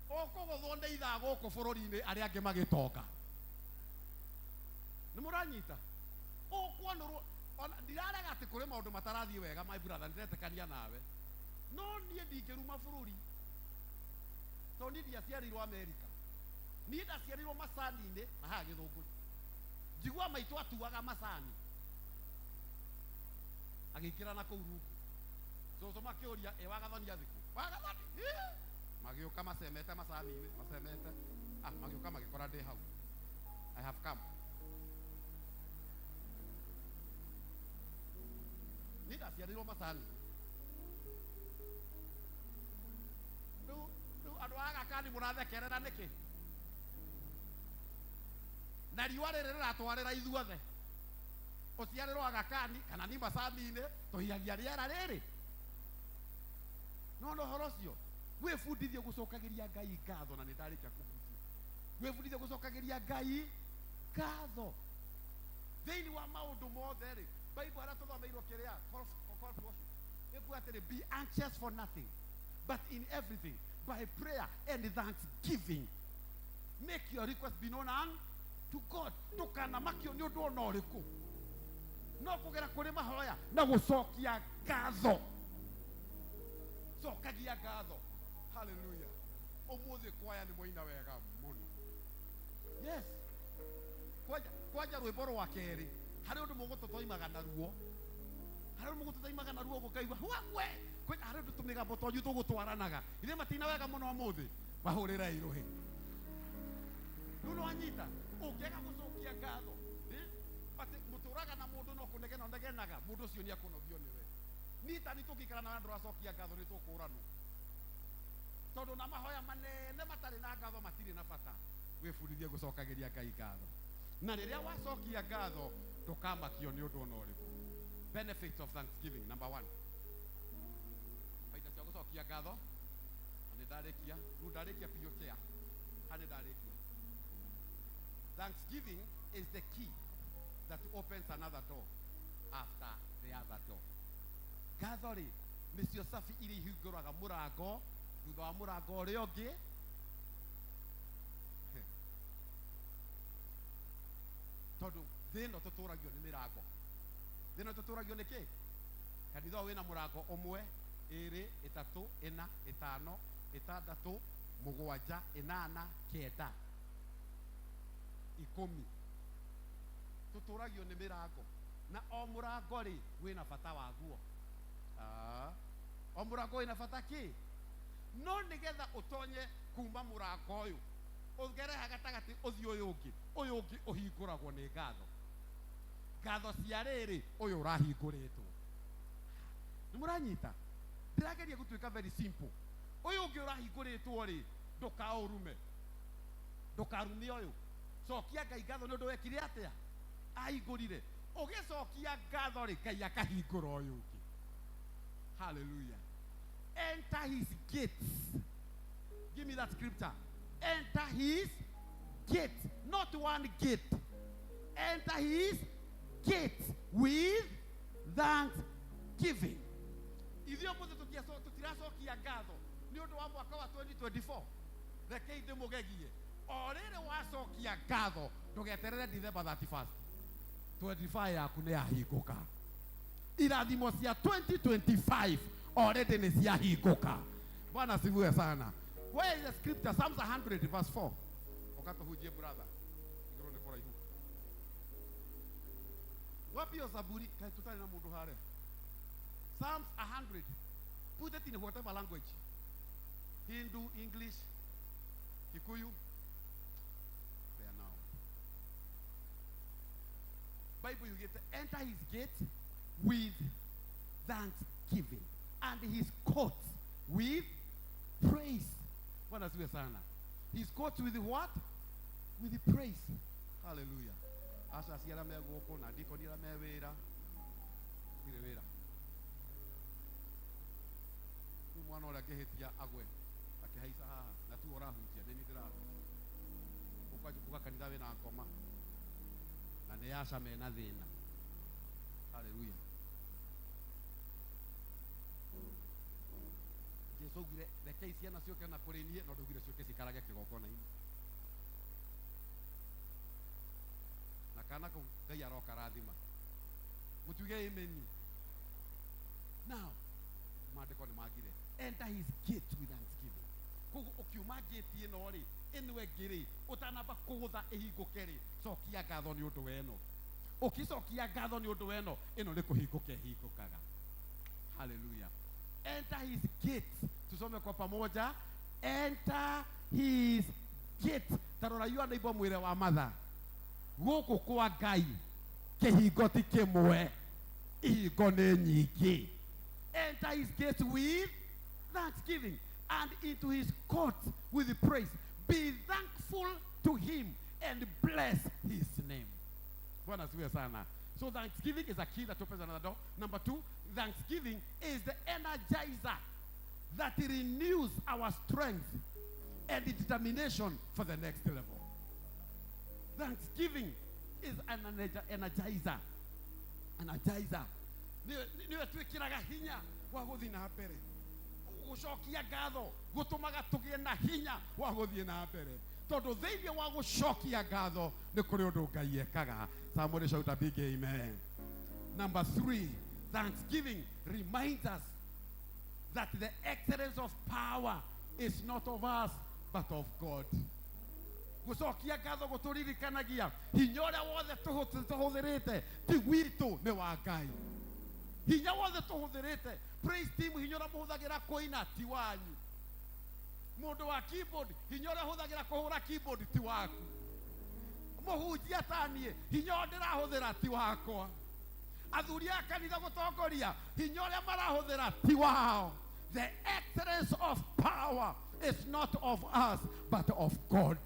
Ũkũgũthwo nĩ ithaa gũkũ bũrũri-inĩ arĩa angĩ magĩtonga. Nĩ mũranyita? Ũkwanũrwo, ona ndirarega atĩ kũrĩ maũndũ matarathiĩ wega, my brother, nĩndĩretĩkania nawe. No niĩ ndingĩruma bũrũri tondũ niĩ ndiaciarĩirwo Amerika. Niĩ ndaciarĩirwo macani-inĩ na haha Gĩthũngũri. Njigua maitũ atuaga macani agĩikĩra na kũu rungu. Cũcũ makĩũria, ĩ wagathonia thikũ? Wagathoni? Magĩũka macemete macani-inĩ, macemete. Magĩũka magĩkora ndĩ hau. I have come. Niĩ ndaciarĩirwo macani. Rĩu andũ a Aga Khan mũrathekerera nĩkĩ? Na riũa rĩrĩ rĩratwarĩra ithuothe. Ũciarĩrwo Aga Khan kana ni macani-inĩ, tũhihagia rĩera rĩrĩ. No ũhoro ũcio wĩbundithie gũcokagĩria Ngai ngatho, na nĩ ndarĩkia kũhunjia. Wĩbundithie gũcokagĩria Ngai ngatho thĩinĩ wa maũndũ mothe rĩ. Bible harĩa tũthomeirwo kĩrĩa call to worship ĩkuga atĩrĩ, be anxious for nothing but in everything by prayer and thanksgiving make your request be known unto God. Ndũkanamakio nĩ ũndũ ona ũrĩkũ, no kũgera kũrĩ mahoya na gũcokia ngatho. Cokagia ngatho. Hallelujah. Ũmũthĩ kwaya nĩ mwaina wega mũno. Yes. Kwanja rwĩmbo rwa kerĩ harĩ ũndũ mũgũtũtoimaga naruo. Harĩ ũndũ mũgũtũtoimaga naruo gũkaigua hwakwe. Harĩ ũndũ tũmĩgambo twanyu tũgũtwaranaga. Ithuĩ matina wega mũno ũmũthĩ. Mahũrĩrei rũhĩ. Rĩu nĩ wanyita ũngĩaga gũcokia ngatho, atĩ mũtũraga na mũndũ no kũnegena ũnegenaga, mũndũ ũcio nĩ akũnogio nĩwe. Niĩ ta niĩ tũngĩikara na andũ acokia ngatho nĩ tũkũranwo. Tondũ na mahoya manene matarĩ na ngatho matirĩ na bata. Wĩbundithie gũcokagĩria Ngai ngatho. Na rĩrĩa wacokia ngatho ndũkamakio nĩ ũndũ ona ũrĩkũ. Benefits of thanksgiving number 1. Baita cia gũcokia ngatho. Na nĩ ndarĩkia, rĩu ndarĩkia biũ chair. Ha nĩ ndarĩkia. Thanksgiving is the key that opens another door after the other door. Ngatho rĩ nĩcio cabi iria ihingũraga mũrango thutha wa mũrango ũrĩa ũngĩ. Tondũ thĩ ĩno tũtũragio nĩ mĩrango. Thĩ ĩno tũtũragio nĩ kĩ? Kanitha ũyũ wĩna mũrango ũmwe, ĩrĩ, ĩtatũ, ĩna, ĩtano, ĩtandatũ, mũgwanja, ĩnana, kenda, 10. Tũtũragio nĩ mĩrango. Na o mũrango rĩ wĩna bata waguo. O mũrango wĩna bata kĩ? No nĩgetha ũtonye kuma mũrango ũyũ ũgere gatagatĩ ũthiĩ ũyũ ũngĩ, ũyũ ũngĩ ũhingũragwo nĩ ngatho. Ngatho cia rĩrĩ ũyũ ũrahingũrĩtwo. Nĩ mũranyita? Ndĩrageria gũtuĩka very simple. Ũyũ ũngĩ ũrahingũrĩtwo rĩ ndũkaũrume, ndũkarume ũyũ. Cokia Ngai ngatho nĩ ũndũ wekire atĩa? Ahingũrire. Ũgĩcokia ngatho rĩ Ngai akahingũra ũyũ ũngĩ. Hallelujah. Enter his gates. Give me that scripture. Enter his gate, not one gate. Enter his gate with thanksgiving. Ithuĩ ũmũthĩ tũtiracokia ngatho nĩ ũndũ wa mwaka wa 2024. Rekei ndĩmũgegie. O rĩrĩ wacokia ngatho ndũgeterere December 31st. 25 yaku nĩ yahingũka. Irathimo cia 2025 already nĩ ciahingũka. Bwana asifiwe sana. Where is the scripture? Psalms 100 verse 4. Ukatuhujie brother. Igũrũ nĩ kũraihu. Wapi hiyo Zaburi? Kaĩ tũtarĩ na mũndũ harĩa. Psalms 100. Put it in whatever language. Hindu, English, Kikuyu. They are now. Bible yugĩte enter his gate with thanksgiving and his courts with praise. Bwana asifiwe sana. His courts with what? With praise. Hallelujah. Aca aci arĩa me gũkũ na ndikoni arĩa me wĩra tirĩ wĩra rĩu mwana ũrĩa angĩhĩtia agwe akĩhaica haha na tiwe ũrahunjia nĩ niĩ ndĩrahunjia ũkwanjia kuga kanitha wĩna ngoma na nĩ aca mena thĩna. Haleluya. Jesu augire rekei ciana ciũke na kũrĩ niĩ no ndaugire ciũke cikarage kĩgongona-inĩ na kana kau Ngai aroka rathima mũtuge amen. Now maandĩko nĩ mangire enter his gate with thanksgiving. Koguo ũkiuma gate ĩno rĩ ĩno ĩngĩ rĩ ũtanamba kũgũtha ĩhingũke rĩ cokia ngatho nĩ ũndũ wa ĩno ũkĩcokia ngatho nĩ ũndũ wa ĩno ĩno nĩ kũhingũka ĩhingũkaga. Haleluya. Enter his gate, tusome kwa pamoja. Enter his gate. Tarora yua neighbor mwĩre wa matha gũkũ kwa Ngai kĩhingo ti kĩmwe ihingo nĩ nyingĩ. Enter his gate with thanksgiving and into his court with praise. Be thankful to him and bless his name. Bwana asifiwe sana. So thanksgiving is a key that opens another door. Number two, thanksgiving is the energizer that renews our strength and determination for the next level. Thanksgiving is an energizer. Energizer. Niwe twikiraga hinya wa guthii na mbere. Gucokia ngatho gutumaga tugie na hinya wa guthii na mbere. Tondu thiini wa gucokia ngatho ni kuri undu Ngai ekaga. Somebody shout a big amen. Number three, thanksgiving reminds us that the excellence of power is not of us but of God. Gucokia ngatho guturirikanagia hinya uria wothe tuhuthirite ti witũ nĩ wa Ngai. Hinya wothe tuhuthirite, praise team hinya uria muhuthagira kuina ti wanyu. Mundu wa keyboard hinya uria huthagira kuhura keyboard ti waku. Muhunjia tanie hinya uria ndirahuthira ti wakwa. Athuri a kanitha gutongoria hinya uria marahuthira ti wao. The excellence of power is not of us but of God.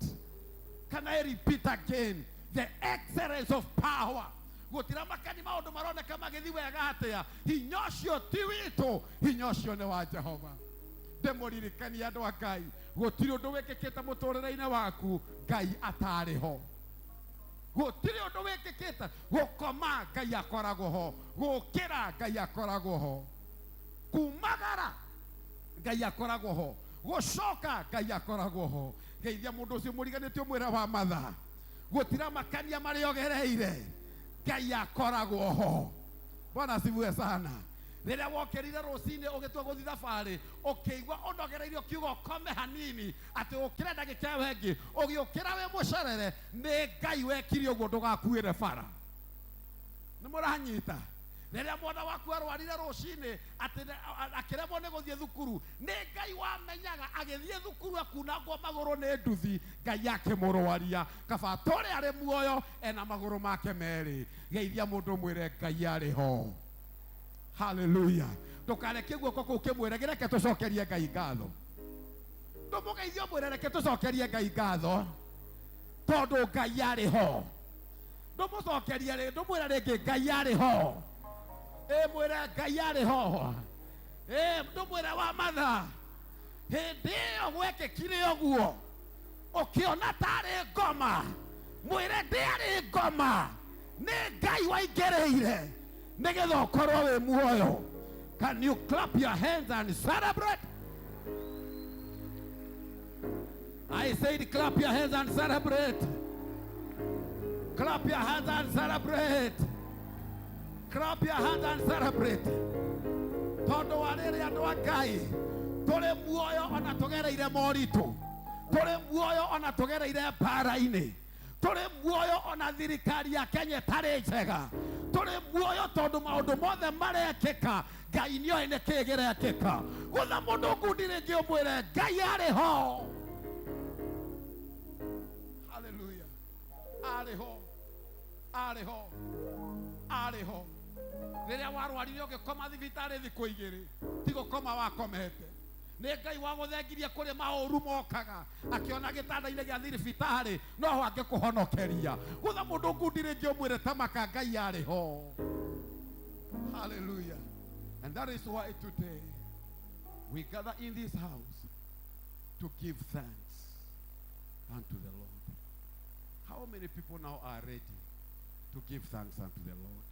Can I repeat again? The excellence of power. Gutira makani maundu maroneka magithi wega atia hinya ucio ti witũ hinya ũcio nĩ wa Jehova. Ndĩmũririkanie andũ a Ngai gũtirĩ ũndũ wĩkĩkĩte mũtũrĩre-inĩ waku Ngai atarĩ ho. Gũtirĩ ũndũ wĩkĩkĩte gũkoma Ngai akoragwo ho, gũkĩra Ngai akoragwo ho, kumagara Ngai akoragwo ho, gũcoka Ngai akoragwo ho. Geithia mũndũ ũcio mũriganĩtie mwĩra wa matha gũtira makania marĩa ũgereire Ngai akoragwo ho. Bwana asifiwe sana. Rĩrĩa wokĩrire rũcinĩ ũgĩtua gũthiĩ thabarĩ ũkĩigua ũnogereirio ũkiuga ũkome hanini atĩ ũkĩre ndagĩka ĩyo ĩngĩ ũgĩũkĩra wĩ mũcerere nĩ Ngai wekire ũguo ndũgakuĩre bara. Nĩ mũranyita? Rĩrĩa mwana waku arwarire rũcinĩ atĩ akĩremwo nĩ gũthiĩ thukuru nĩ Ngai wamenyaga agĩthiĩ thukuru akunangwo magũrũ nĩ nduthi Ngai akĩmũrwaria kaba atũre arĩ muoyo ena magũrũ make merĩ. Geithia mũndũ mwĩre Ngai arĩ ho. Haleluya. Ndũkareke guoko kũu kĩmwĩre reke tũcokerie Ngai ngatho. Ndũmũgeithie ũmwĩre reke tũcokerie Ngai ngatho tondũ Ngai arĩ ho. Ndũmũcokerie rĩ ndũmwĩre rĩngĩ Ngai arĩ ho. Ĩ mwĩre Ngai arĩ ho. Ĩ ndũmwĩre wa matha hĩndĩ ĩyo gwekĩkire ũguo ũkĩona tarĩ ngoma mwĩre ndĩarĩ ngoma nĩ Ngai waingĩrĩire nĩgetha ũkorwo wĩ muoyo. Can you clap your hands and celebrate? I said clap your hands and celebrate. Clap your hands and celebrate. Clap your hands and celebrate. Tondũ wa rĩrĩ andũ a Ngai tũrĩ muoyo ona tũgereire moritũ, tũrĩ muoyo ona tũgereire mbara-inĩ, tũrĩ muoyo ona thirikari ya Kenya ĩtarĩ njega, tũrĩ muoyo tondũ maũndũ mothe marekĩka Ngai nĩoĩ nĩkĩĩ kĩrekĩka. Gũtha mũndũ ngundi rĩngĩ ũmwĩre Ngai arĩ ho. Haleluya. Arĩ ho. Arĩ ho, arĩ ho. Rĩrĩa warwarire ũgĩkoma thibitarĩ thikũ igĩrĩ, ti gũkoma wakomete. Nĩ Ngai wagũthengirie kũrĩ maũru mokaga, akĩona gĩtanda-inĩ gĩa thibitarĩ noho angĩkũhonokeria. Gũtha mũndũ ngundi rĩngĩ ũmwĩre ta maka Ngai arĩ ho. Hallelujah. And that is why today we gather in this house to give thanks unto the Lord. How many people now are ready to give thanks unto the Lord?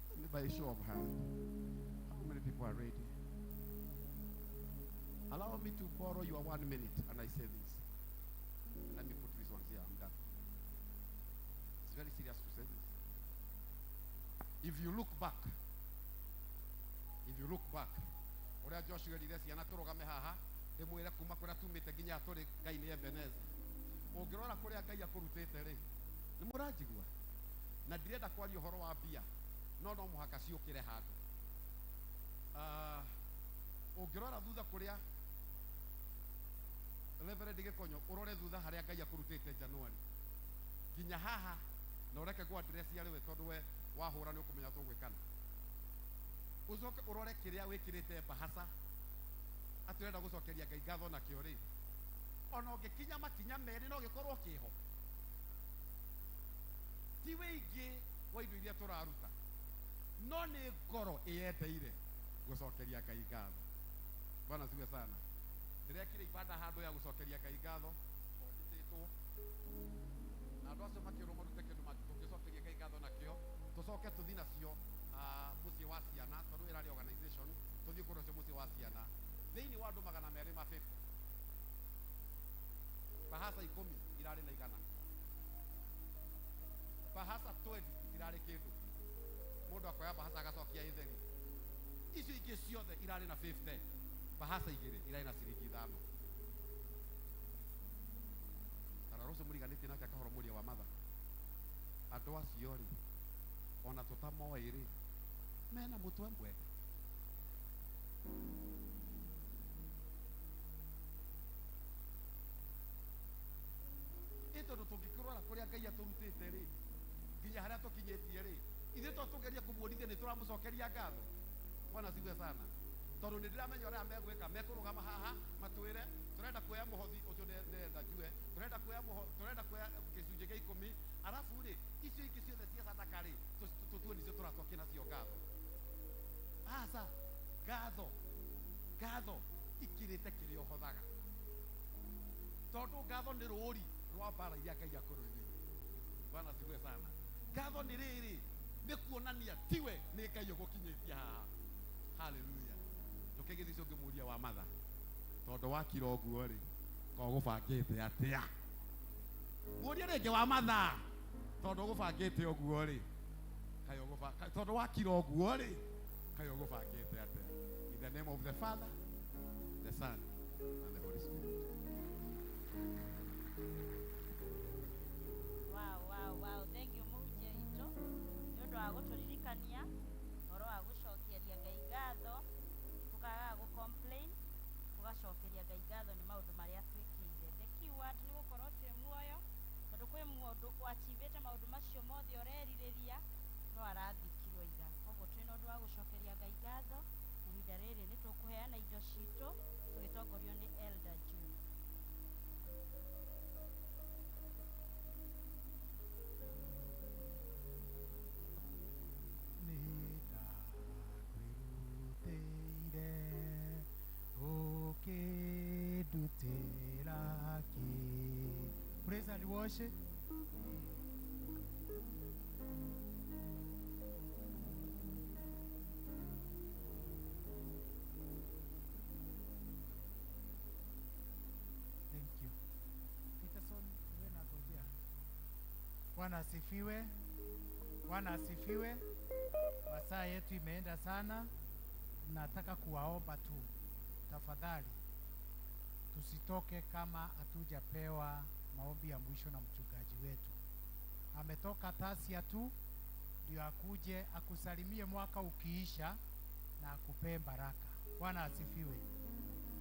Let me by a show of hand. How many people are ready? Allow me to borrow your 1 minute, and I say this. Let me put this one here. I'm done. It's very serious to say this. If you look back, if you look back, ũrĩa Joshua erire ciana tũrũgame haha ndĩmwĩre kuma kũrĩa tumĩte nginya tũrĩ Ngai nĩ Ebeneza. Ũngĩrora kũrĩa Ngai akũrutĩte rĩ, nĩ mũranjigua? Na ndirenda kwaria ũhoro wa mbia, no no mũhaka ciũkĩre handũ. Ũngĩrora thutha kũrĩa Reverend Gĩkonyo, ũrore thutha harĩa Ngai akũrutĩte January nginya haha, na ũreke gũ address arĩ we tondũ we wahũra nĩ ũkũmenya tũgwĩkana. Ũcoke ũrore kĩrĩa wĩkĩrĩte bahaca atĩ ũrenda gũcokeria Ngai ngatho nakĩo rĩ, ona ũngĩkinya makinya merĩ no gĩkorwo kĩho. Ti wĩingĩ wa indo iria tũraruta, no nĩ ngoro ĩyendeire gũcokeria Ngai ngatho. Bwana siwe sana. Ndĩrekire ibada handũ ya gũcokeria Ngai ngatho, tondĩtĩtwo na andũ acio makĩrwo marute kĩndũ tũngĩcokeria Ngai ngatho nakĩo, tũcoke tũthiĩ nacio mũciĩ wa ciana, tondũ ĩrarĩ organization, tũthiĩ kũndũ cio mũciĩ wa ciana thĩinĩ wa andũ 250, bahasa 10 irarĩ na 100, bahasa 20 itirarĩ kĩndũ, mũndũ akoya bahasa agacokia itheri, icio ingĩ ciothe irarĩ na 50, bahasa 2 irarĩ na ciringi 5. Tarora ũcio mũriganĩtie nake akahoro mũria wa matha, andũ acio rĩ, ona tũtamoĩ rĩ, mena mũtwe mwega. Ĩ tondũ tũngĩkĩrora kũrĩa Ngai atũrutĩte rĩ, nginya harĩa tũkinyĩtie rĩ, ithuĩ to tũgerie kũmuonithia nĩ tũramũcokeria ngatho. Bwana asifiwe sana. Tondũ nĩ ndĩramenya ũrĩa megwĩka, mekũrũgama haha matwĩre tũrenda kuoya mũhothi ũcio nĩretha njue, tũrenda kuoya tũrenda kuoya gĩcunjĩ gĩa 10, arabu rĩ icio ingĩ ciothe cia sadaka rĩ tũtue nĩcio tũracokia nacio ngatho. Aca, ngatho, ngatho ikĩrĩte kĩrĩa ũhothaga, tondũ ngatho nĩ rũri rwa mbara iria Ngai akũrũĩrĩire. Bwana asifiwe sana. Ngatho nĩ rĩrĩ, nĩ kuonania tiwe nĩ Ngai ũgũkinyĩtie haha. Hallelujah. Ndũkĩgĩthiĩ ũcio ũngĩmũria wa matha, tondũ wakira ũguo rĩ, ko ũgũbangĩte atĩa? Mũrie rĩngĩ wa matha, tondũ ũgũbangĩte ũguo rĩ, kaĩ tondũ wakira ũguo rĩ, kaĩ ũgũbangĩte atĩa? In the name of the Father, the Son, and the Holy Spirit. Wow, wow, wow. Thank you mũhunjia witũ nĩ ũndũ wa gũtũririkania ũhoro wa gũcokeria Ngai ngatho, tũkagaga gũ complain, tũgacokeria Ngai ngatho nĩ maũndũ marĩa twĩkĩire. The key word nĩ gũkorwo twĩ muoyo, tondũ kwĩ mũndũ wachivĩte maũndũ macio mothe ũrerirĩria no arathikirwo ira. Koguo twĩna ũndũ wa gũcokeria Ngai ngatho. Ihinda rĩrĩ nĩ tũkũheana indo citũ tũgĩtongorio nĩ Elder June. Nĩndakwĩrutĩire ũkĩndutĩra kĩ. Praise and worship. Thank you. Peterson, wewe nagojea. Bwana asifiwe. Bwana asifiwe. Masaa yetu imeenda sana. Nataka kuwaomba tu tafadhali, tusitoke kama hatujapewa maombi ya mwisho na mchungaji wetu. Ametoka Tasia tu ndio akuje akusalimie mwaka ukiisha na akupee baraka. Bwana asifiwe.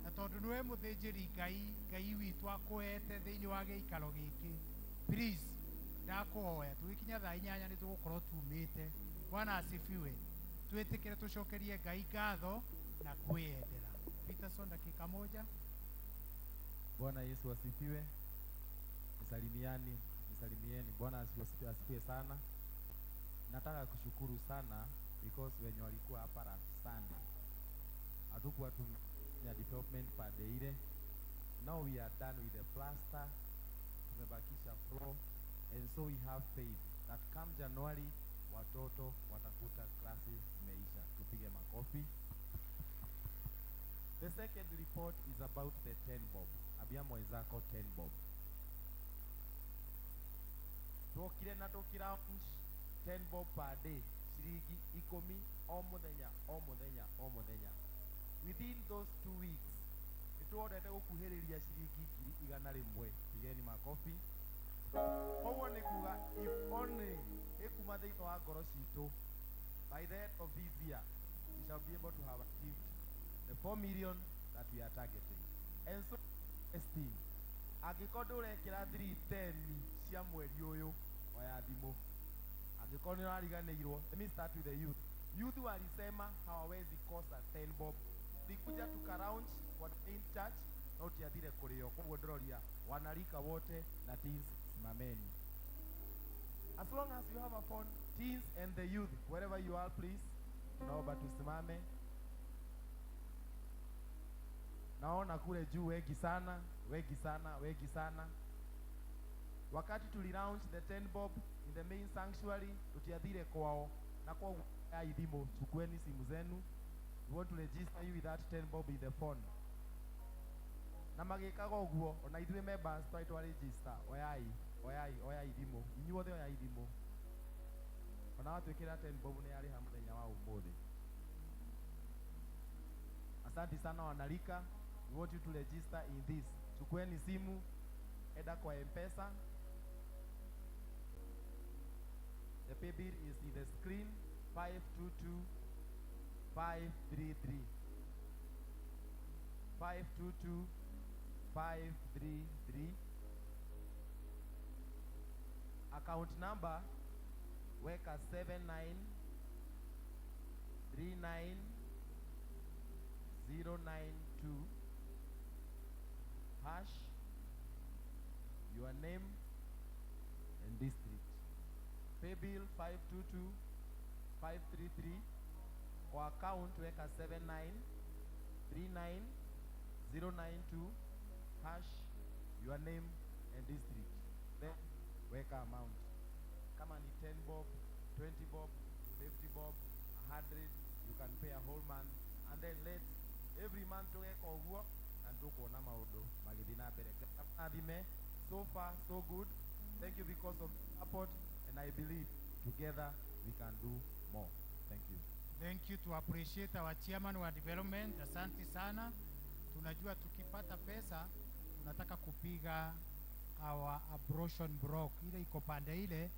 Na tondu niwe muthinjiri Ngai, Ngai witũ akũhete thĩinĩ wa gĩikaro gĩkĩ, please Ndakũhoya tũgĩkinya thaa 8 nĩ tũgũkorwo tumĩte. Bwana asifiwe. Twĩtĩkĩre tũcokerie Ngai ngatho na kwĩyendera. Peterson, dakika moja. Bwana Yesu asifiwe. Nisalimiani, nisalimieni. Bwana asifiwe sana. Nataka kushukuru sana because wenye walikuwa hapa last Sunday, hatukuwa tumefanya development pande ile. Now we are done with the plaster, tumebakisha floor, and so we have faith that come January watoto watakuta classes zimeisha. Tupige makofi. The second report is about the 10 bob. Ambia mwenzako 10 bob. Twokire na tũkĩlaunch 10 bob per day, ciringi 10 o mũthenya o mũthenya o mũthenya. Within those 2 weeks nĩtũhotete gũkuhĩrĩria ciringi 100,000. Pigeni makofi. Koguo nĩ kuga if only ĩkuma thĩinĩ wa ngoro citũ, by the end of this year we shall be able to have achieved the 4 million that we are targeting. And so esteem, angĩkorwo ndũrekĩra 310 cia mweri ũyũ, oya thimũ. Angĩkorwo nĩ ũrariganĩirwo, let me start with the youth. Youth walisema hawawezi kosa 10 bob. Tulikuja tuka launch kwa main church na utiathire kũrĩo. Koguo ndĩroria wanarika wote na teens, simameni. As long as you have a phone, teens and the youth, wherever you are, please, tunaomba tusimame. Naona kule juu wengi sana, wengi sana, wengi sana. Wakati tuli launch the 10 bob in the main sanctuary, tutiathire kwao na kwa ithimo, chukueni simu zenu. We want to register you with that 10 bob in the phone. Na magĩkaga ũguo, ona ithuĩ members twari twa register, oyai, oyai, oyai thimũ, inyuothe oyai thimũ. Ona watwĩkĩra 10 bob nĩ yarĩha mũthenya wa ũmũthĩ. Asante sana wanarika. We want you to register in this. Chukueni simu, enda kwa M-Pesa. The pay bill is in the screen, 522533. 522533. Account number weka 7939092 hash your name and district. Pay bill 522533. Kwa account weka 7939092 hash your name and district. Then weka amount. Kama ni 10 bob, 20 bob, 50 bob, 100, you can pay a whole month. And then let every month tugeka ũguo na nĩtũkuona maũndũ magĩthiĩ na mbere. Ngai so far so good. Thank you because of support, and I believe together we can do more. Thank you. Thank you to appreciate our chairman wa development. Asante sana. Tunajua tukipata pesa tunataka kupiga our ablution block ile iko pande ile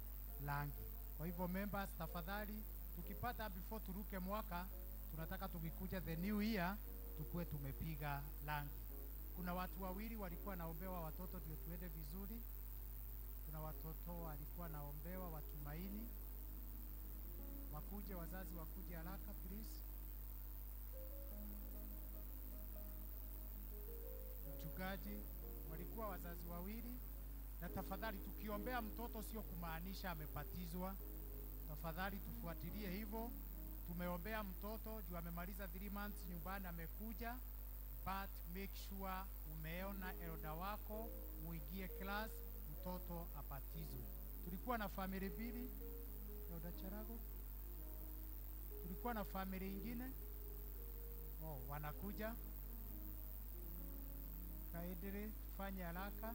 langi. Kwa hivyo members, tafadhali tukipata before turuke mwaka, tunataka tukikuja the new year tukue tumepiga langi. Kuna watu wawili walikuwa naombewa watoto ndio tuende vizuri. Kuna watoto walikuwa naombewa watumaini. Wakuje wazazi, wakuje haraka please. Mchungaji, walikuwa wazazi wawili. Na tafadhali tukiombea mtoto sio kumaanisha amebatizwa. Tafadhali tufuatilie hivyo. Tumeombea mtoto juu amemaliza 3 months nyumbani amekuja, but make sure umeona elder wako, muingie class, mtoto abatizwe. Tulikuwa na family mbili, Elder Charago. Tulikuwa na family ingine. Oh, wanakuja. Kaedere, tufanye haraka.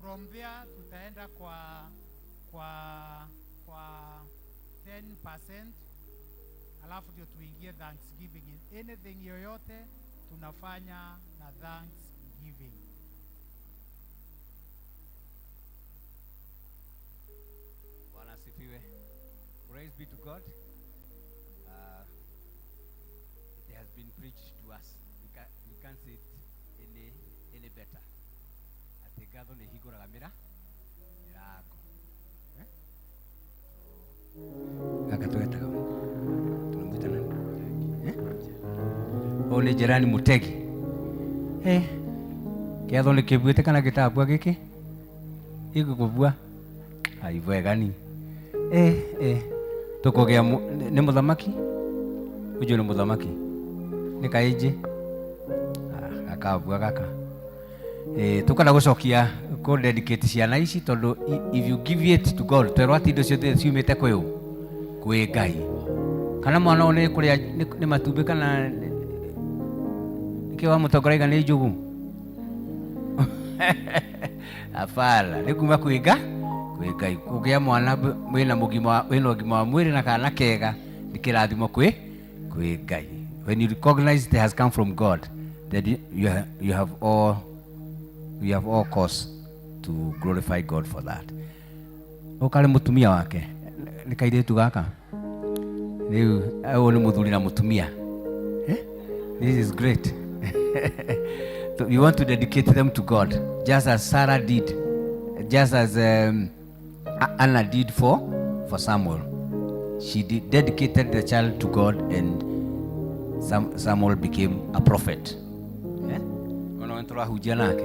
From there tutaenda kwa 10%, alafu ndio tuingie Thanksgiving. Anything yoyote tunafanya na Thanksgiving. Bwana asifiwe. Praise be to God. It has been preached to us. We can't say it any any better atĩ ngatho nĩ ihingũraga mĩra mĩrango. Eh? Gaka tũgetaga tunamwita nani? Eh? Ũyũ nĩ Jerani Mutegi. Eh, kĩatho nĩ kĩbuĩte kana gĩtabua gĩkĩ gĩgũkũbua ai wegani. Eh, eh, tũkũgĩa nĩ mũthamaki ũcio nĩ mũthamaki nĩ kaĩnjĩ gakabua gaka. Eh, tũkwenda gũcokia kũ dedicate ciana ici tondũ if you give it to God, twerwo atĩ indo ciothe ciumĩte kwĩ ũ? Kwĩ Ngai. Kana mwana ũyũ nĩ kũrĩa nĩ matumbĩ kana nĩkĩ wa mũtongoria nĩ njugu? Hapana, nĩ kuma kwĩ nga kwĩ Ngai. Kũgĩa mwana wĩna mũgima wĩna ũgima wa mwĩrĩ na kana kega nĩ kĩrathimo kwĩ kwĩ Ngai. When you recognize it has come from God, then you have all cause to glorify God for that. Ũkarĩ mũtumia wake nĩ kairĩtu gaka rĩu ũyũ nĩ mũthuri na mũtumia. Eh? This is great. So we want to dedicate them to God, just as Sarah did, just as Anna did for Samuel. She dedicated the child to God, and Samuel became a prophet. Eh? Ona tũrahunjia nake.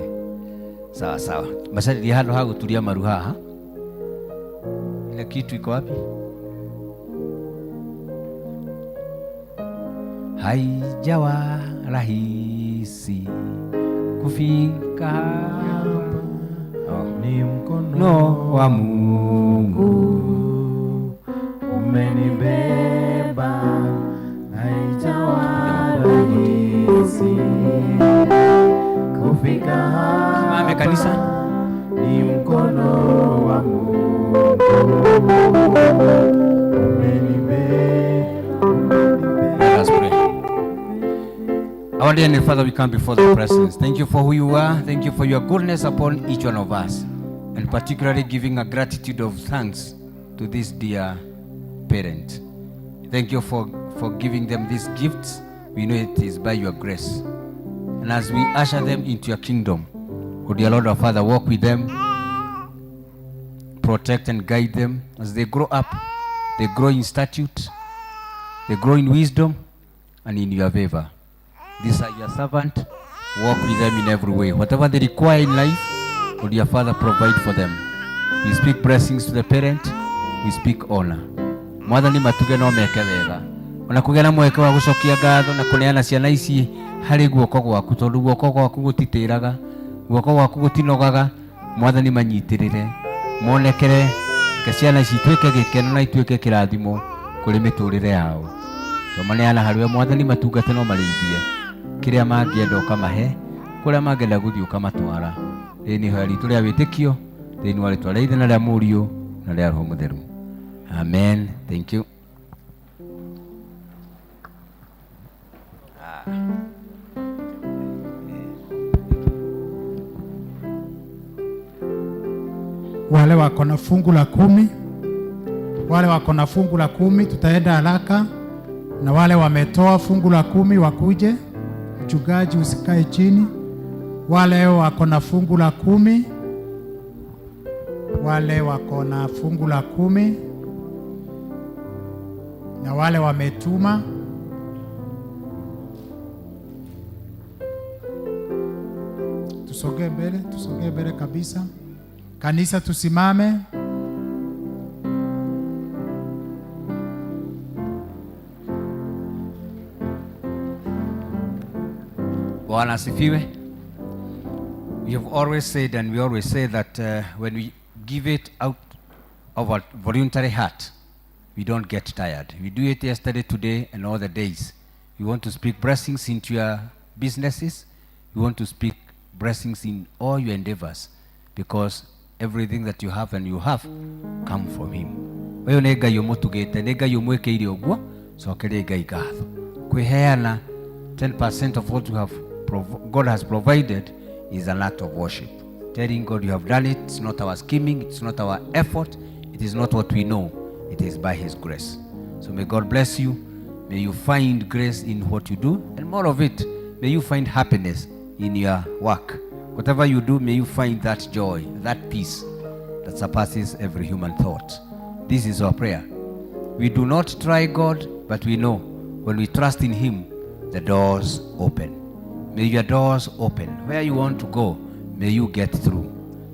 Sawa sawa. Macarĩria handũ ha gũturia maru haha. Ile kitu iko wapi? Haijawa rahisi kufika hapa. Oh. Ni mkono no wa Mungu umenibeba, haijawa rahisi kufika hapa. Simame kanisa. Ni mkono wa Mungu umenibeba. Let us pray. Our dear Heavenly Father, we come before the presence. Thank you for who you are. Thank you for your goodness upon each one of us, and particularly giving a gratitude of thanks to this dear parent. Thank you for giving them these gifts. We know it is by your grace. And as we usher them into your kingdom, would dear Lord our Father walk with them, protect and guide them as they grow up. They grow in statute, they grow in wisdom, and in your favor. These are your servant. Walk with them in every way. Whatever they require in life, would your Father provide for them. We speak blessings to the parent. We speak honor. Mwathani matuge no meke wega. Ona kũgĩa na mweke wa gũcokia ngatho na kũneana ciana ici harĩ guoko gwaku tondũ guoko gwaku gũtitĩraga, guoko gwaku gũtinogaga. Mwathani manyitĩrĩre, monekere, reke ciana ici ituĩke gĩkeno na ituĩke kĩrathimo kũrĩ mĩtũrĩre yao. Twamaneana harĩ we Mwathani matungate no marĩithie kĩrĩa mangĩenda ũkamahe, kũrĩa mangĩenda gũthiĩ ũkamatwara. Rĩrĩ nĩ ihoya ritũ rĩa wĩtĩkio thĩinĩ wa rĩtwa rĩa Ithe na rĩa Mũriũ na rĩa Roho Mũtheru. Amen. Thank you. Ah. Wale wako na fungu la 10, wale wako na fungu la 10 tutaenda haraka, na wale wametoa fungu la 10 wakuje. Mchungaji usikae chini. Wale wako na fungu la 10, wale wako na fungu la 10 na wale wametuma. Tusogee mbele, tusogee mbele kabisa. Kanisa tusimame. Bwana asifiwe. We have always said, and we always say that when we give it out of our voluntary heart, we don't get tired. We do it yesterday, today, and all the days. We want to speak blessings into your businesses. We want to speak blessings in all your endeavors, because everything that you have and you have come from him. Ũyũ nĩ Ngai ũmũtugĩte, nĩ Ngai ũmwĩkĩire ũguo, cokeria Ngai ngatho. Kwĩheana 10% of what you have God has provided is an act of worship. Telling God you have done it, it's not our scheming, it's not our effort, it is not what we know, it is by his grace. So may God bless you. May you find grace in what you do, and more of it, may you find happiness in your work. Whatever you do, may you find that joy, that peace that surpasses every human thought. This is our prayer. We do not try God, but we know when we trust in Him, the doors open. May your doors open. Where you want to go, may you get through.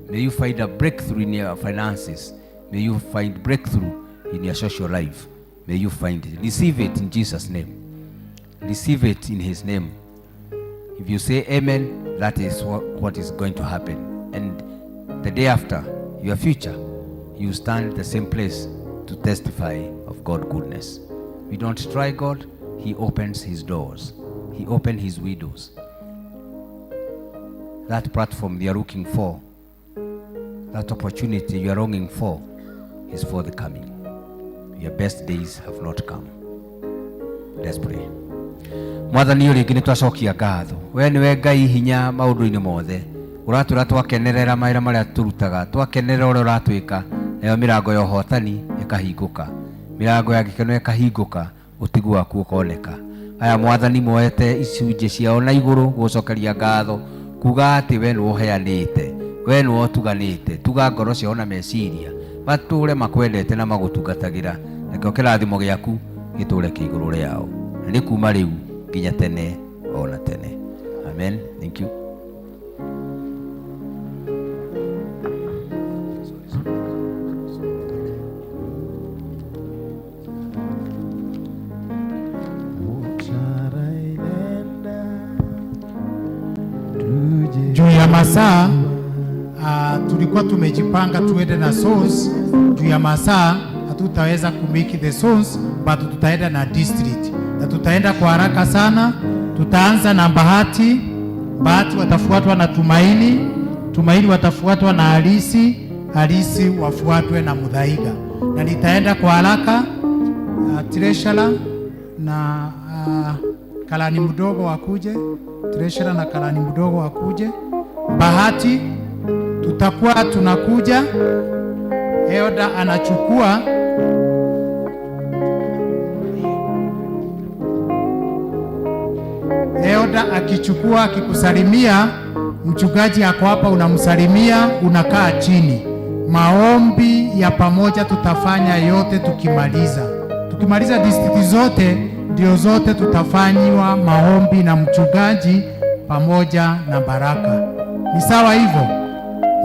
May you find a breakthrough in your finances. May you find breakthrough in your social life. May you find it. Receive it in Jesus' name. Receive it in His name. If you say amen, that is what is going to happen. And the day after, your future, you stand the same place to testify of God's goodness. We don't try God, He opens His doors, He opens His windows. That platform you are looking for, that opportunity you are longing for, is for the coming. Your best days have not come. Let's pray. Mwathani å rä ngä nä twacokia ngatho we nä we Ngai hinya maå ndå-inä mothe å ratwä ra twakenerera mawä ra marä a tå rutaga twakenerera å rä a å ratwä ka nayo mä rango ya ũhotani ĩkahingũka, mĩrango ya gĩkeno ĩkahingũka, ũtigu waku ũkoneka. Aya Mwathani moete icunjĩ ciao na igũrũ gũcokeria ngatho kuga atĩ we nĩwe ũheanĩte, we nĩwe ũtuganĩte, tuga ngoro ciao na meciria matũre makwendete na magũtungatagĩra, nakĩo kĩrathimo gĩaku gĩtũre kĩ igũrũ rĩao, na nĩ kuma rĩu nginya tene ona tene. Amen. Thank you. Juu ya masaa tulikuwa tumejipanga tuende na zones. Juu ya masaa hatutaweza kumake the zones, but tutaenda na district na tutaenda kwa haraka sana. Tutaanza na Bahati, Bahati watafuatwa na Tumaini, Tumaini watafuatwa na Halisi, Halisi wafuatwe na Muthaiga, na nitaenda kwa haraka. Treasurer na Kalani mdogo wakuje, treasurer na Kalani mdogo wakuje. Bahati tutakuwa tunakuja, Elder anachukua Elder akichukua akikusalimia, mchungaji ako hapa, unamsalimia, unakaa chini. Maombi ya pamoja tutafanya yote tukimaliza. Tukimaliza district zote, ndio zote tutafanyiwa maombi na mchungaji pamoja na baraka. Ni sawa hivyo?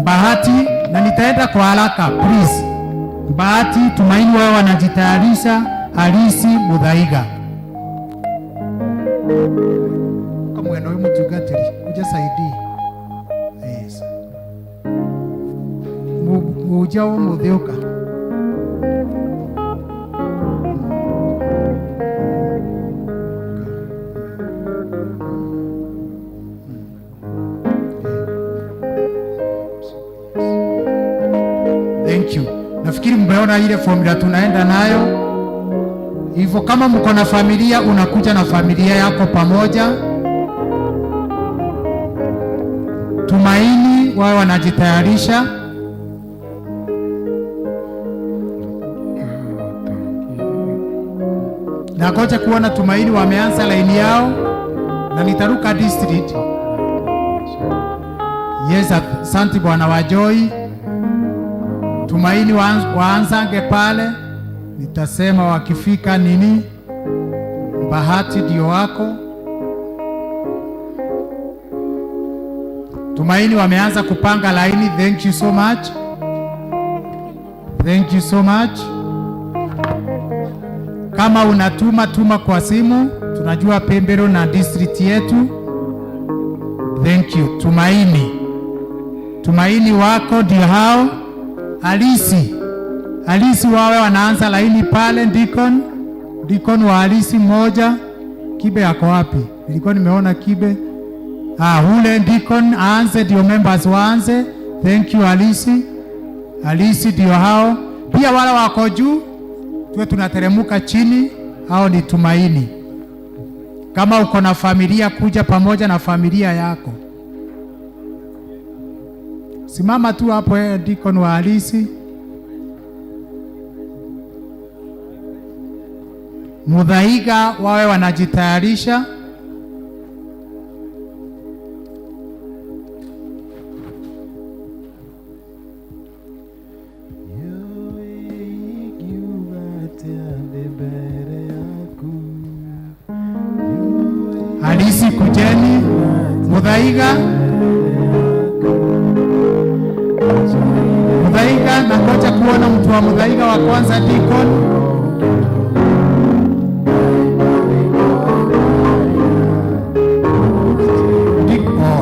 Bahati, na nitaenda kwa haraka please. Bahati, Tumaini wao wanajitayarisha, Halisi, Muthaiga. Kama mwena huyu mchungaji, kuja saidii. Yes. Muja wa muthioka. Thank you. Nafikiri mmeona ile formula tunaenda nayo. Hivyo kama mko na familia, unakuja na familia yako pamoja. Tumaini wao wanajitayarisha. Nangoja kuona Tumaini wameanza laini yao, na nitaruka district. Yes, asante Bwana wa Joy. Tumaini waanzange pale, nitasema wakifika nini. Bahati ndio wako. Tumaini wameanza kupanga laini. Thank you so much. Thank you so much. Kama unatuma, tuma kwa simu. Tunajua Pembero na district yetu. Thank you. Tumaini. Tumaini wako ndio hao. Halisi. Halisi wawe wanaanza laini pale. Deacon. Deacon wa Halisi mmoja. Kibe ako wapi? Nilikuwa nimeona Kibe. Ule Deacon aanze, ndio members waanze. Thank you Halisi. Halisi ndio hao. Pia wale wako juu tuwe tunateremuka chini, hao ni Tumaini. Kama uko na familia, kuja pamoja na familia yako. Simama tu hapo, Deacon wa Halisi. Muthaiga wawe wanajitayarisha. Alisi kujeni. Muthaiga. Muthaiga, nangoja kuona mtu wa Muthaiga wa kwanza, Deacon.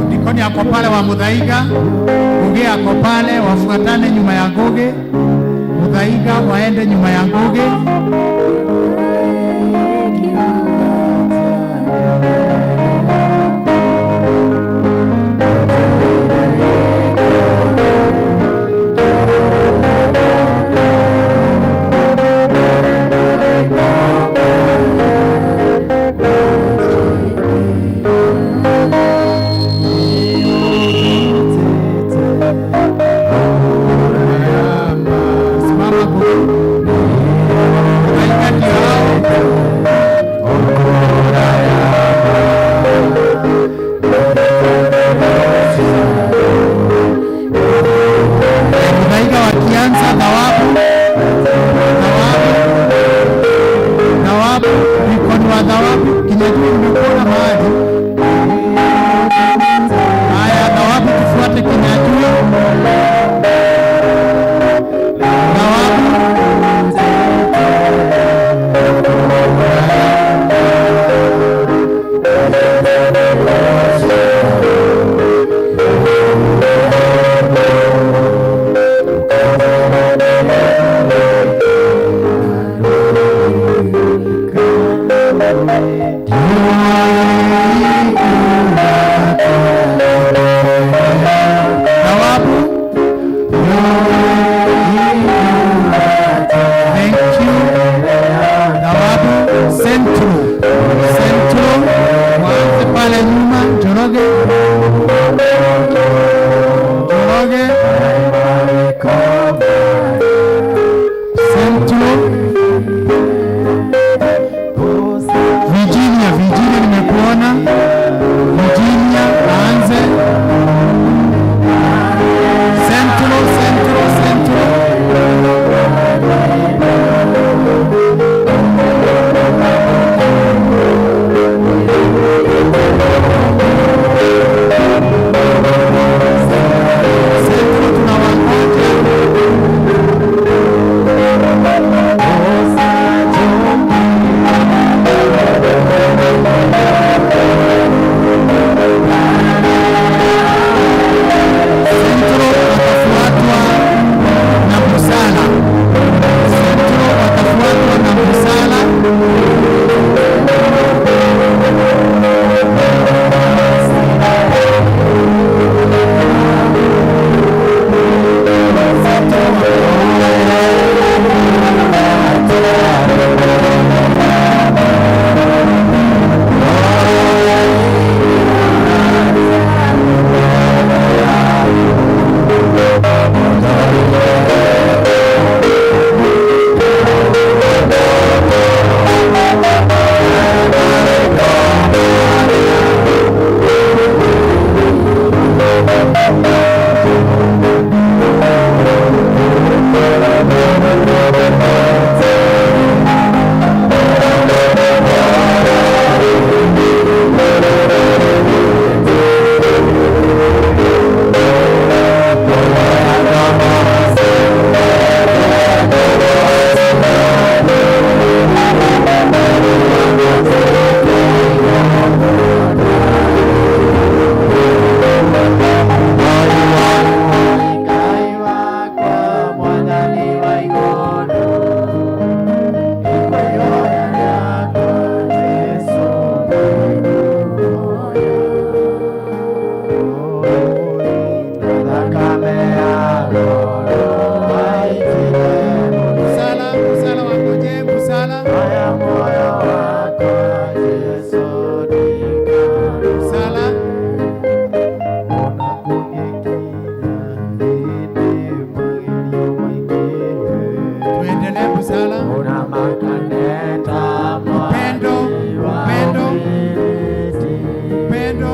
Deacon ako pale wa Muthaiga. Ngugi ako pale, wafuatane nyuma ya Ngugi. Muthaiga waende nyuma ya Ngugi. Simama Ngugi. Muthaiga ndio hao. Muthaiga wakianza thawabu, thawabu, thawabu, mikono wa thawabu, Kinyajui nimekuona mahali. Haya, thawabu tufuate Kinyajui. Thawabu. Thawabu. Thank you. Thawabu. Centro. Centro. Waanze pale nyuma. Njoroge. Njoroge. Centro. Virginia, Virginia nimekuona. Virginia, aanze. Centro, Centro, Centro. Centro tunawangoja. Centro watafuatwa na Busala. Centro watafuatwa na Busala. Busala, Busala wangoje, Busala. Busala. Tuendelee Busala. Upendo, upendo, upendo.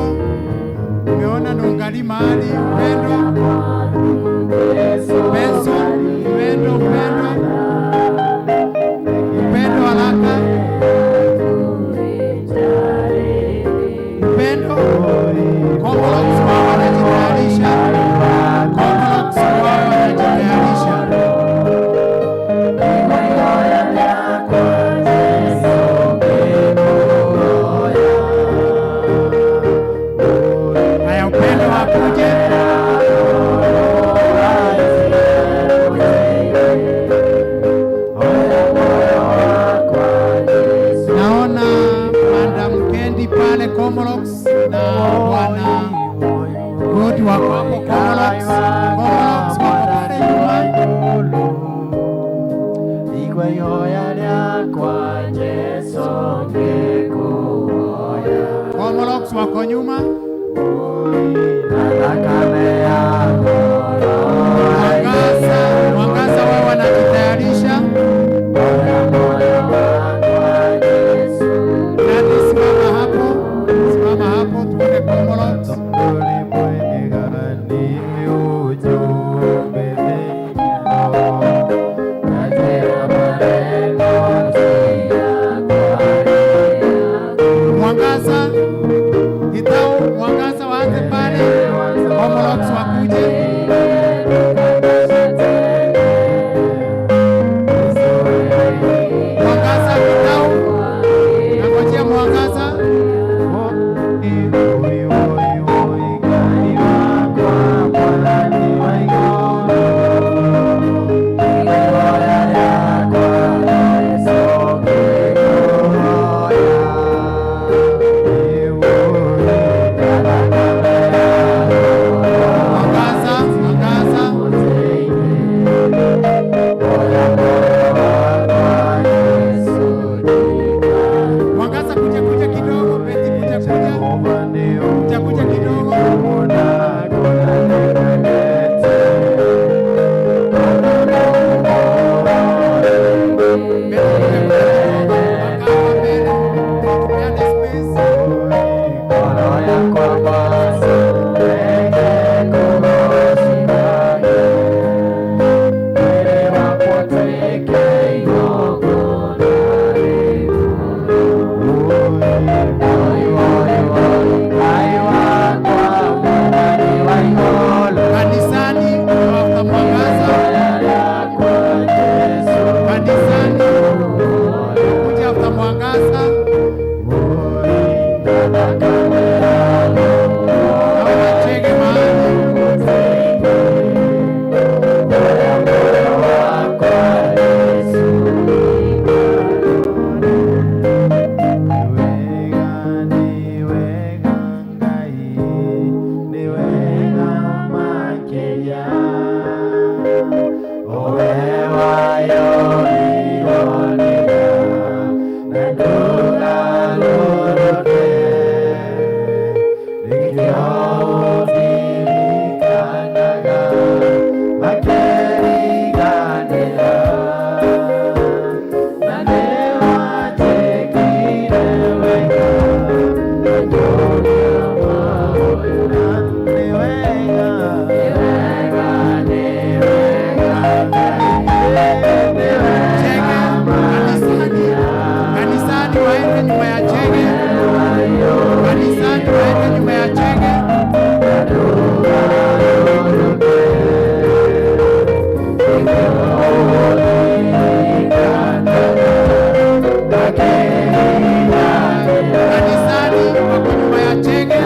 Umeona Nungali mahali, upendo. Benson, upendo, upendo. Upendo haraka. wakuje. Naona Madam Kendi pale Komolox na Bwana Godi wako hapo Komolox. Komolox wako pale nyuma. Igua ihoya rĩakwa Jesũ ngĩkũhoya. Komolox wako nyuma. Na thakame yako Mwangaza, Mwangaza wao wanajitayarisha. Nani, simama hapo, simama hapo tuone Komolox. Mwangaza, Gitau, Mwangaza waanze pale, Komolox wakuje. Mwangaza, Gitau, nangojea Mwangaza. Mwangaza, Mwangaza. Mwangaza, kuja kuja kidogo, Beti kuja kuja. Kuja kuja kidogo. Beti kuja kuja kidogo. Mpaka hapa mbele. Tupeane space. Kanisani after Mwangaza. Kanisani kuja after Mwangaza. Naona Chege mahali. Chege, kanisani, kanisani waende nyuma ya Chege. Kanisani waende nyuma ya Chege. Kanisani wako nyuma ya Chege.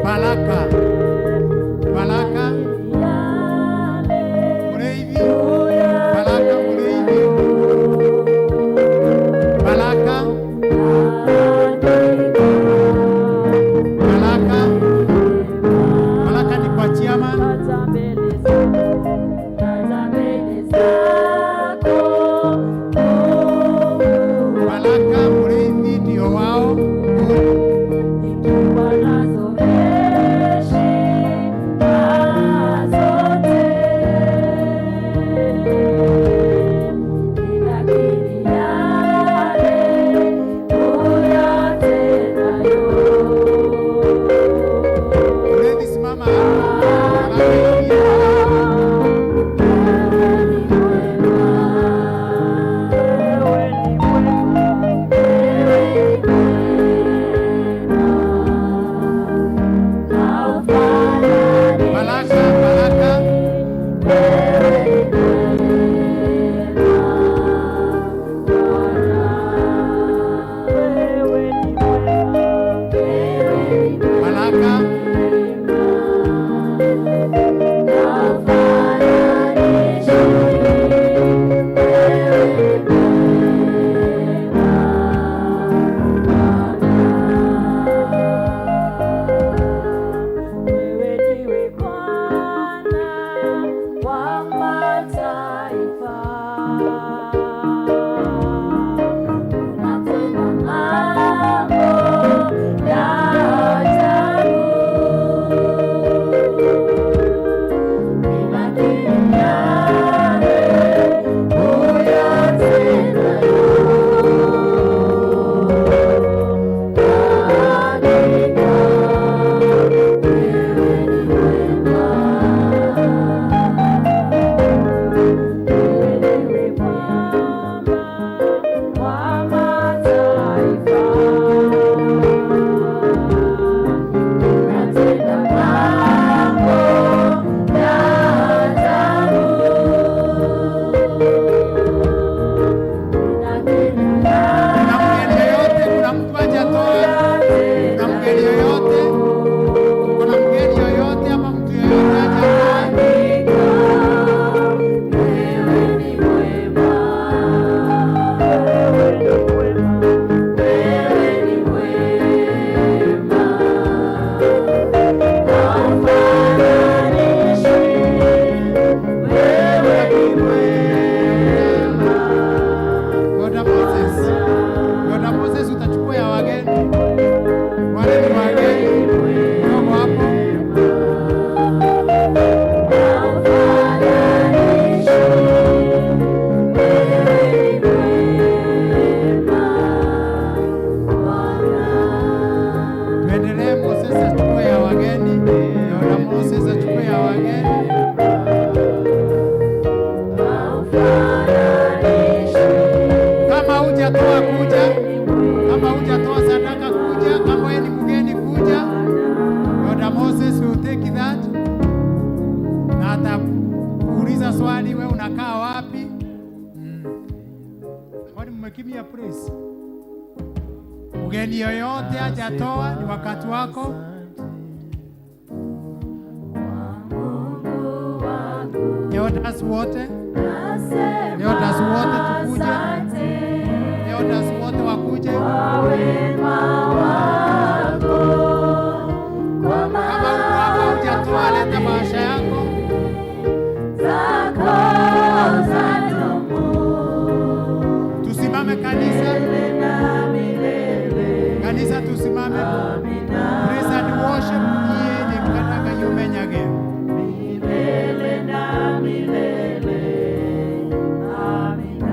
Baraka. Baraka. Mureithi. Baraka Mureithi. Baraka. Baraka. Baraka ni kwa chairman. Baraka Mureithi ndio wao. Mureithi simama hapo. Baraka ingia. Baraka, Baraka. Baraka. Kuna mgeni yoyote? Kuna mtu hajatoa? Kuna mgeni yoyote? Kuna mgeni yoyote ama mtu yoyote hajatoa? Yoda Moses. Yoda Moses utachukua ya wageni. Wale ni wageni. Kidogo hapo. Tuendelee, Moses achukue ya wageni. Yoda Moses achukue ya wageni. Kama hujatoa kuja, kama hujatoa sadaka kuja, kama wewe ni mgeni kuja. Yoda Moses will take that na atakuuliza swali, wewe unakaa wapi? Kwani mmekimia praise? Mgeni yoyote hajatoa, ni wakati wako. Elders wote, elders wote tukuje, elders wote wakuje. Kama uko hapa hujatoa, leta bahasha yako. Tusimame kanisa, kanisa tusimame. Praise and worship iye ni mkataka yumenyage. Milele na milele. Amina.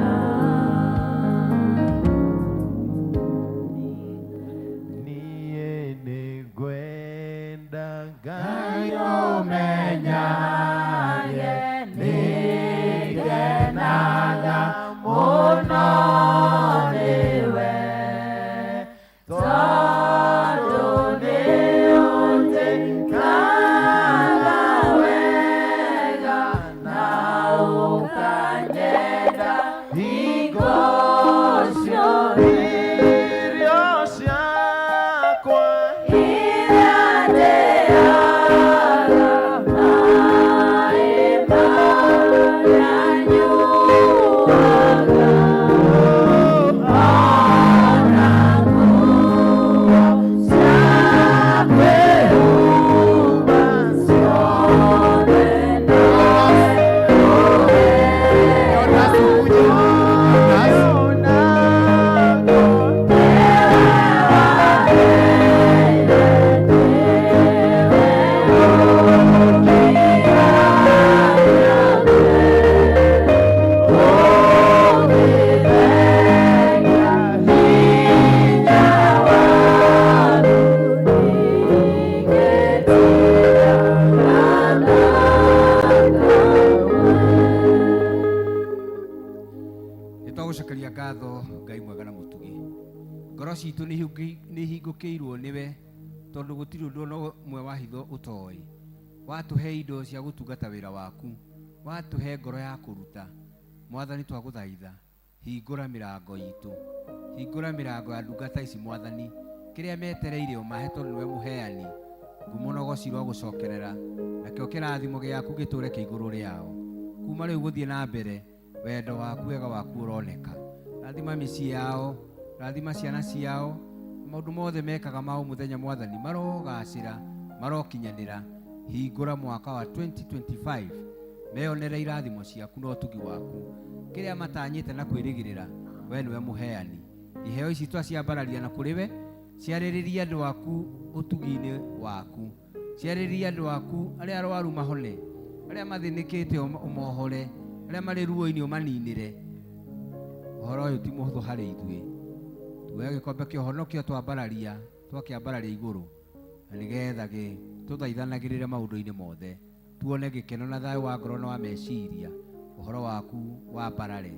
Ngoro citũ nĩ ihingũkĩirwo nĩwe tondũ gũtirĩ ũndũ ona ũmwe wa hitho ũtoĩ. Watũhe indo cia gũtungata wĩra waku, watũhe ngoro ya kũruta. Mwathani, twagũthaitha, hingũra mĩrango itũ, hingũra mĩrango ya ndungata ici. Mwathani, kĩrĩa metereire ũmahe tondũ nĩwe mũheani. Ngumo na ũgoci gũcokerera nakĩo kĩrathimo gĩaku gĩtũre kĩ igũrũ rĩao kuma rĩu gũthiĩ na mbere. Wendo waku, wega waku ũroneka. Rathima mĩciĩ yao, rathima ciana ciao, maũndũ mothe mekaga ma o mũthenya. Mwathani, marogacĩra, marokinyanĩra. Hingũra mwaka wa 2025, meyonere irathimo ciaku na ũtugi waku, kĩrĩa matanyĩte na kwĩrĩgĩrĩra. We nĩwe mũheani. Iheo ici twaciambararia na kũrĩ we, ciarĩrĩria andũ aku ũtugi-inĩ waku, ciarĩrĩria andũ aku arĩa arwaru mahone, arĩa mathĩnĩkĩte ũmohore, arĩa marĩ ruo-inĩ ũmaninĩre. Ũhoro ũyũ ti mũhũthũ harĩ ithuĩ. Tuoya gĩkombe kĩa ũhonokio, twambararia, twakĩambararia igũrũ, na nĩgetha tũthaithanagĩrĩre maũndũ-inĩ mothe, tuone gĩkeno na thayũ wa ngoro na wa meciria. Ũhoro waku wambarare,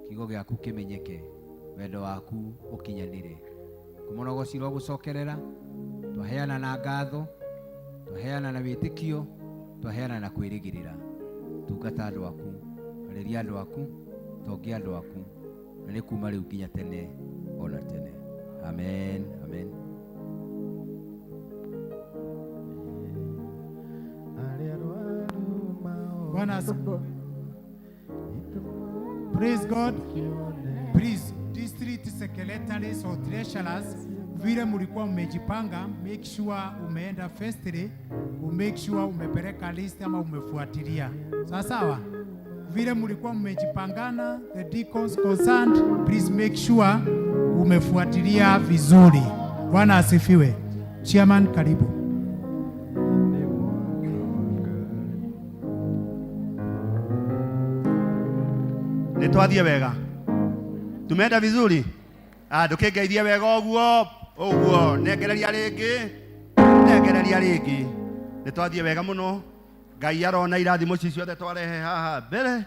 kiugo gĩaku kĩmenyeke, wendo waku ũkinyanĩre. Ngumo na ũgoci gũcokerera. Twaheana na ngatho, twaheana na wĩtĩkio, twaheana na kwĩrĩgĩrĩra. Tungata andũ aku, arĩria andũ aku, tongia andũ aku, na nĩ kuma rĩu nginya tene ona tene. Amen, amen. Bwana asifiwe. Praise God. Please, district secretaries or treasurers, vile mlikuwa mmejipanga, make sure umeenda firstly, make sure umepeleka list ama umefuatilia. Sawa sawa? Vile mlikuwa mmejipangana, the deacons concerned, please make sure umefuatilia vizuri. Bwana asifiwe. Chairman, karibu. Nä twathiä wega, tumeenda vizuri. Ah, ndũkĩngeithie wega ũguo ũguo, nengereria rĩngĩ, nengereria rĩngĩ. Nĩ twathiĩ wega mũno. Ngai arona irathimo ici ciothe twarehe haha mbere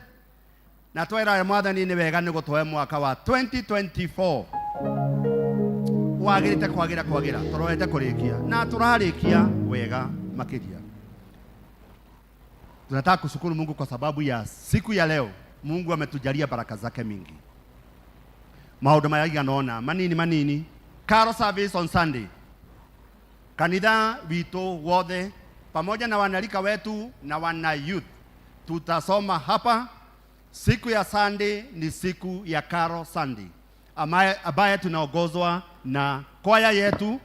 na twera Mwathani nĩ wega nĩ gũtũhe mwaka wa 2024 wagĩrĩte kwagĩra kwagĩra, tũrorete kũrĩkia na tũrarĩkia wega makĩria. Tunataka kushukuru Mungu kwa sababu ya siku ya leo. Mungu ametujalia baraka zake mingi, maũndũ maigana ũna manini manini. Carol service on Sunday, kanitha witũ wothe pamoja na wanarika wetu na wana youth tutasoma hapa. Siku ya Sunday ni siku ya Carol Sunday ambaye tunaongozwa na kwaya yetu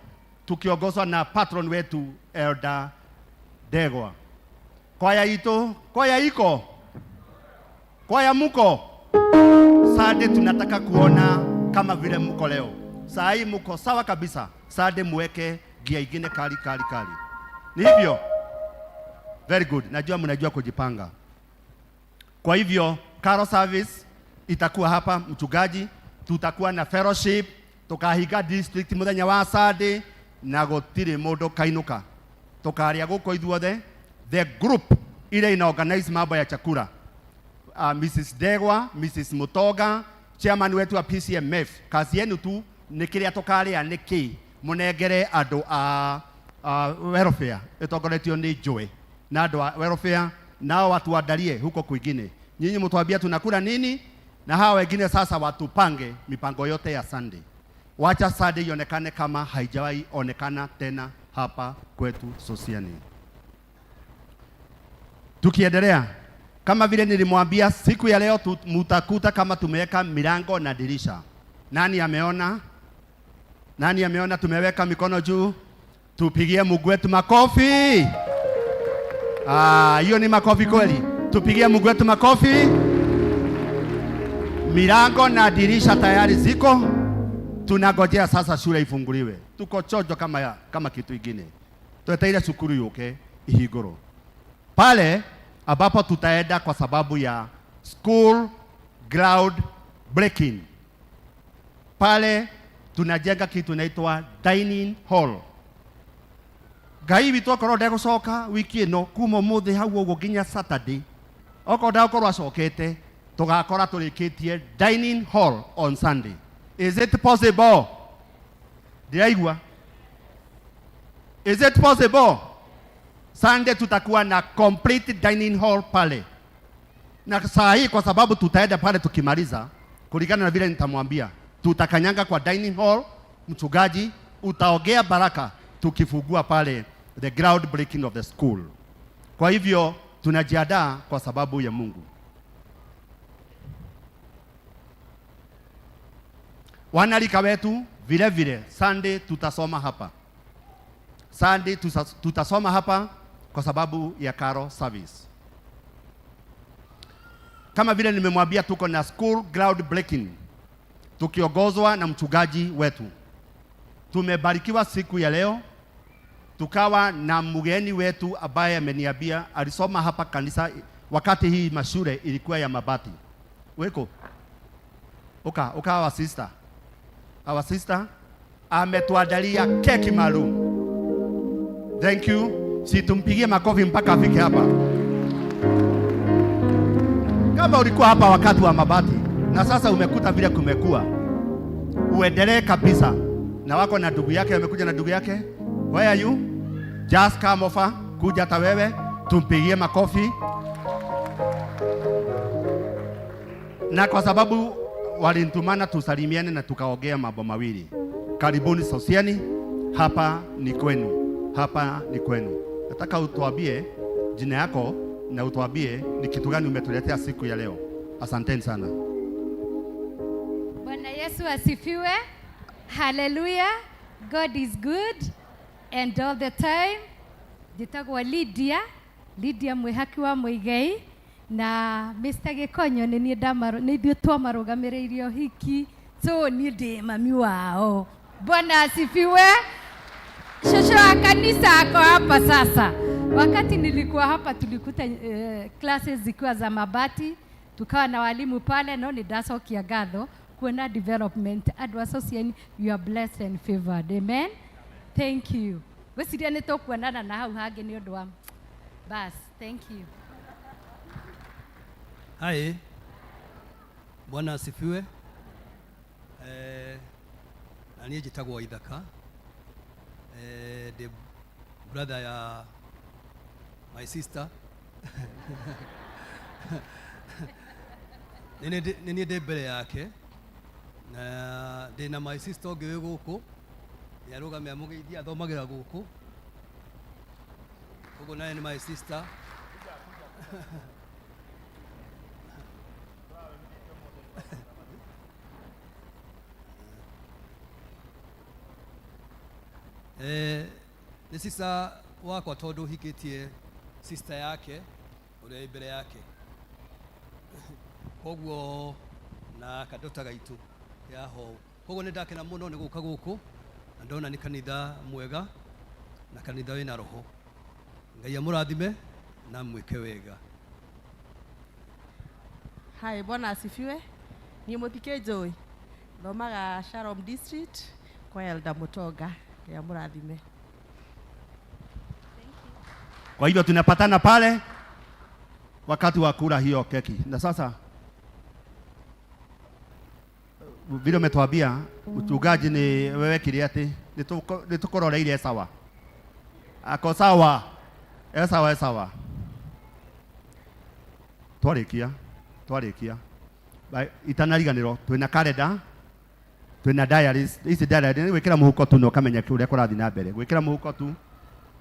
tukiongozwa na patron wetu Elder Degwa. Kwaya itu, kwaya iko, kwaya muko Sunday, tunataka kuona kama vile muko leo. Saa hii muko sawa kabisa. Sunday muweke gia ingine kali kali kali. Ni hivyo? Very good. Najua mnajua kujipanga. Kwa hivyo carol service itakuwa hapa, mchungaji, tutakuwa na fellowship, tukahinga district muthenya wa Sunday na gutiri mundu kainuka, tukaria guku ithuothe. The group ile ina organize mambo ya chakula, Mrs. Degwa, Mrs. Mutoga, chairman wetu wa PCMF, kazi yenu tu ni kiria tukaria ni ki munengere andu a welfare itongoretio ni Joy na andu a welfare nao watuandalie huko kwingine. Nyinyi mtuambia tunakula nini, na hawa wengine sasa watupange mipango yote ya Sunday. Wacha Sunday ionekane kama haijawahi onekana tena hapa kwetu Sosiani. Tukiendelea, kama vile nilimwambia siku ya leo mutakuta kama tumeweka milango na dirisha. Nani ameona? Nani ameona tumeweka? Mikono juu? Tupigie Mungu wetu makofi. Ah, hiyo ni makofi kweli. Tupigie Mungu wetu makofi. Milango na dirisha tayari ziko, tunagojea sasa shule ifunguliwe. Tuko chojo kama kitu ingine. Tweteire cukuru yuke ihingũrwo pale ambapo tutaenda kwa sababu ya school ground breaking. Pale tunajenga kitu inaitwa dining hall. Ngai witũ akorwo ndegũcoka wiki ĩno, kuma ũmũthĩ hau ũguo nginya Saturday, okorwo ndegũkorwo acokete, tũgakora tũrĩkĩtie dining hall on Sunday. Is it possible? Ndiraigua. Is it possible? Sunday tutakuwa na complete dining hall pale, na saa hii kwa sababu tutaenda pale tukimaliza, kulingana na vile nitamwambia, tutakanyanga kwa dining hall. Mchungaji utaogea baraka tukifungua pale the ground breaking of the school. Kwa hivyo tunajiandaa kwa sababu ya Mungu. Wanarika wetu vile vile Sunday tutasoma hapa. Sunday tutasoma hapa kwa sababu ya Carol service. Kama vile nimemwambia, tuko na school ground breaking tukiongozwa na mchungaji wetu. Tumebarikiwa siku ya leo tukawa na mgeni wetu ambaye ameniambia alisoma hapa kanisa wakati hii mashule ilikuwa ya mabati. Weko uka uka our sister, our sister ametuandalia keki maalum. Thank you. Si tumpigie makofi mpaka afike hapa. Kama ulikuwa hapa wakati wa mabati na sasa umekuta vile kumekuwa, uendelee kabisa. Na wako na ndugu yake, amekuja na ndugu yake. Where are you? Just come over, kuja hata wewe, tumpigie makofi. Na kwa sababu walinitumana tusalimiane na tukaongea mambo mawili. Karibuni Sosiani, hapa ni kwenu, hapa ni kwenu. Nataka utuambie jina yako na utuambie ni kitu gani umetuletea siku ya leo. Asanteni sana. Bwana Yesu asifiwe. Hallelujah. God is good and all the time. Njĩtagwo Lydia, Lydia Mwĩhaki wa Mũigai na Mr. Gĩkonyo nĩ niĩ nĩ ithuĩ twamarũgamĩrĩire ũhiki, so niĩ ndĩ mami wao. Bwana asifiwe. Shosho wa kanisa ako hapa sasa. Wakati nilikuwa hapa tulikuta classes zikiwa za mabati, tukawa na walimu pale, no nĩ ndacokia ngatho kuona development andũ a Sosiani, you are blessed and favored. Amen. Thank you. Gwĩciria nĩ tũkuonana na hau hangĩ nĩ ũndũ wa bas. Thank you. Hai, Bwana asifiwe. Na niĩ njĩtagwo Ithaka. The brother ya my sister. Nĩ niĩ ndĩ mbere yake na ndĩ na my sister ũngĩ wĩ gũkũ, nĩ arũgame amũgeithie, athomagĩra gũkũ, koguo naye nĩ my sister. Nĩ sister wakwa tondũ hikĩtie sister yake ũrĩa wĩ mbere yake, koguo na kadota gaitũ yaho, koguo nĩ ndakena mũno nĩ gũka gũkũ na ndona nĩ kanitha mwega na kanitha wĩna roho. Ngai amũrathime na mwĩke wega. Hai, Bwana asifiwe. Ni mũthike njũĩ thomaga Shalom District kwa Elder Mutonga. Ngai amũrathime. Kwa hivyo tunapatana pale wakati wa kula hiyo keki. Na sasa vile umetuambia mchungaji ni wewe kile ati nĩ tũkũroreire sawa. Ako sawa. E sawa, e sawa. Twarikia, twarikia. Bai, itanariganĩrwo twĩna calendar, twĩna diaries. Ici diary nĩ gwĩkĩra mũhuko tu na ũkamenya ũrĩa kũrathiĩ na mbere. Gwĩkĩra mũhuko tu,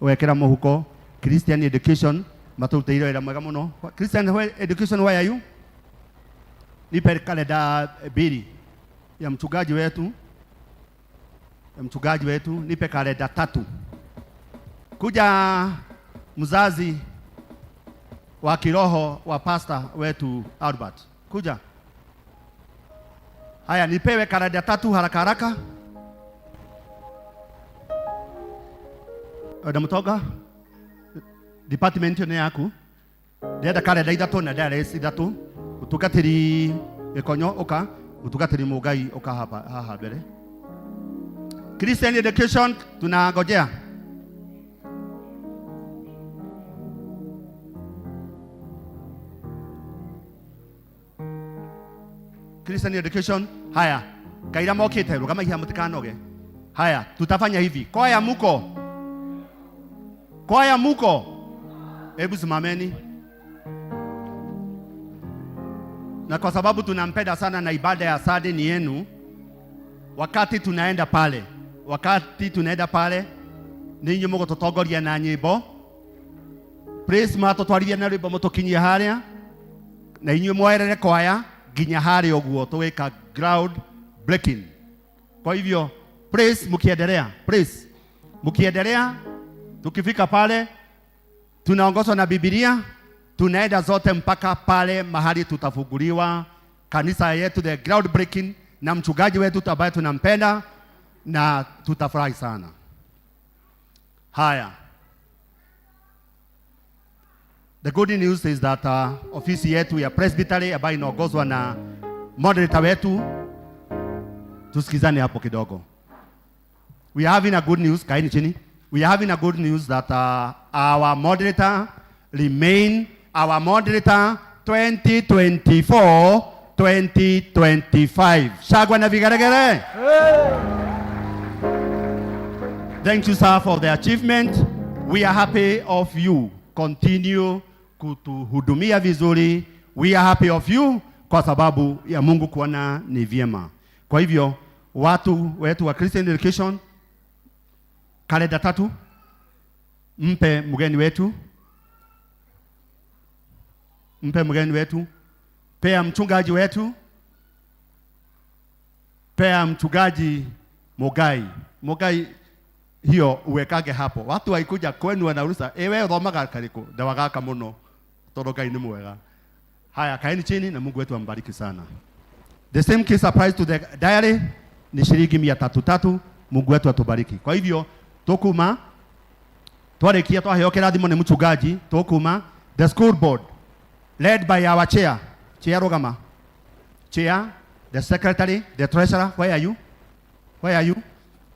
ũgekĩra mũhuko. Christian Education matũrutĩire wĩra mwega mũno. Christian Education, where are you? Nipe kalenda mbili ya mchungaji wetu, ya mchungaji wetu, nipe kalenda 3. Kuja mzazi wa kiroho wa pastor wetu Albert. Kuja. Haya, nipewe kalenda 3 haraka haraka. Oda Mutoga, department yo nĩ yaku. Ndĩrenda kalenda 3 na diaries 3. Mũtungatĩri Gĩkonyo ũka, mũtungatĩri Mũngai ũka hapa haha mbere. Christian Education tunangojea. Christian Education, haya. Kaira mokite rugama iha mutikanoge. Haya, tutafanya hivi. Kwaya muko? Kwaya muko? Hebu simameni. Na kwa sababu tunampenda sana na ibada ya Sunday ni yenu, wakati tunaenda pale, wakati tunaenda pale ninyi mũgũtũtongoria na nyĩmbo. Praise matũtwarithia na rwĩmbo mũtũkinyie harĩa, na inyuĩ mwoerere kwaya nginya harĩa ũguo tũgĩka ground breaking. Kwa hivyo praise mkiendelea, praise mkiendelea, tukifika pale tunaongozwa na Biblia, tunaenda zote mpaka pale mahali tutafunguliwa kanisa yetu, the ground breaking, na mchungaji wetu ambaye tunampenda, na tutafurahi sana. Haya, the good news is that ofisi yetu ya presbytery ambayo inaongozwa na moderator wetu, tusikizane hapo kidogo. We are having a good news, kaeni chini. We are having a good news that our moderator remain our moderator 2024 2025. Shagwa na vigeregere. Thank you, sir, for the achievement. We are happy of you. Continue kutuhudumia vizuri. We are happy of you kwa sababu ya Mungu kuona ni vyema. Kwa hivyo watu wetu wa Christian Education, kalenda tatu mpe mgeni wetu, mpe mgeni wetu, pea mchungaji wetu, pea mchungaji Mugai. Mugai hiyo uwekage hapo. Watu waikuja kwenu wanauliza, "Eh, wewe uthomaga kariku?" Ndawagaka muno tondu Ngai ni mwega. Haya, kaeni chini na Mungu wetu ambariki sana. The same case applies to the diary, ni shilingi 303. Mungu wetu atubariki. Kwa hivyo tukuma twarikia twaheo kirathimo ni mchungaji, tukuma the school board led by our chair. Chair rugama. Chair, the secretary, the treasurer, where are you? Where are you?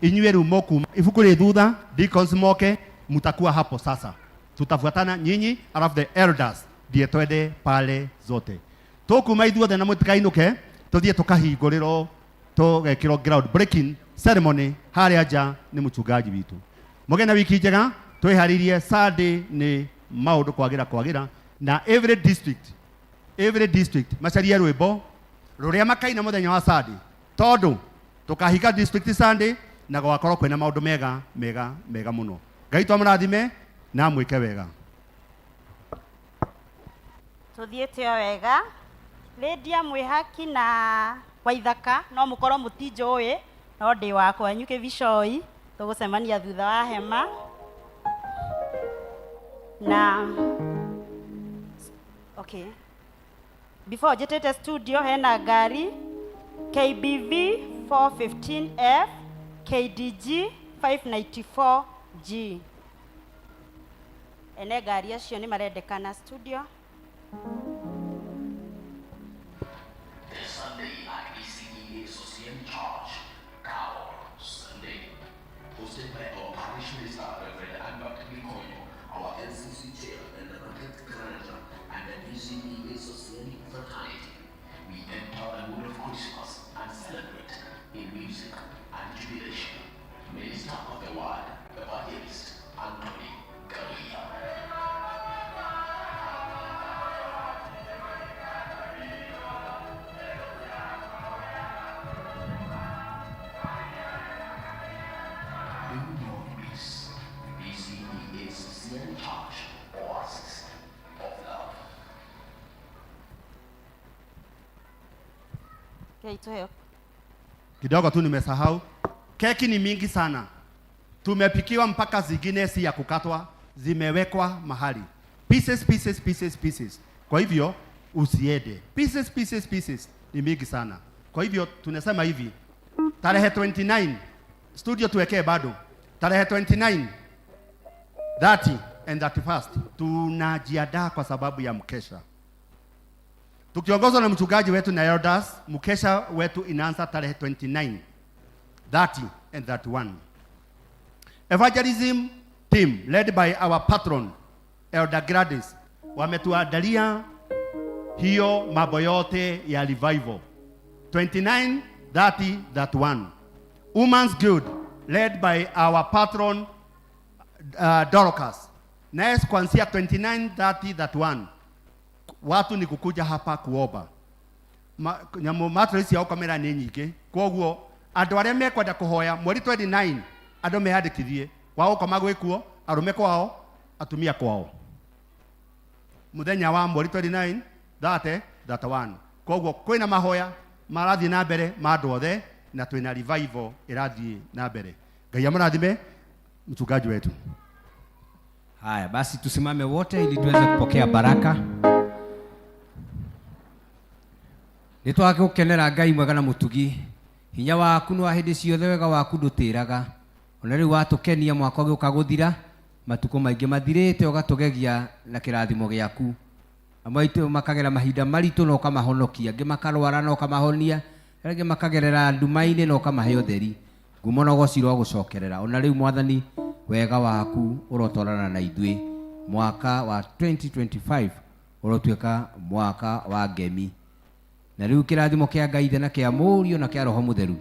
Inyuĩ rĩu mũkuma ibuku rĩ thutha, deacons moke, mutakuwa hapo sasa. Tutafuatana nyinyi, alafu the elders ndiye twende pale zote. Tukuma ithuothe na mũtikainuke, tuthiĩ tukahingũrĩrwo tũgekĩrwo ground breaking ceremony harĩa nja nĩ mũchungaji witũ. Mũgĩe na wiki njega, twĩharĩrie Sunday nĩ maũndũ kwagĩra kwagĩra, na every district, every district macarie rwĩmbo rũrĩa makaina mũthenya wa Sunday, tondũ tukahinga district Sunday na gwakorwo kwĩna maũndũ mega mega mega mũno. Ngai twamũrathime na mwĩke wega. Tuthiĩte o wega. Lydia Mwĩhaki na Waithaka no mũkorwo mũtinjũĩ, no ndĩ wa kwanyu Kĩbicoi, tũgũcemania thutha wa hema. Na okay, before njĩtĩte studio hena ngari KBV 415F KDG 594G. Ene ngari acio nĩ marendekana studio. This Sunday at ECEA Sosian Church, Carol Sunday, hosted by our parish minister, Reverend Albert Mikoyo, our LCC chair and the project manager, and the ECEA Sosian fraternity. We enter the mood of Christmas and celebrate in music and jubilation. Minister of the Word, Evangelist Anthony Galia. Do not miss ECEA Sosian Church, Oasis of Love. Okay, tuheo. Kidogo tu nimesahau, keki ni mingi sana, tumepikiwa mpaka zingine si ya kukatwa, zimewekwa mahali pieces pieces pieces pieces. Kwa hivyo usiende pieces pieces pieces, ni mingi sana. Kwa hivyo tunasema hivi, tarehe 29 studio tuwekee bado tarehe 29, 30 and 31st tunajiandaa kwa sababu ya mkesha tukiongozwa na mchungaji wetu na elders. Mkesha wetu inaanza tarehe 29, 30 and 31. Evangelism team led by our patron Elder Gladys wametuandalia hiyo mambo yote ya revival 29, 30, 31. Women's Guild led by our patron Dorcas. Next kuanzia 29, 30, 31 watu ni kukuja hapa kuomba. Nyamũ mattress ya gũkomera nĩ nyingĩ, kwoguo andũ arĩa mekwenda kũhoya mweri 29 andũ meyandĩkithie kwa gũkoma gwĩkuo, arũme kwao, atumia kwao, muthenya wa mweri 29, 30, 31. Koguo kwĩna mahoya marathiĩ na mbere ma andũ othe na twĩna revival ĩrathiĩ na mbere. Ngai amũrathime mchungaji wetu. Haya basi, tusimame wote ili tuweze kupokea baraka. Nĩ twagũkenera Ngai mwega na mũtugi, hinya waku nĩ wa hĩndĩ ciothe, wega waku ndũtĩraga. Ona rĩu watũkenia mwaka ũgĩũka gũthira, matukũ maingĩ mathirĩte, ũgatũgegia na kĩrathimo gĩaku. Amwe aitũ makagera mahinda maritũ na ũkamahonokia, angĩ makarwara na ũkamahonia, arĩa angĩ makagerera nduma-inĩ na ũkamahe ũtheri. Ngumo na ũgoci irogũcokerera. Ona rĩu Mwathani, wega waku ũrotwarana na ithuĩ. Mwaka wa 2025 ũrotuĩka mwaka wa ngemi. Na rĩu kĩrathimo kĩa Ngai Ithe na kĩa Mũriũ na kĩa Roho Mũtheru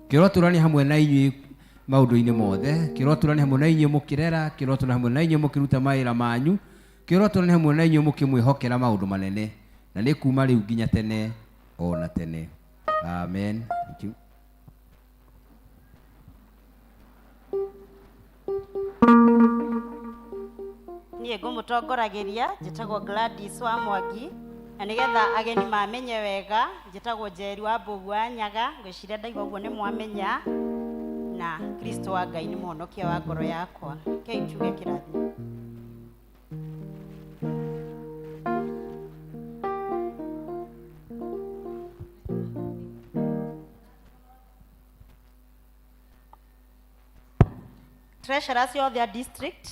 kĩrotũrania hamwe na inyuĩ maũndũ-inĩ mothe, kĩrotũrania hamwe na inyuĩ mũkĩrera, kĩrotũrania hamwe na inyuĩ mũkĩruta mawĩra manyu, kĩrotũrania hamwe na inyuĩ mũkĩmwĩhokera maũndũ manene, na nĩ kuma rĩu nginya tene o na tene. Amen. Thank you. Niĩ ngũmũtongoragĩria njĩtagwo Gladys wa Mwangi, na nĩgetha ageni mamenye wega njĩtagwo Njeri wa Mbũgu wa Nyaga. Ngwĩciria ndaigua ũguo nĩ mwamenya, na Kristo wa Ngai nĩ mũhonokia wa ngoro yakwa. Kei tuge kĩrathimo. Treasurers othe a district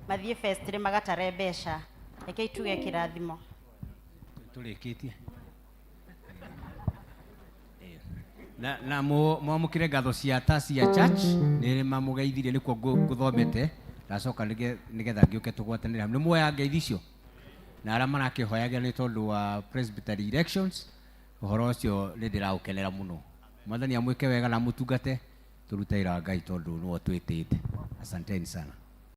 mathiĩ festry magatare mbeca. Rekei tuge kĩrathimo. Tũrĩkĩtie na mwamũkĩre ngatho cia ta cia church nĩ mamũgeithirie nĩkuo ngũthomete ndacoka nĩgetha ngĩũke tũgwatanĩre hamwe. Nĩ muoya ngeithi icio na arĩa marakĩhoyagia nĩ tondũ wa presbytery elections, ũhoro ũcio nĩ ndĩraũkenera mũno. Mwathani amwĩke wega na amũtungate, tũrute wĩra wa Ngai tondũ nĩwe ũtwĩtĩte. Asanteni sana.